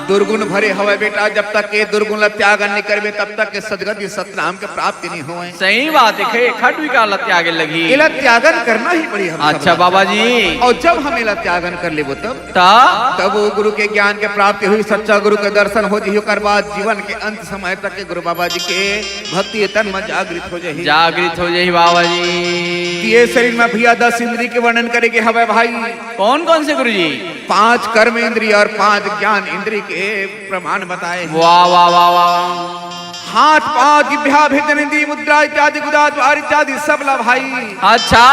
दुर्गुण भरे हवय बेटा, जब तक ये दुर्गुण ला त्यागन नइ करबे, तब तक ये सदगति सतनाम के प्राप्ति नइ होवय। सही बात हे, खे-, खट विकार ला त्यागे लगही। एला त्यागन करना ही पड़ी हम अच्छा सब। बाबा जी। अउ जब हम एला त्यागन कर लेबो तब? ता? तब वो गुरु के ज्ञान के प्राप्ति होही, सच्चा गुरु के दर्शन हो जही, ओकर बाद जीवन के अंत समय तक के गुरु बाबा जी के भक्ति तन में जागृत हो जही। जागृत हो जही बाबा जी। ये शरीर में भैया दस इंद्री के वर्णन करे के हवय भाई। कौन कौन से गुरु जी? पांच कर्म इंद्री अउ पांच ज्ञान इंद्री के प्रमाण बताए हे। वाह, वाह, वाह, वाह। हाथ, पांव, जिह्वा, भेजन, इंद्री, मुद्रा इत्यादि, गुदा, द्वार इत्यादि सब ला भाई। अच्छा।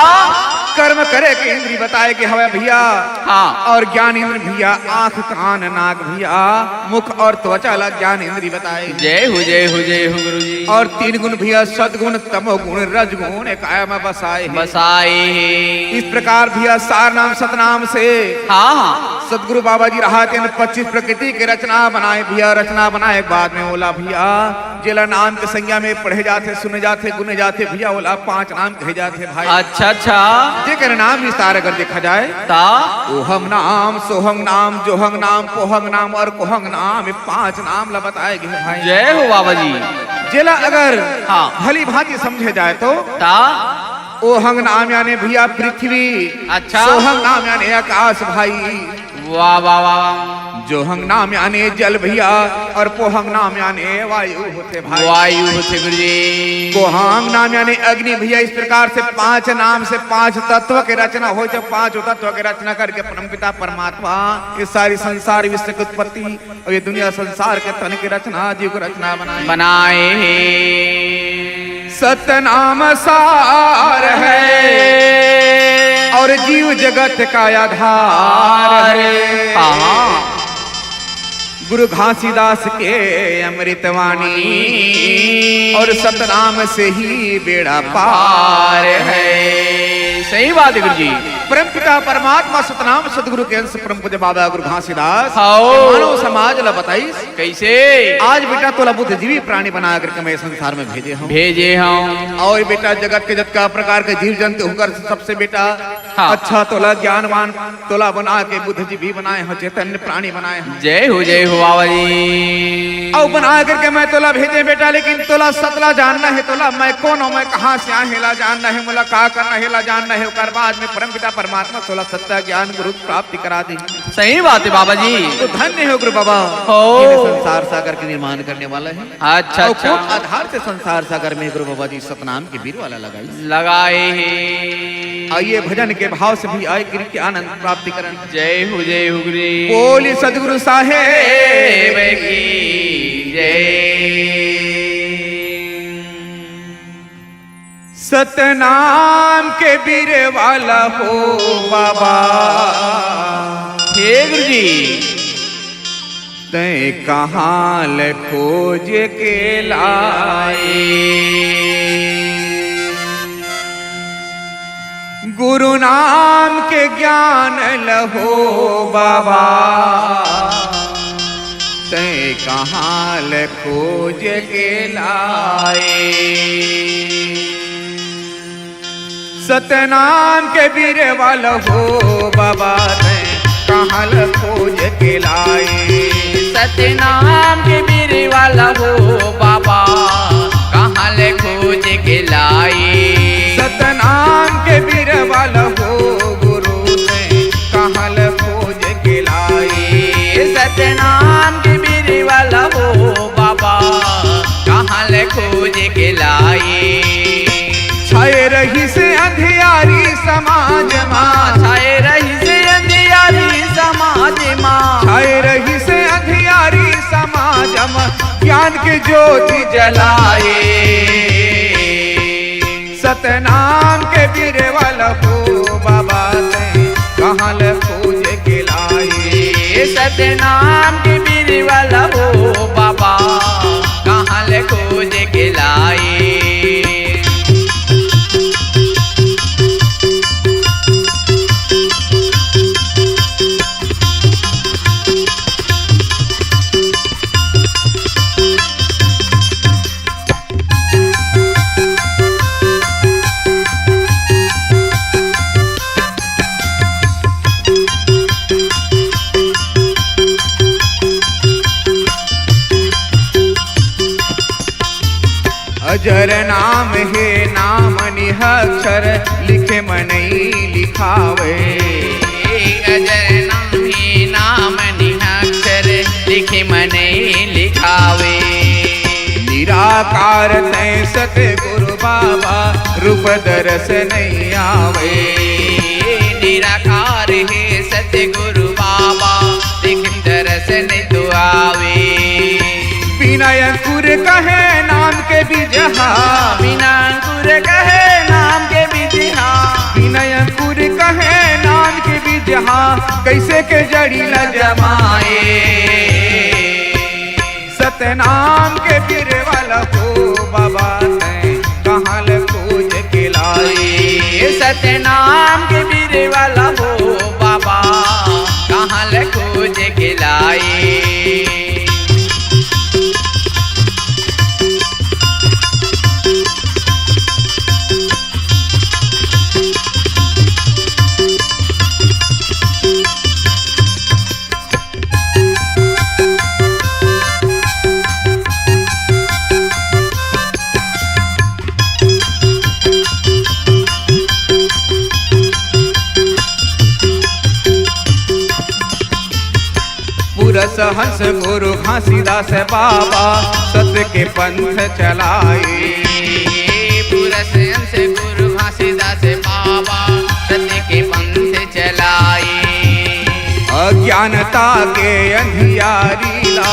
कर्म करे के इंद्री बताए के हवय भैया। हाँ। अउ ज्ञान इंद्री भैया, आंख, कान, नाक भैया, मुख अउ त्वचा ला ज्ञान इंद्री बताए। जय हो, जय हो, जय हो गुरु जी। अउ तीन गुण भैया, सदगुण, तमोगुण, रजगुण, काय में बसाए हे। बसाए हे। इस प्रकार भैया सार नाम सतनाम से हाँ, हाँ। सतगुरु बाबा जी रहा तेन पच्चीस प्रकृति के रचना बनाए भैया, रचना बनाए के बाद में ओला भैया, जेला नाम के संज्ञा में पढ़े जाथे, सुने जाथे, गुने जाथे भैया, ओला पांच नाम कहे जाथे भाई। अच्छा, अच्छा। जेकर नाम विस्तार अगर देखा जाए, ता? ओहंग नाम, सोहंग नाम, जोहंग नाम, पोहंग नाम अउ कोहंग नाम, ये पांच नाम ला बताए गे हे भाई। जय हो बाबा जी। जेला अगर हाँ। भली भांति समझे जाए तो ता? ओहंग नाम यानी भैया पृथ्वी, अच्छा। सोहंग नाम यानी आकाश भाई। वाह, वाह, वाह, वाह। जोहंग नाम यानी जल भैया अउ पोहंग नाम यानी वायु होथे भाई। वायु होथे गुरु जी। कोहंग नाम यानी अग्नि भैया। इस प्रकार से पांच नाम से पांच तत्व के रचना होय, जब पांचों तत्व के रचना करके परमपिता परमात्मा ये सारी संसार विश्व की उत्पत्ति अउ ये दुनिया संसार के तन के रचना, जीव के रचना बनाए। बनाए हे। सतनाम सार हे अउ जीव जगत का आधार हे। हाँ। गुरु घासीदास के अमृतवाणी अउ सतनाम से ही बेड़ा पार हे। सही बात हे गुरुजी। परम पिता परमात्मा सतनाम सतगुरु के अंश परम पूज्य बाबा गुरु घासीदास हव। मानव समाज ला बताइस। कइसे? आज बेटा तोला बुद्धिजीवी प्राणी बना करके मैं संसार में भेजे हंव। भेजे हंव। अउ बेटा जगत के जतका प्रकार के जीव जंतु होकर सबसे बेटा हाँ। अच्छा तोला ज्ञानवान तोला बना के बुद्धिजीवी बनाए हंव, चैतन्य प्राणी बनाए हंव। जय हो, जय हो बाबा जी। अउ बना करके मैं तोला भेजे बेटा, लेकिन तोला सत ला जानना हे, तोला मैं कोन हंव, मैं कहाँ से आए हंव एला जानना हे, मोला का करना हे एला जानना हे, ओकर बाद में परम पिता परमात्मा तोला सच्चा ज्ञान गुरु प्राप्ति करा दे। सही बात हे बाबा जी। तो धन्य हो गुरु बाबा, हो। ये संसार सागर के निर्माण करने वाला हे। अच्छा, अउ अच्छा। कोन आधार से संसार सागर में गुरु बाबा जी सतनाम के बीर वाला लगाइस? लगाए हे। आइए भजन के भाव से भी आए गिर के आनंद प्राप्ति करन। जय हो, जय हो गुरु। बोली सतगुरु साहेब की जय। सतनाम के बीर वाला हो बाबा। हे गुरुजी। तैं कहाँ ले खोज के लाए? गुरु नाम के ज्ञान ल हो बाबा। तैं कहाँ ले खोज के लाए? सतनाम के बीर वाला हो बाबा, तैं कहाँ ल खोज के लाए? सतनाम के बीर वाला हो बाबा, कहाँ ल खोज के लाए? सतनाम के बीर वाला हो गुरु, तैं कहाँ ल खोज के लाए? सतनाम के बीर वाला हो बाबा, कहाँ ले खोज के लाए? छाए रहिस अंधियारी समाज मा। छाए रहिस अंधियारी समाज मा। छाए रहिस अंधियारी समाज मा। ज्ञान के ज्योति जलाए। सतनाम के बीर वाला हो बाबा, तैं कहाँ ले खोज के लाए? सतनाम के बीर वाला हो बाबा, कहाँ ले खोज के लाए? अजर नाम हे नाम निहक्षर, लिखे मनई लिखावे। अजर नाम हे नाम निहक्षर, लिखे मनई लिखावे। निराकार तैं सतगुरु बाबा, रूप दरस नइ आवे। निराकार हे सतगुरु बाबा, लेकिन दरस नइ तो आवे। बिना अंकुर कहे नाम के बीजहा। बिना अंकुर कहे नाम के बीजहा। बिना अंकुर कहे नाम के बीजहा, कइसे के जड़ी ला जमाए? सतनाम के बीर वाला हो बाबा, तैं कहाँ ले खोज के लाए? सतनाम के बीर वाला हो बाबा, कहाँ ले खोज के लाए? पुरस हंस गुरु घासीदास बाबा, सत्य के पंथ चलाए। पुरस हंस गुरु घासीदास बाबा, सत्य के पंथ चलाए। अज्ञानता के अंधियारी ला,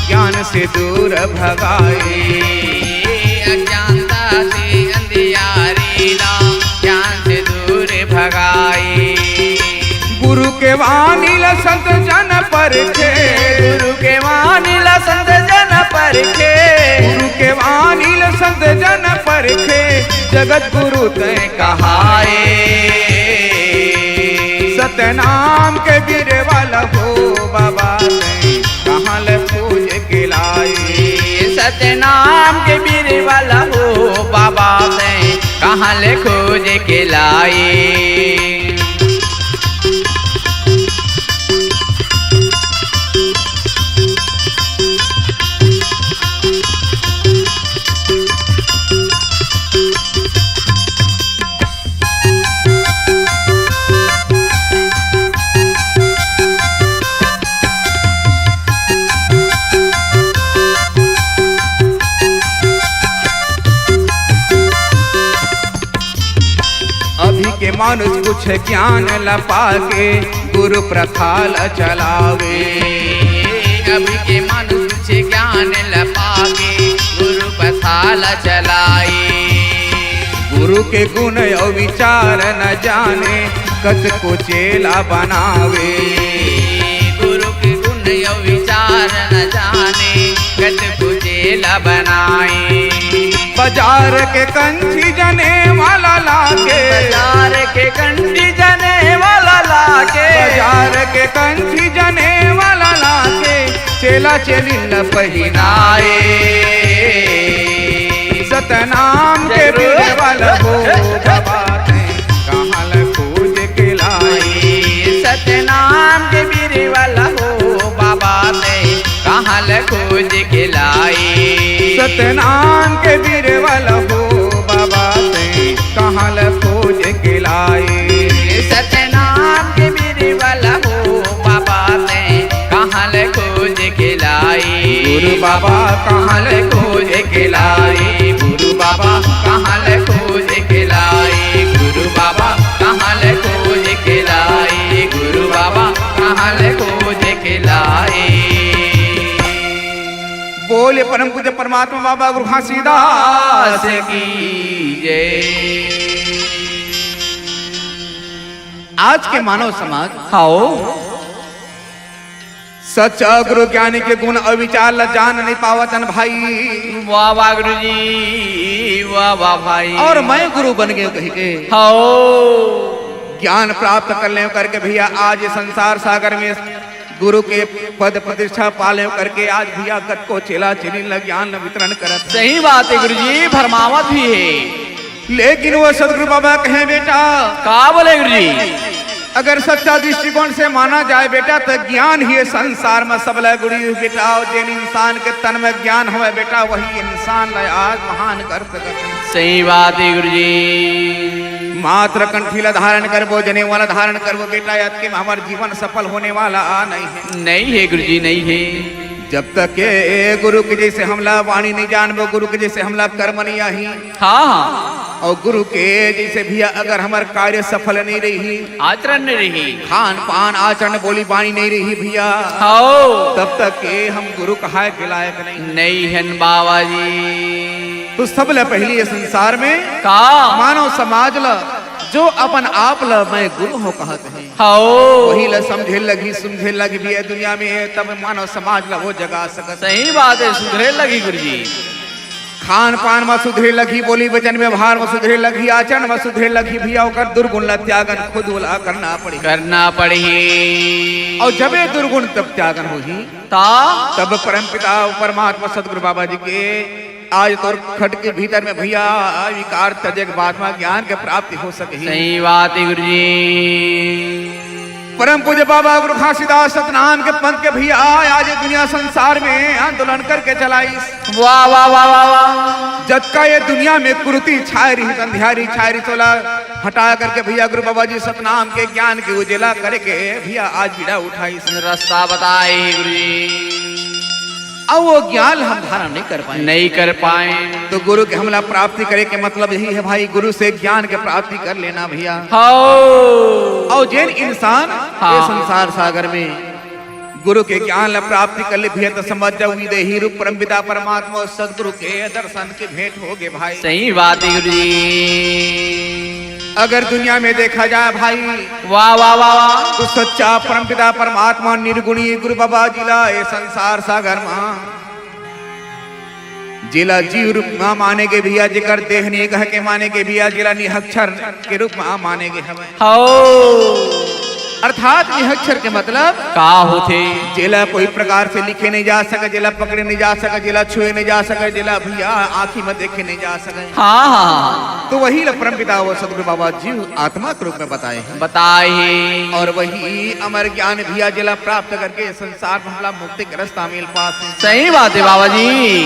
ज्ञान से दूर भगाए। अज्ञानता से अंधियारी ला, ज्ञान से दूर भगाए। गुरु के वाणी ल संत जन परखे। गुरु के वाणी ल संत जन परखे। गुरु के वाणी ल संत जन परखे। जगत गुरु तैं कहाए। सतनाम के बीरे वाला हो बाबा, तैं कहाँ ले खोज के लाई? सतनाम के बीरे वाला हो बाबा, तैं कहाँ ले खोज के लाई? अभी के मानुष कुछ ज्ञान ल पाके गुरु प्रथा ल चलावे। अभी के मानुष कुछ ज्ञान ल पाके गुरु प्रथा ल चलाए। गुरु के गुण अउ विचार न जाने, कतको चेला बनावे। गुरु के गुण अउ विचार न जाने, कतको चेला बनाए। बाजार के कंठी जने वाला लाके। बाजार के कंठी जने वाला लाके। बाजार के कंठी जने वाला लाके, चेला चेली ल पहिनाए। सतनाम के बीरे वाला हो बाबा, तैं कहाँ ल खोज के लाई? सतनाम के बीरे वाला हो बाबा, तैं कहाँ ल खोज के लाई? सतनाम के बीरे वाला हो बाबा, तैं कहाँ ल खोज के लाई? सतनाम के बीरे वाला हो बाबा, तैं कहाँ ले खोज के लाई? गुरु बाबा कहाँ ले खोज के लाई? गुरु बाबा कहाँ ले खोज के लाई? गुरु बाबा कहाँ ले खोज के लाई? गुरु बाबा कहाँ ले खोज के लाई? बोले परम पूज्य परमात्मा बाबा गुरु घासीदास की जय। आज के मानव समाज हाओ। सच्चा गुरु ज्ञानी के गुण अउ विचार ला जान नहीं पावत हन भाई। वाह वाह गुरु जी, वाह वाह भाई। और मैं गुरु बन गयो कहि के हाओ। ज्ञान प्राप्त कर लेव करके भैया आज ये संसार सागर में गुरु के पद प्रतिष्ठा पालेव करके आज भैया कतको चेला चेली ला ज्ञान वितरण करत हे। सही बात है गुरु जी, भरमावत भी है। लेकिन वो सदगुरु बाबा कहे, बेटा, का बोले गुरु जी? अगर सच्चा दृष्टिकोण से माना जाए बेटा, तो ज्ञान ही ये संसार में सबले गुड़ी बेटा, और जिन इंसान के तन में ज्ञान होवे बेटा, वही इंसान ला आज महान कर सकत हे। सही बात है गुरु जी। मात्र कंठी ला धारण करबो, जनेवा ला धारण करबो बेटा, अतके में हमार जीवन सफल होने वाला आ नहीं है। नहीं है गुरु जी, नहीं है। जब तक के गुरु के जैसे हमला वाणी नहीं जानबो, गुरु के जैसे हमला कर्म नहीं आही, हाँ, हाँ। और गुरु के जैसे भैया अगर हमार कार्य सफल नहीं रही, आचरण नहीं रही। खान पान आचरण बोली बाणी नहीं रही भैया, हाओ। तब तक के हम गुरु कहाए के लायक नहीं। नहीं हन बाबा जी। तो सबले पहली ये संसार में का? मानव समाज ला, जो अपन आप ला मैं गुरु हूँ कहत हे, हाओ। वही ला समझे लगी, सुधरे लगी भैया दुनिया में, तब मानव समाज ला वो जगा सकत। सही बात है, सुधरे लगी गुरु जी। खान पान में सुधरे लगी, बोली वचन व्यवहार में सुधरे लगी, आचरण में सुधरे लगी भैया, ओकर दुर्गुण ला त्यागन खुद ला करना पड़ही। करना पड़ही। और जब ये दुर्गुण तब त्यागन होही, ता? तब परमपिता परमात्मा सदगुरु बाबा जी के आज तोर खट के भीतर में भैया विकार तजे के बाद में ज्ञान के प्राप्ति हो सके। सही बात है गुरु जी। परम पूज्य बाबा गुरु घासीदास सतनाम के पंथ के भैया आज ये दुनिया संसार में आंदोलन करके चलाइस। वाह, वाह, वाह, वाह, वाह। जतका ये दुनिया में कुरीति छाय रही, अंधियारी छाय रही, तोला हटा करके भैया गुरु बाबा जी सतनाम के ज्ञान के उजेला करके भैया आज बीड़ा उठाइस। रास्ता बताए गुरु जी। अउ वो ज्ञान हम धारण नहीं कर पाए। नहीं कर पाए। तो गुरु के हमला प्राप्ति करे के मतलब यही है भाई, गुरु से ज्ञान के प्राप्ति कर लेना भैया। हाओ। और जेन इंसान हाँ। ये संसार सागर में गुरु के ज्ञान ला प्राप्ति कर ले भैया, तो समझ जाओ, विदेही रूप परमपिता परमात्मा और सदगुरु के दर्शन के भेंट हो गए भाई। सही बात है गुरु जी। अगर दुनिया में देखा जाए भाई, वाह, वाह, वाह, वाह। तो सच्चा परमपिता परमात्मा निर्गुणी गुरु बाबा जी ला ये संसार सागर मा जेला जीव रूप मा माने गे भैया, जेकर देह नहीं कह के माने गे भैया, जेला निहक्षर के रूप मा माने गे हवे। हाओ। अर्थात निहक्षर के मतलब का होथे? जेला कोई प्रकार से लिखे नहीं जा सके, जेला पकड़े नहीं जा सके, जेला छुए नहीं जा सके, जेला भैया आँखी में देखे नहीं जा सके। हाँ, हाँ, हाँ। तो वही ला परमपिता वो सदगुरु बाबा जीव आत्मा के रूप में बताए हैं। बताए हैं। और वही अमर ज्ञान भैया जेला प्राप्त करके संसार में हमला मुक्ति के रास्ता मिल पास। सही बात है बाबा जी।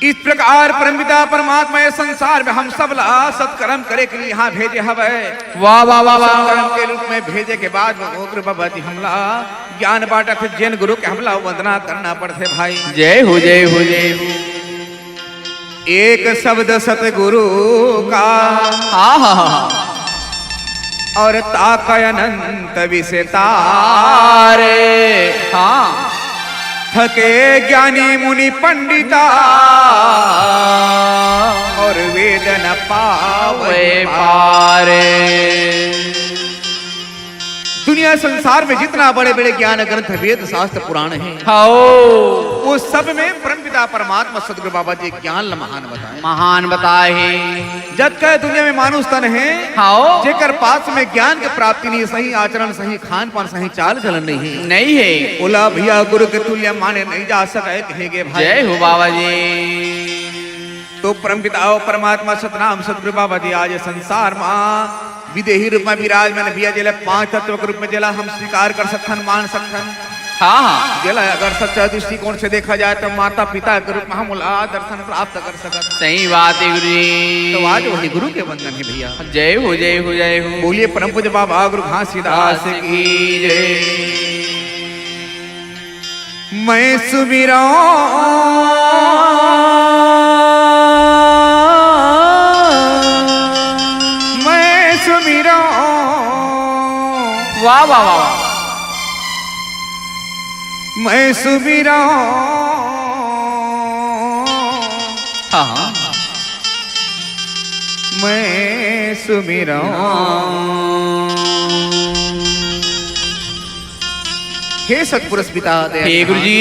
इस प्रकार परमपिता परमात्मा ये संसार में हम सब ला सत्कर्म करे के लिए यहाँ भेजे हवय। वाह, वाह, वाह, वाह। सत्कर्म के रूप में भेजे के बाद में उग्र बाबा जी हमला ज्ञान बांटत हे, जेन गुरु के हमला वंदना करना पड़थे भाई। जय हो, जय हो, जय हो। एक शब्द सतगुरु का, हाँ, हाँ, हाँ। और ताकय अनंत विस्तार। हाँ। थके ज्ञानी मुनि पंडिता, और वेद न पावे पार। दुनिया संसार में जितना बड़े-बड़े ज्ञान ग्रंथ, वेद, शास्त्र, पुराण हैं, हाओ। वो सब में परमपिता परमात्मा सदगुरु बाबा जी ज्ञान ल महान बताए। महान बताए हे। जतका दुनिया में मानुष तन हे, हाओ। जेकर पास में ज्ञान के प्राप्ति नहीं, सही आचरण, सही खान पान, सही चाल चलन नहीं हे, नहीं हे। ओला भैया गुरु के तुल्य माने नहीं जा सके, कहे गे भाई। जय हो बाबा जी। तो परमपिता अउ परमात्मा सतनाम सतगुरु बाबा जी आज संसार मा विदेही रूप में विराजमान भैया, जेला पांच तत्व के रूप में जेला हम स्वीकार कर सकथन, मान सकथन। हाँ, हाँ। जेला अगर सच्चा दृष्टिकोण से देखा जाए तो माता पिता के रूप में हम ओला दर्शन प्राप्त कर सकत। सही बात है गुरु जी। तो आज वही गुरु के वंदन है भैया। जय हो, जय हो, जय हो। बोलिए परम पूज्य बाबा गुरु घासीदास की जय। मैं सुमिरौं, मैं सुमिरौं, वाह, वाह, वाह, वाह। मैं सुमिरौं, हाँ, हाँ। मैं सुमिरौं। हे सतपुरुष पिता दे हे गुरु जी।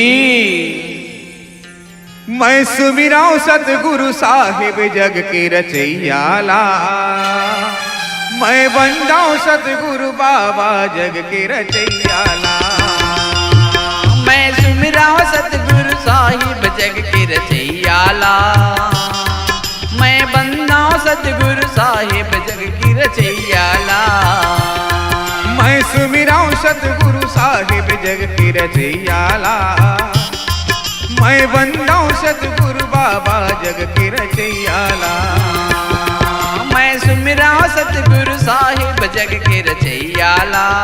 मैं सुमिरौं सतगुरु साहिब जग के रचैया ला। मैं बंदौं सतगुरु बाबा जग के रचैया ला। मैं सुमिरौं सतगुरु साहिब जग के रचैया ला। मैं बंदौं सतगुरु साहिब जग की रचैया ला। मैं सुमिरौं सतगुरु साहिब जग की रचैया ला। मैं बंदौं सतगुरु बाबा जग की रचैया ला। मैं सुमिरौं सतगुरु साहिब जग की रचैया ला।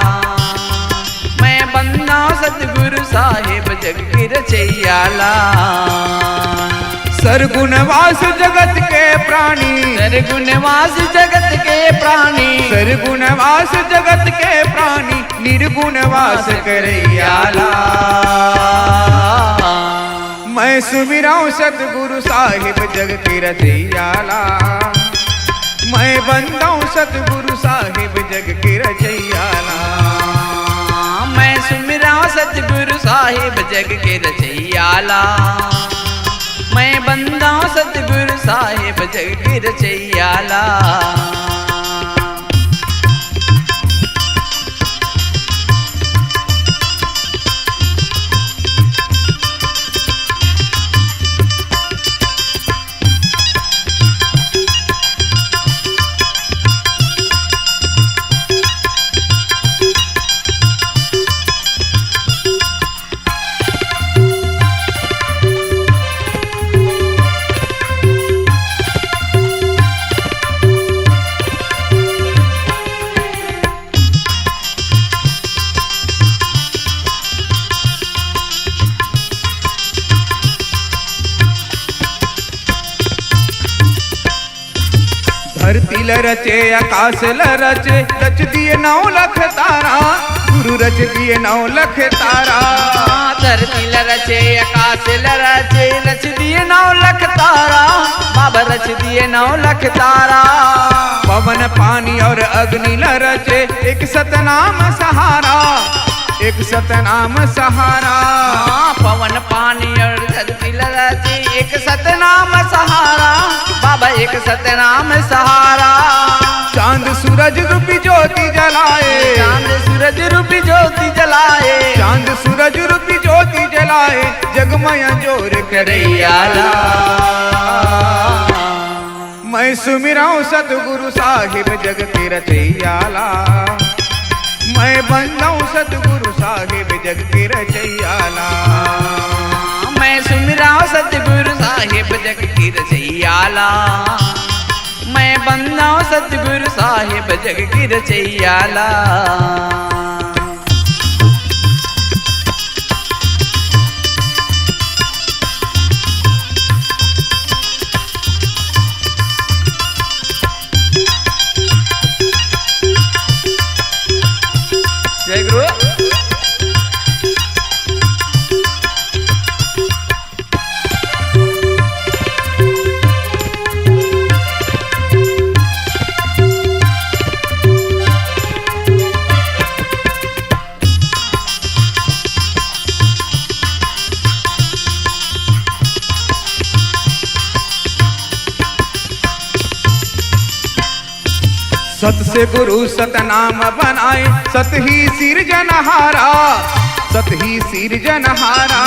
मैं बंदौं सतगुरु साहिब जग के रचैया ला। सरगुनवास जगत के प्राणी। सरगुनवास जगत के प्राणी। सरगुनवास जगत के प्राणी। निर्गुणवास करैया ला। मैं सुमिरौं सतगुरु साहिब जग के रचैया ला। मैं बंदौं सतगुरु साहिब जग के रचैया ला। मैं सुमिरौं सतगुरु साहिब जग के रचैया ला। मैं बंदौं सतगुरु साहिब जग के रचैया ला। धरती ल रचे, आकाश ल रचे, रच दिए नौ लख तारा, गुरु रच दिए नौ लख तारा। धरती ल रचे, आकाश ल रचे, रच दिए नौ लख तारा, बाबा रच दिए नौ लख तारा। पवन पानी और अग्नि ल रचे, एक सतनाम सहारा, एक सतनाम सहारा। हाँ, पवन पानी और धरती ल रचे, एक सतनाम सहारा, बाबा एक सतनाम सहारा। चांद सूरज रूपी ज्योति जलाए, सूरज रूपी ज्योति जलाए, चांद सूरज रूपी ज्योति जलाए, जग में अंजोर करइया ला। मैं सुमिरंव सतगुरु साहिब जग के रचइया ला। मैं बंदंव सतगुरु साहिब जग के रचइया ला। मैं सुमिरंव सतगुरु साहिब जग के रचइया ला। मैं बंदंव सतगुरु साहिब जग के रचइया ला। जय गुरु। सत से गुरु सतनाम बनाए, सत ही सिरजनहारा, सत ही सिरजनहारा।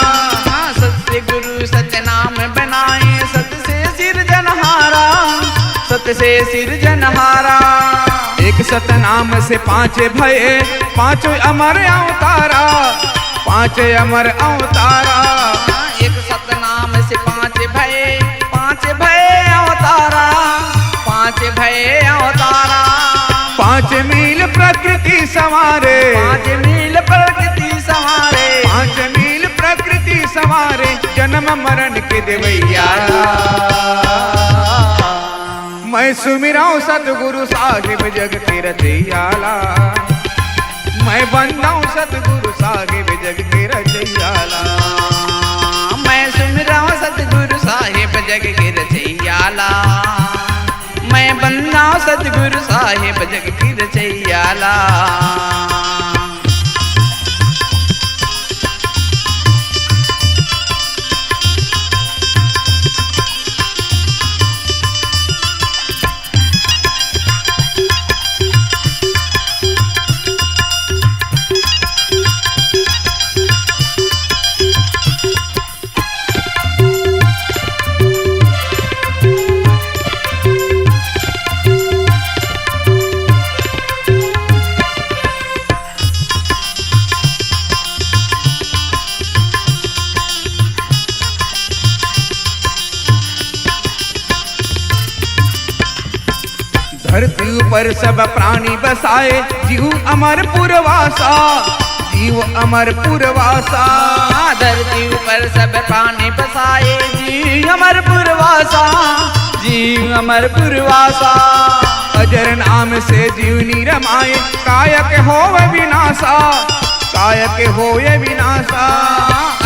हाँ, सत से गुरु सतनाम बनाए, सत से सिरजनहारा, सत से सिरजनहारा। एक सतनाम से पांच भये, पांचों अमर अवतारा, पांच अमर अवतारा। हाँ, एक सतनाम से पांच भये, पांच भये अवतारा, पांच भये अवतारा। पांच मील प्रकृति संवारे, पांच मील प्रकृति संवारे, पांच मील प्रकृति संवारे, जन्म मरण के देवइया। मैं सुमिरंव सतगुरु साहिब जग के रचइया ला। मैं बंदंव सतगुरु साहिब जग के रचइया ला। मैं सुमिरंव सतगुरु साहिब जग के रचइया ला। मैं बंदंव सतगुरु साहिब जग के रचइया ला। धरती ऊपर सब प्राणी बसाए, जीव अमर पुरवासा, जीव अमर पुरवासा। धरती ऊपर सब प्राणी बसाए, जीव अमर पुरवासा, जीव अमर पुरवासा। अजर नाम से जीव निरमाए, कायक होवे विनासा, कायक होवे विनासा।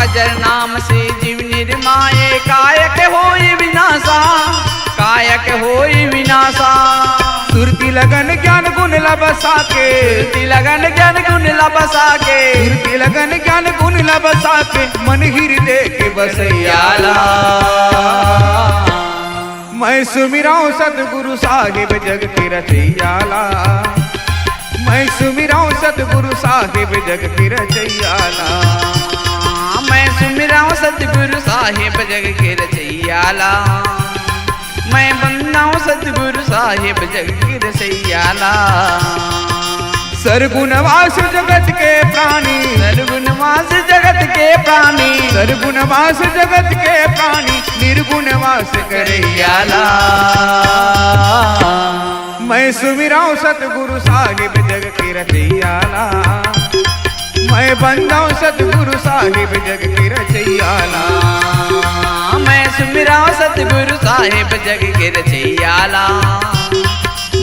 अजर नाम से जीव निरमाए, कायक होई विनासा, कायक होई विनासा। सुरती लगन ज्ञान गुण ला बसा के, सुरती लगन ज्ञान गुण ला बसा के, सुरती लगन ज्ञान गुण ला बसा के, मन हृदय के बसइया ला। मैं सुमिरंव सतगुरु साहिब जग के रचइया ला। मैं सुमिरंव सतगुरु साहिब जग के रचइया ला। मैं सुमिरंव सतगुरु साहिब जग के रचइया ला। मैं बंदंव सतगुरु साहिब जग के रचइया ला। सरगुणवास जगत के प्राणी, सरगुणवास जगत के प्राणी, सरगुणवास जगत के प्राणी, निर्गुणवास करइया ला। मैं सुमिरंव सतगुरु साहिब जग के रचइया ला। मैं बंदंव सतगुरु साहिब जग के रचइया ला। मैं सुमिरंव सतगुरु साहिब जग के रचइया ला।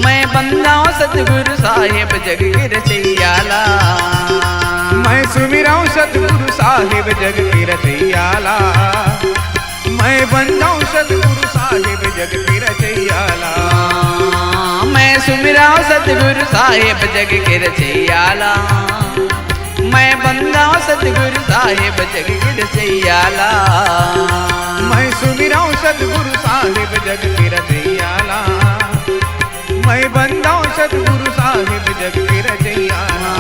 मैं बंदंव सतगुरु साहिब जग के रचइया ला। मैं सुमिरंव सतगुरु साहिब जग के रचइया ला। मैं बंदंव सतगुरु साहिब जग के रचइया ला। मैं सुमिरंव सतगुरु साहिब जग के रचइया ला। मैं बंदंव सतगुरु साहिब जग के रचइया ला। मैं सुमिरंव सतगुरु साहिब जग के रचइया ला। मैं बंदंव सतगुरु साहिब जग के रचइया ला।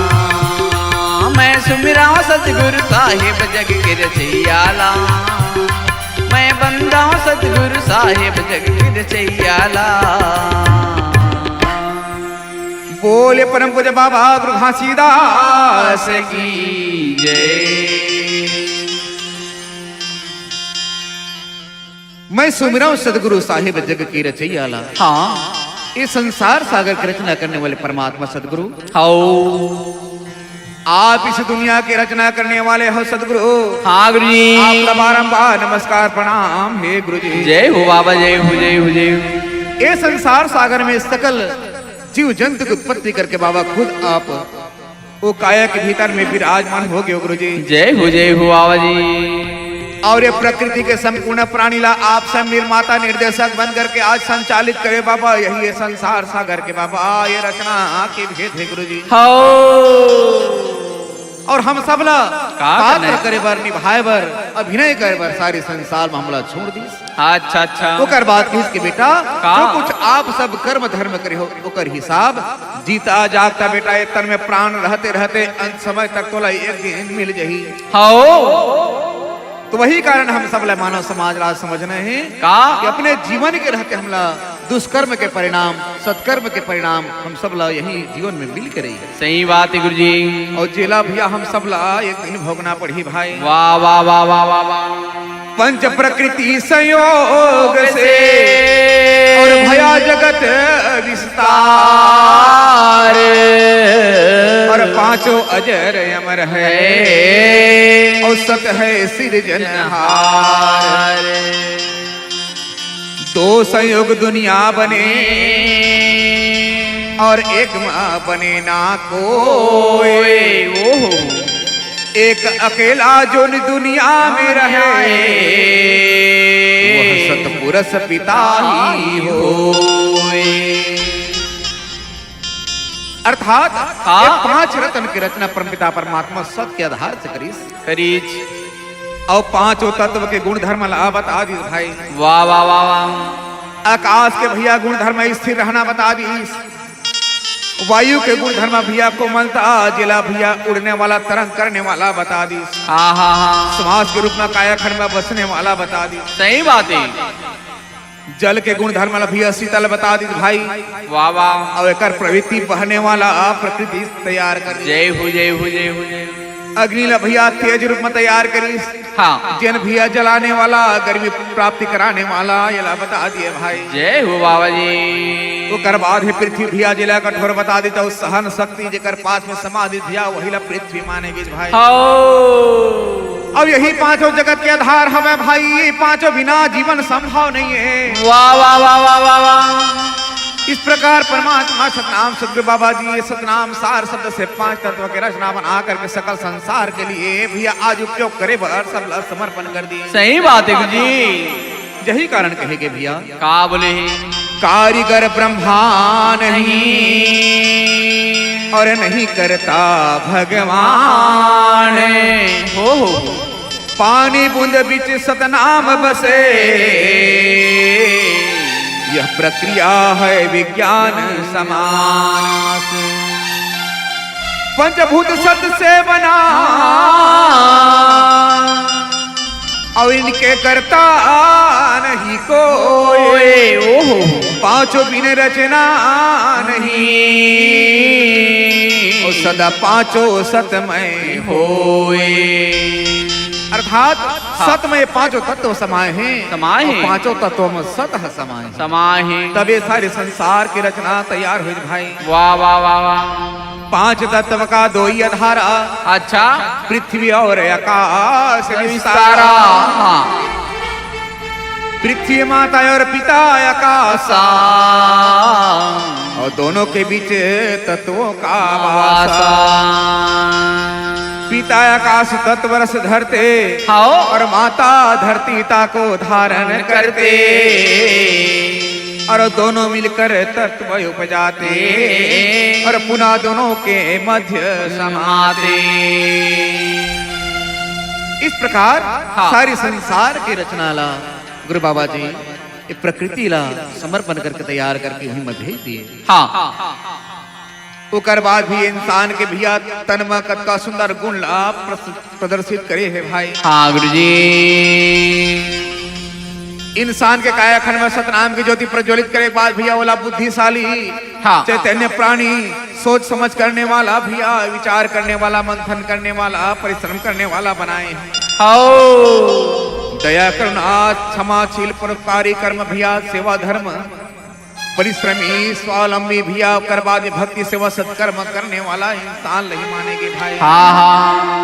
सतगुरु साहेब जग के रचैया ला, मैं बंदा हूँ सतगुरु साहेब जग के रचैया ला। बोले परम पूज्य बाबा गुरु घासीदास की जय। मैं सुमिरंव सतगुरु साहेब जग के रचैया ला। हाँ। ये संसार सागर की रचना करने वाले परमात्मा सतगुरु। हाओ। आप इस दुनिया की रचना करने वाले हो सतगुरु। हाँ गुरु जी। आपका बारंबार नमस्कार प्रणाम हे गुरु जी। जय हो बाबा, जय हो, जय हो, जय हो। ये संसार सागर में सकल जीव जंतु की उत्पत्ति करके बाबा खुद आप वो काया के भीतर में विराजमान हो गए गुरु जी। जय हो, जय हो बाबा जी। और ये प्रकृति के संपूर्ण प्राणी ला आप स्वयं निर्माता निर्देशक बन करके आज संचालित करे बाबा, यही ये संसार सागर के बाबा, ये रचना के भेद हे गुरु जी। हो। और हम सब ला का पात्र करना हे? करे बर, निभाए बर, अभिनय करे बर सारे संसार में हमला छोड़ दीस। अच्छा, अच्छा। ओकर बाद किहिस के बेटा, का? जो कुछ आप सब कर्म धर्म करे हो, ओकर हिसाब जीता जागता बेटा, ये तन में प्राण रहते रहते अंत समय तक तोला एक दिन मिल जही। हाओ। तो वही कारण हम सब ला मानव समाज ला समझना हे का? कि अपने जीवन के रहते हमला दुष्कर्म के परिणाम, सत्कर्म के परिणाम हम सब ला यही जीवन में मिल के रही। सही बात हे गुरु जी। और जेला भैया हम सब ला एक दिन भोगना पड़ही भाई। वाह, वाह, वाह, वाह, वाह, वाह। पंच प्रकृति संयोग से और भया जगत विस्तार। और पांचों अजर अमर है और सत है सिरजनहार। दो संयोग दुनिया बने और एक माँ बने ना कोई। ओहो। एक अकेला जोन दुनिया में रहे, वह सतपुरुष पिता ही होय। अर्थात हाँ। ये पांच रतन के रचना परमपिता परमात्मा सत के आधार से करीस। करीस। और पांचों तत्व के गुण धर्म ला बता दीस भाई। वाह, वाह, वाह, वाह। आकाश के भैया गुण धर्म स्थिर रहना बता दीस। वायु के गुण धर्म भैया कोमलता, जेला भैया उड़ने वाला, तरंग करने वाला बता दीस। हाँ, हाँ, हाँ। श्वास के रूप में कायाखंड में बसने वाला बता दीस। सही बात हे। जल के गुण धर्म ला भैया शीतल बता दीस भाई। वाह, वाह। और एकर प्रवृत्ति बहने वाला प्रकृति तैयार कर दीस। जय हो, जय हो, जय हो, जय हो। अग्नि ला भैया तेज रूप में तैयार करीस। हाँ। जेन भैया जलाने वाला, गर्मी प्राप्ति कराने वाला, ये ला बता दिए भाई। जय हो बाबा जी। ओकर बाद हे पृथ्वी भैया, जेला कठोर बता दीस, तो सहन शक्ति जेकर पास में समाधि भैया, वही ला पृथ्वी माने गीस भाई। हाओ। अब यही पांचों जगत के आधार हवे भाई, ये पांचों बिना जीवन संभव नहीं है। वाह, वाह, वाह, वाह, वाह, वाह। इस प्रकार परमात्मा सतनाम सतगुरु बाबा जी ये सतनाम सार शब्द से पांच तत्व के रचना बना करके सकल संसार के लिए भैया आज उपयोग करे बर सब ला समर्पण कर दिए। सही बात हे गुरु जी। यही कारण कहे के भैया। का बोले हे? कारीगर ब्रह्मा नहीं और नहीं करता भगवान। हो, हो। पानी बूंद बीच सतनाम बसे, यह प्रक्रिया है विज्ञान समान। पंचभूत सत से बना और इनके करता नहीं कोई। ओहो। पांचों बिन रचना नहीं, और सदा पांचों सतमय होए। अर्थात हाँ। सत में पांचों तत्व समाए हैं। समाए और हैं। पांचों तत्व में सत ह समाए हैं। समाए हैं। तब ये सारे संसार की रचना तैयार हुई भाई। वाह, वाह, वाह, वाह। पांच तत्व का दो ही आधारा। अच्छा। पृथ्वी और आकाश विस्तारा। विस्तारा। हाँ। पृथ्वी माता और पिता आकाशा, और दोनों के बीच तत्वों का वासा। पिता आकाश तत्व रस धरते, हाओ। और माता धरती ताको धारण करते, और दोनों मिलकर तत्व उपजाते, और पुनः दोनों के मध्य समाते। इस प्रकार हाँ। सारी संसार की रचना ला गुरु बाबा जी ये प्रकृति ला समर्पण करके तैयार करके वहीं में भेज दिए। हाँ। ओकर बाद भी इंसान के भैया तन म कतका सुंदर गुण ला प्रस-, प्रदर्शित करे हे भाई। हाँ गुरुजी। इंसान के कायाखंड में सतनाम की ज्योति प्रज्वलित करे के बाद भैया ओला बुद्धिशाली, हाँ। चैतन्य प्राणी, सोच समझ करने वाला भैया, विचार करने वाला, मंथन करने वाला, परिश्रम करने वाला बनाए हे। हौ। दया करुणा क्षमाशील परोपकारी कर्म भैया, सेवा धर्म परिश्रमी, स्वावलंबी भैया, ओकर बाद भक्ति सेवा सत्कर्म करने वाला इंसान ला ही माने गे भाई। हाँ, हाँ।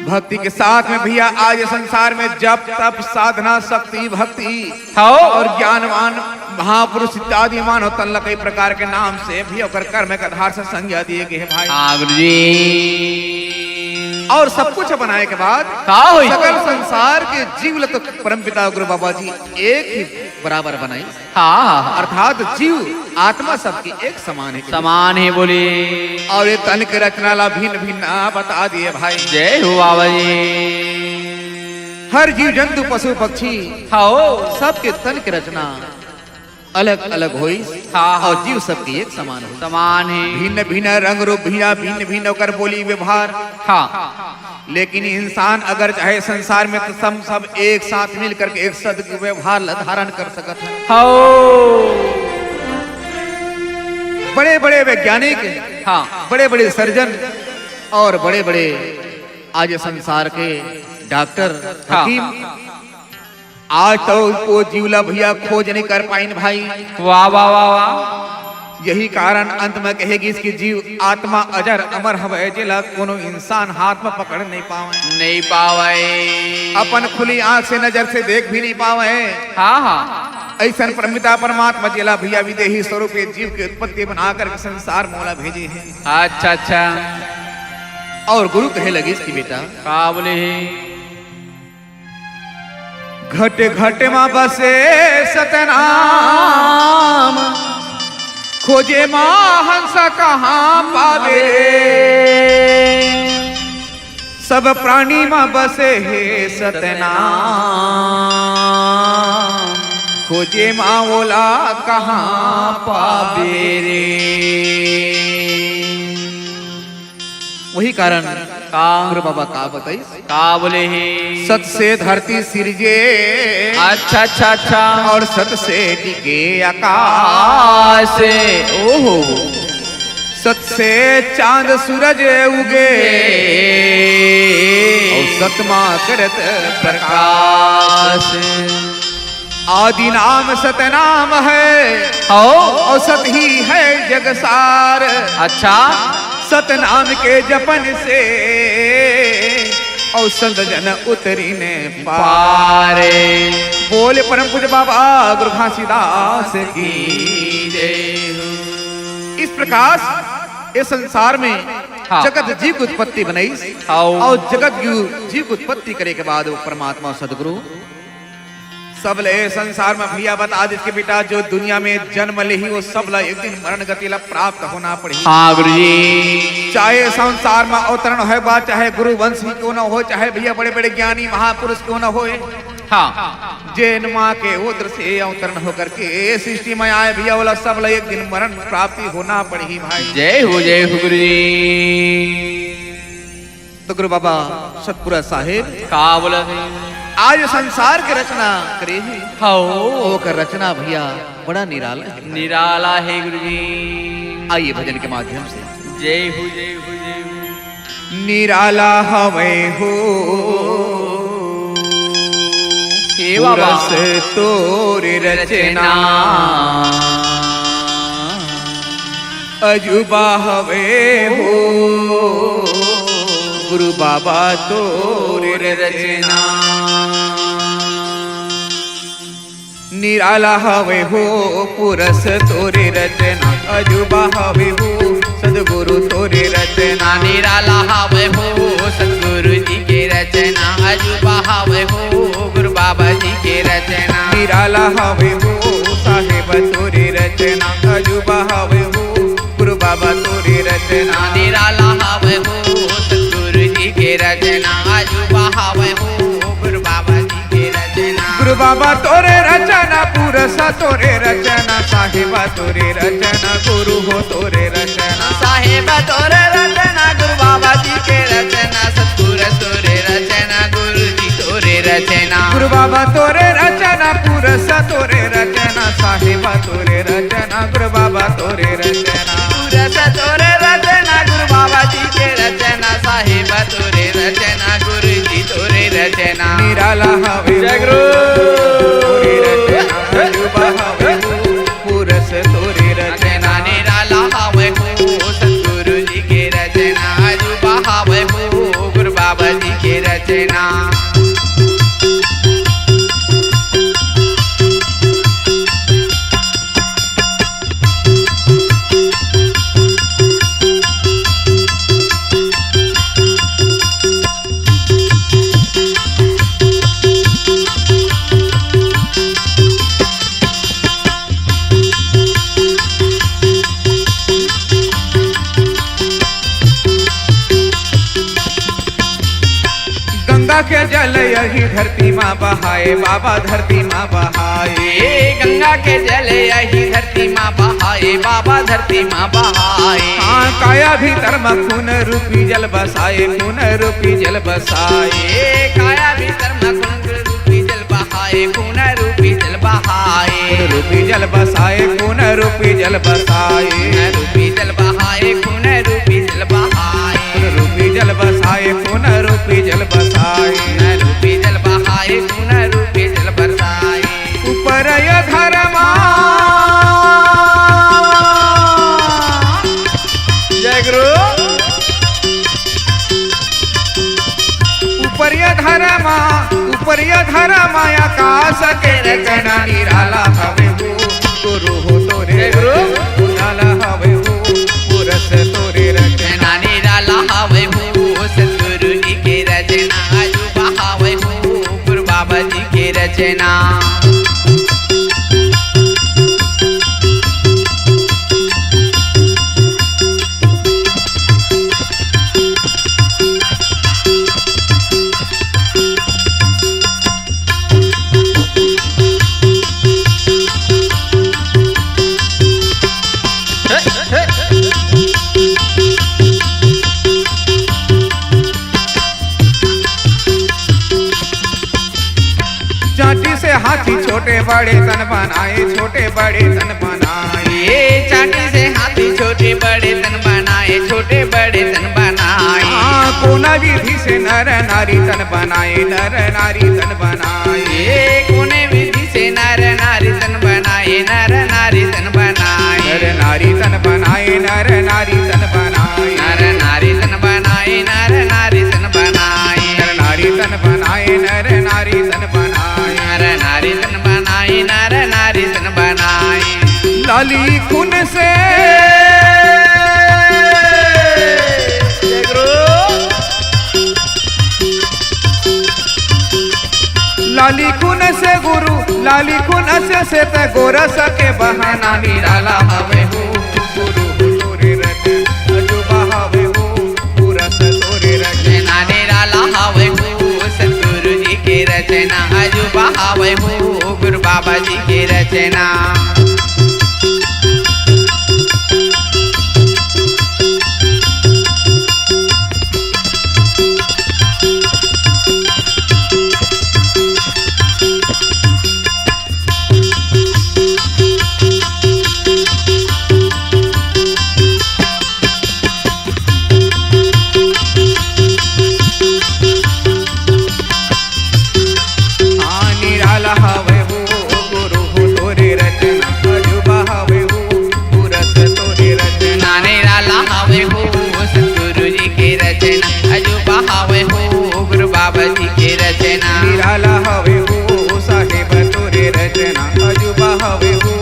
भक्ति के साथ में भैया आज संसार में जप, तप, साधना, शक्ति, भक्ति हौ। और ज्ञानवान महापुरुष इत्यादि मानव तन ला कई प्रकार के नाम से भैया ओकर कर्म के आधार से संज्ञा दिए गे हे भाई। हाँ, गुरुजी। और सब कुछ बनाए के बाद का होई? सकल संसार के जीव ला तो परमपिता गुरु बाबा जी एक ही बराबर बनाई। हाँ, हाँ, हाँ। अर्थात जीव आत्मा सबके एक समान हे। समान हे बोले। और ये तन के रचना ला भिन्न भिन्न बता दिए भाई। जय हो बाबा जी। हर जीव जंतु पशु पक्षी हौ। सबके तन के रचना अलग अलग होइस। हाँ, हाँ। और जीव सबके एक समान होइस। समान हे। भिन्न भिन्न रंग रूप भैया, भिन्न भिन्न ओकर बोली व्यवहार। हाँ। लेकिन इंसान अगर चाहे संसार में तो सब, सब एक साथ मिल करके एक सद व्यवहार ला धारण कर सकत हे। हौ। बड़े बड़े वैज्ञानिक, हाँ। बड़े बड़े सर्जन और बड़े बड़े आज संसार के डॉक्टर, हाँ। हकीम, आज तो वो जीव ला भैया खोज नहीं कर पाइन भाई। वाह, वाह, वाह, वाह। यही कारण अंत में कहे गिस कि जीव आत्मा अजर अमर हवय, जेला कोनो इंसान हाथ में पकड़ नहीं पावे। नहीं पावे। अपन खुली आंख से नजर से देख भी नहीं पावे। हाँ, हाँ। ऐसन परमपिता परमात्मा जेला भैया विदेही स्वरूप ये जीव के उत्पत्ति बना करके संसार मोला भेजे हे। अच्छा, अच्छा। और गुरु कहे लगिस कि बेटा, का बोले हे? घट घट मा बसे सतनाम, खोजे मा हंस कहाँ पावे रे। सब प्राणी मा बसे हे सतनाम, खोजे मा ओला कहाँ पावे रे। वही कारण का? गुरु बाबा का बताइस? का बोले हे? सत से धरती सिरजे। अच्छा, अच्छा, अच्छा। और सत से टिके आकाश। ओहो। सत से चांद सूरज उगे। और सत मा करत प्रकाश। आदि नाम सतनाम है। हौ। और सत ही है जग सार। अच्छा। सतनाम के जपन से और संत जन उतरिन पार। पार। बोल परम पूज्य बाबा गुरु घासीदास की जय हो। इस प्रकार ये संसार में हाँ। जगत जीव की उत्पत्ति बनाई। हौ। और जगत जीव, जीव की उत्पत्ति करे के बाद वो परमात्मा सदगुरु सबले संसार में भैया बता दिस कि बेटा जो दुनिया में जन्म लेही वो सबला एक दिन मरण गति ला प्राप्त होना पड़ही। हाँ गुरुजी। चाहे संसार में अवतरण होय बा, चाहे गुरु वंश ही क्यों ना हो, चाहे भैया बड़े बड़े ज्ञानी महापुरुष क्यों ना होय। हाँ। जेन माँ के उदर से अवतरण होकर के ये सृष्टि में आए भैया, ओला सबला एक दिन मरण प्राप्ति होना पड़ही भाई। जय हो, जय हो गुरुजी। तो गुरु बाबा सतपुरा साहेब का बोलत हे? आज संसार के रचना करे हे। हौ। ओकर रचना भैया बड़ा निराला हे। निराला हे गुरुजी। आइए भजन के माध्यम से। जय हो, जय हो, जय हो। निराला हवय हो हे बाबा। पुरस तोर रचना। अजूबा हवे हो गुरु बाबा तोर रचना। निराला हवे हो पुरस तोर रचना। अजूबा हवे हो सदगुरु तोर रचना। निराला हवे हो सदगुरु जी के रचना। अजूबा हवे हो गुरु बाबा जी के रचना। निराला हवे हो साहेब तोर रचना। अजूबा हवे हो गुरु बाबा तोर रचना। निराला हवे हो सदगुरु जी के रचना। अजूबा हवे हो गुरु बाबा जी के रचना। गुरु बाबा तोर रचना पूरा रस तोरे रचना, साहेबा तोरे रचना, गुरु हो तोरे रचना। साहेबा तोरे रचना, गुरु बाबा जी के रचना, सतपुरुष तोरे रचना, गुरु जी तोरे रचना। गुरु बाबा तोरे रचना, पुरुष तोरे रचना, साहेबा तोरे रचना, गुरु बाबा तोरे रचना। पुरुष तोरे रचना, गुरु बाबा जी के रचना, साहेबा तोरे रचना, गुरु जी तोरे रचना। निराला हवे जय गुरु। तोरे रचना, अजूबा हवे पुरुष तोरे रचना। निराला हवे हो सतगुरु जी के रचना, अजूबा हवे हो गुरु बाबा जी के रचना। गंगा के जल यही धरती मा बहाए, बाबा धरती मा बहाए। गंगा के जल यही धरती मा बहाए, बाबा धरती मा बहाए। हाँ, काया भीतर मा खून रूपी जल बसाए, खून रूपी जल बसाए। काया भीतर मा खून रूपी जल बहाए, खून रूपी जल बहाए। खून रूपी जल बसाए, खून रूपी जल बसाए। खून रूपी जल बहाए, खून रूपी जल बहाए। खून रूपी जल बसाए, खून रूपी जल बसाए। खून रूपी जल बहाए, खून रूपी जल बरसाए। ऊपर ये धर्मा। जय गुरु। ऊपर ये धर्मा, ऊपर ये धर्मा, आकाश के रचना निराला हवे हो, गुरु हो तोरे जय गुरु। रचना निराला हवे हो, पुरुष तोरे रचना। रचना निराला हवे हो, सतगुरु जी के रचना, अजूबा हवे हो, गुरु बाबा जी के रचना। चांटी से हाथी छोटे बड़े तन बनाए, छोटे बड़े तन बनाए। चांटी से हाथी छोटे बड़े तन बनाए, छोटे बड़े तन बनाए। हाँ, कोना विधि से नर नारी तन बनाए, नर नारी तन बनाए। कोने विधि से नर नारी तन बनाए, नर नारी तन बनाए। नर नारी तन बनाए, नर नारी तन बनाए। नर नारी तन बनाए, नर नारी तन बनाए। नर नारी तन बनाए, नर नारी तन बनाए। नर नारी तन बनाए, नर नारी तन बनाए। लाली खून से लाली खून से गुरु, लाली खून से, से त गोरस के बहाना निराला हवे हो, गुरु हो तोरे रचना, अजूबा हवे हो, पुरुष तोरे रचना। निराला हवे हो, सतगुरु जी के रचना, अजूबा हवे हो, गुरु बाबा जी के रचना। हाँ, निराला हवे हो, गुरु हो तोरे रचना, अजूबा हवे हो, पुरुष तोरे रचना। निराला हवे हो, सतगुरु जी के रचना, अजूबा हवे हो, गुरु बाबा जी के रचना। निराला हवे हो, साहेब तोरे रचना, अजूबा हवे हो,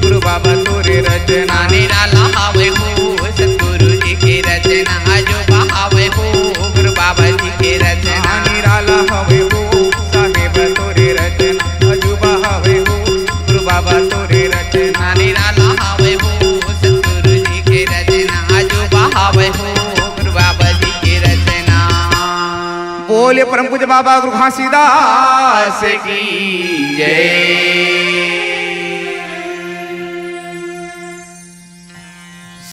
गुरु बाबा तोरे रचना। निराला हवे हो, सतगुरु जी के रचना, अजूबा हवे हो, गुरु बाबा जी के रचना। निराला हवे हो, साहेब तोरे रचना, अजूबा हवे हो, गुरु बाबा तोरे रचना। निराला हवे हो, सतगुरु जी के रचना, अजूबा हवे हो, गुरु बाबा जी के रचना। बोले परम पूज्य बाबा गुरु घासीदास की जय।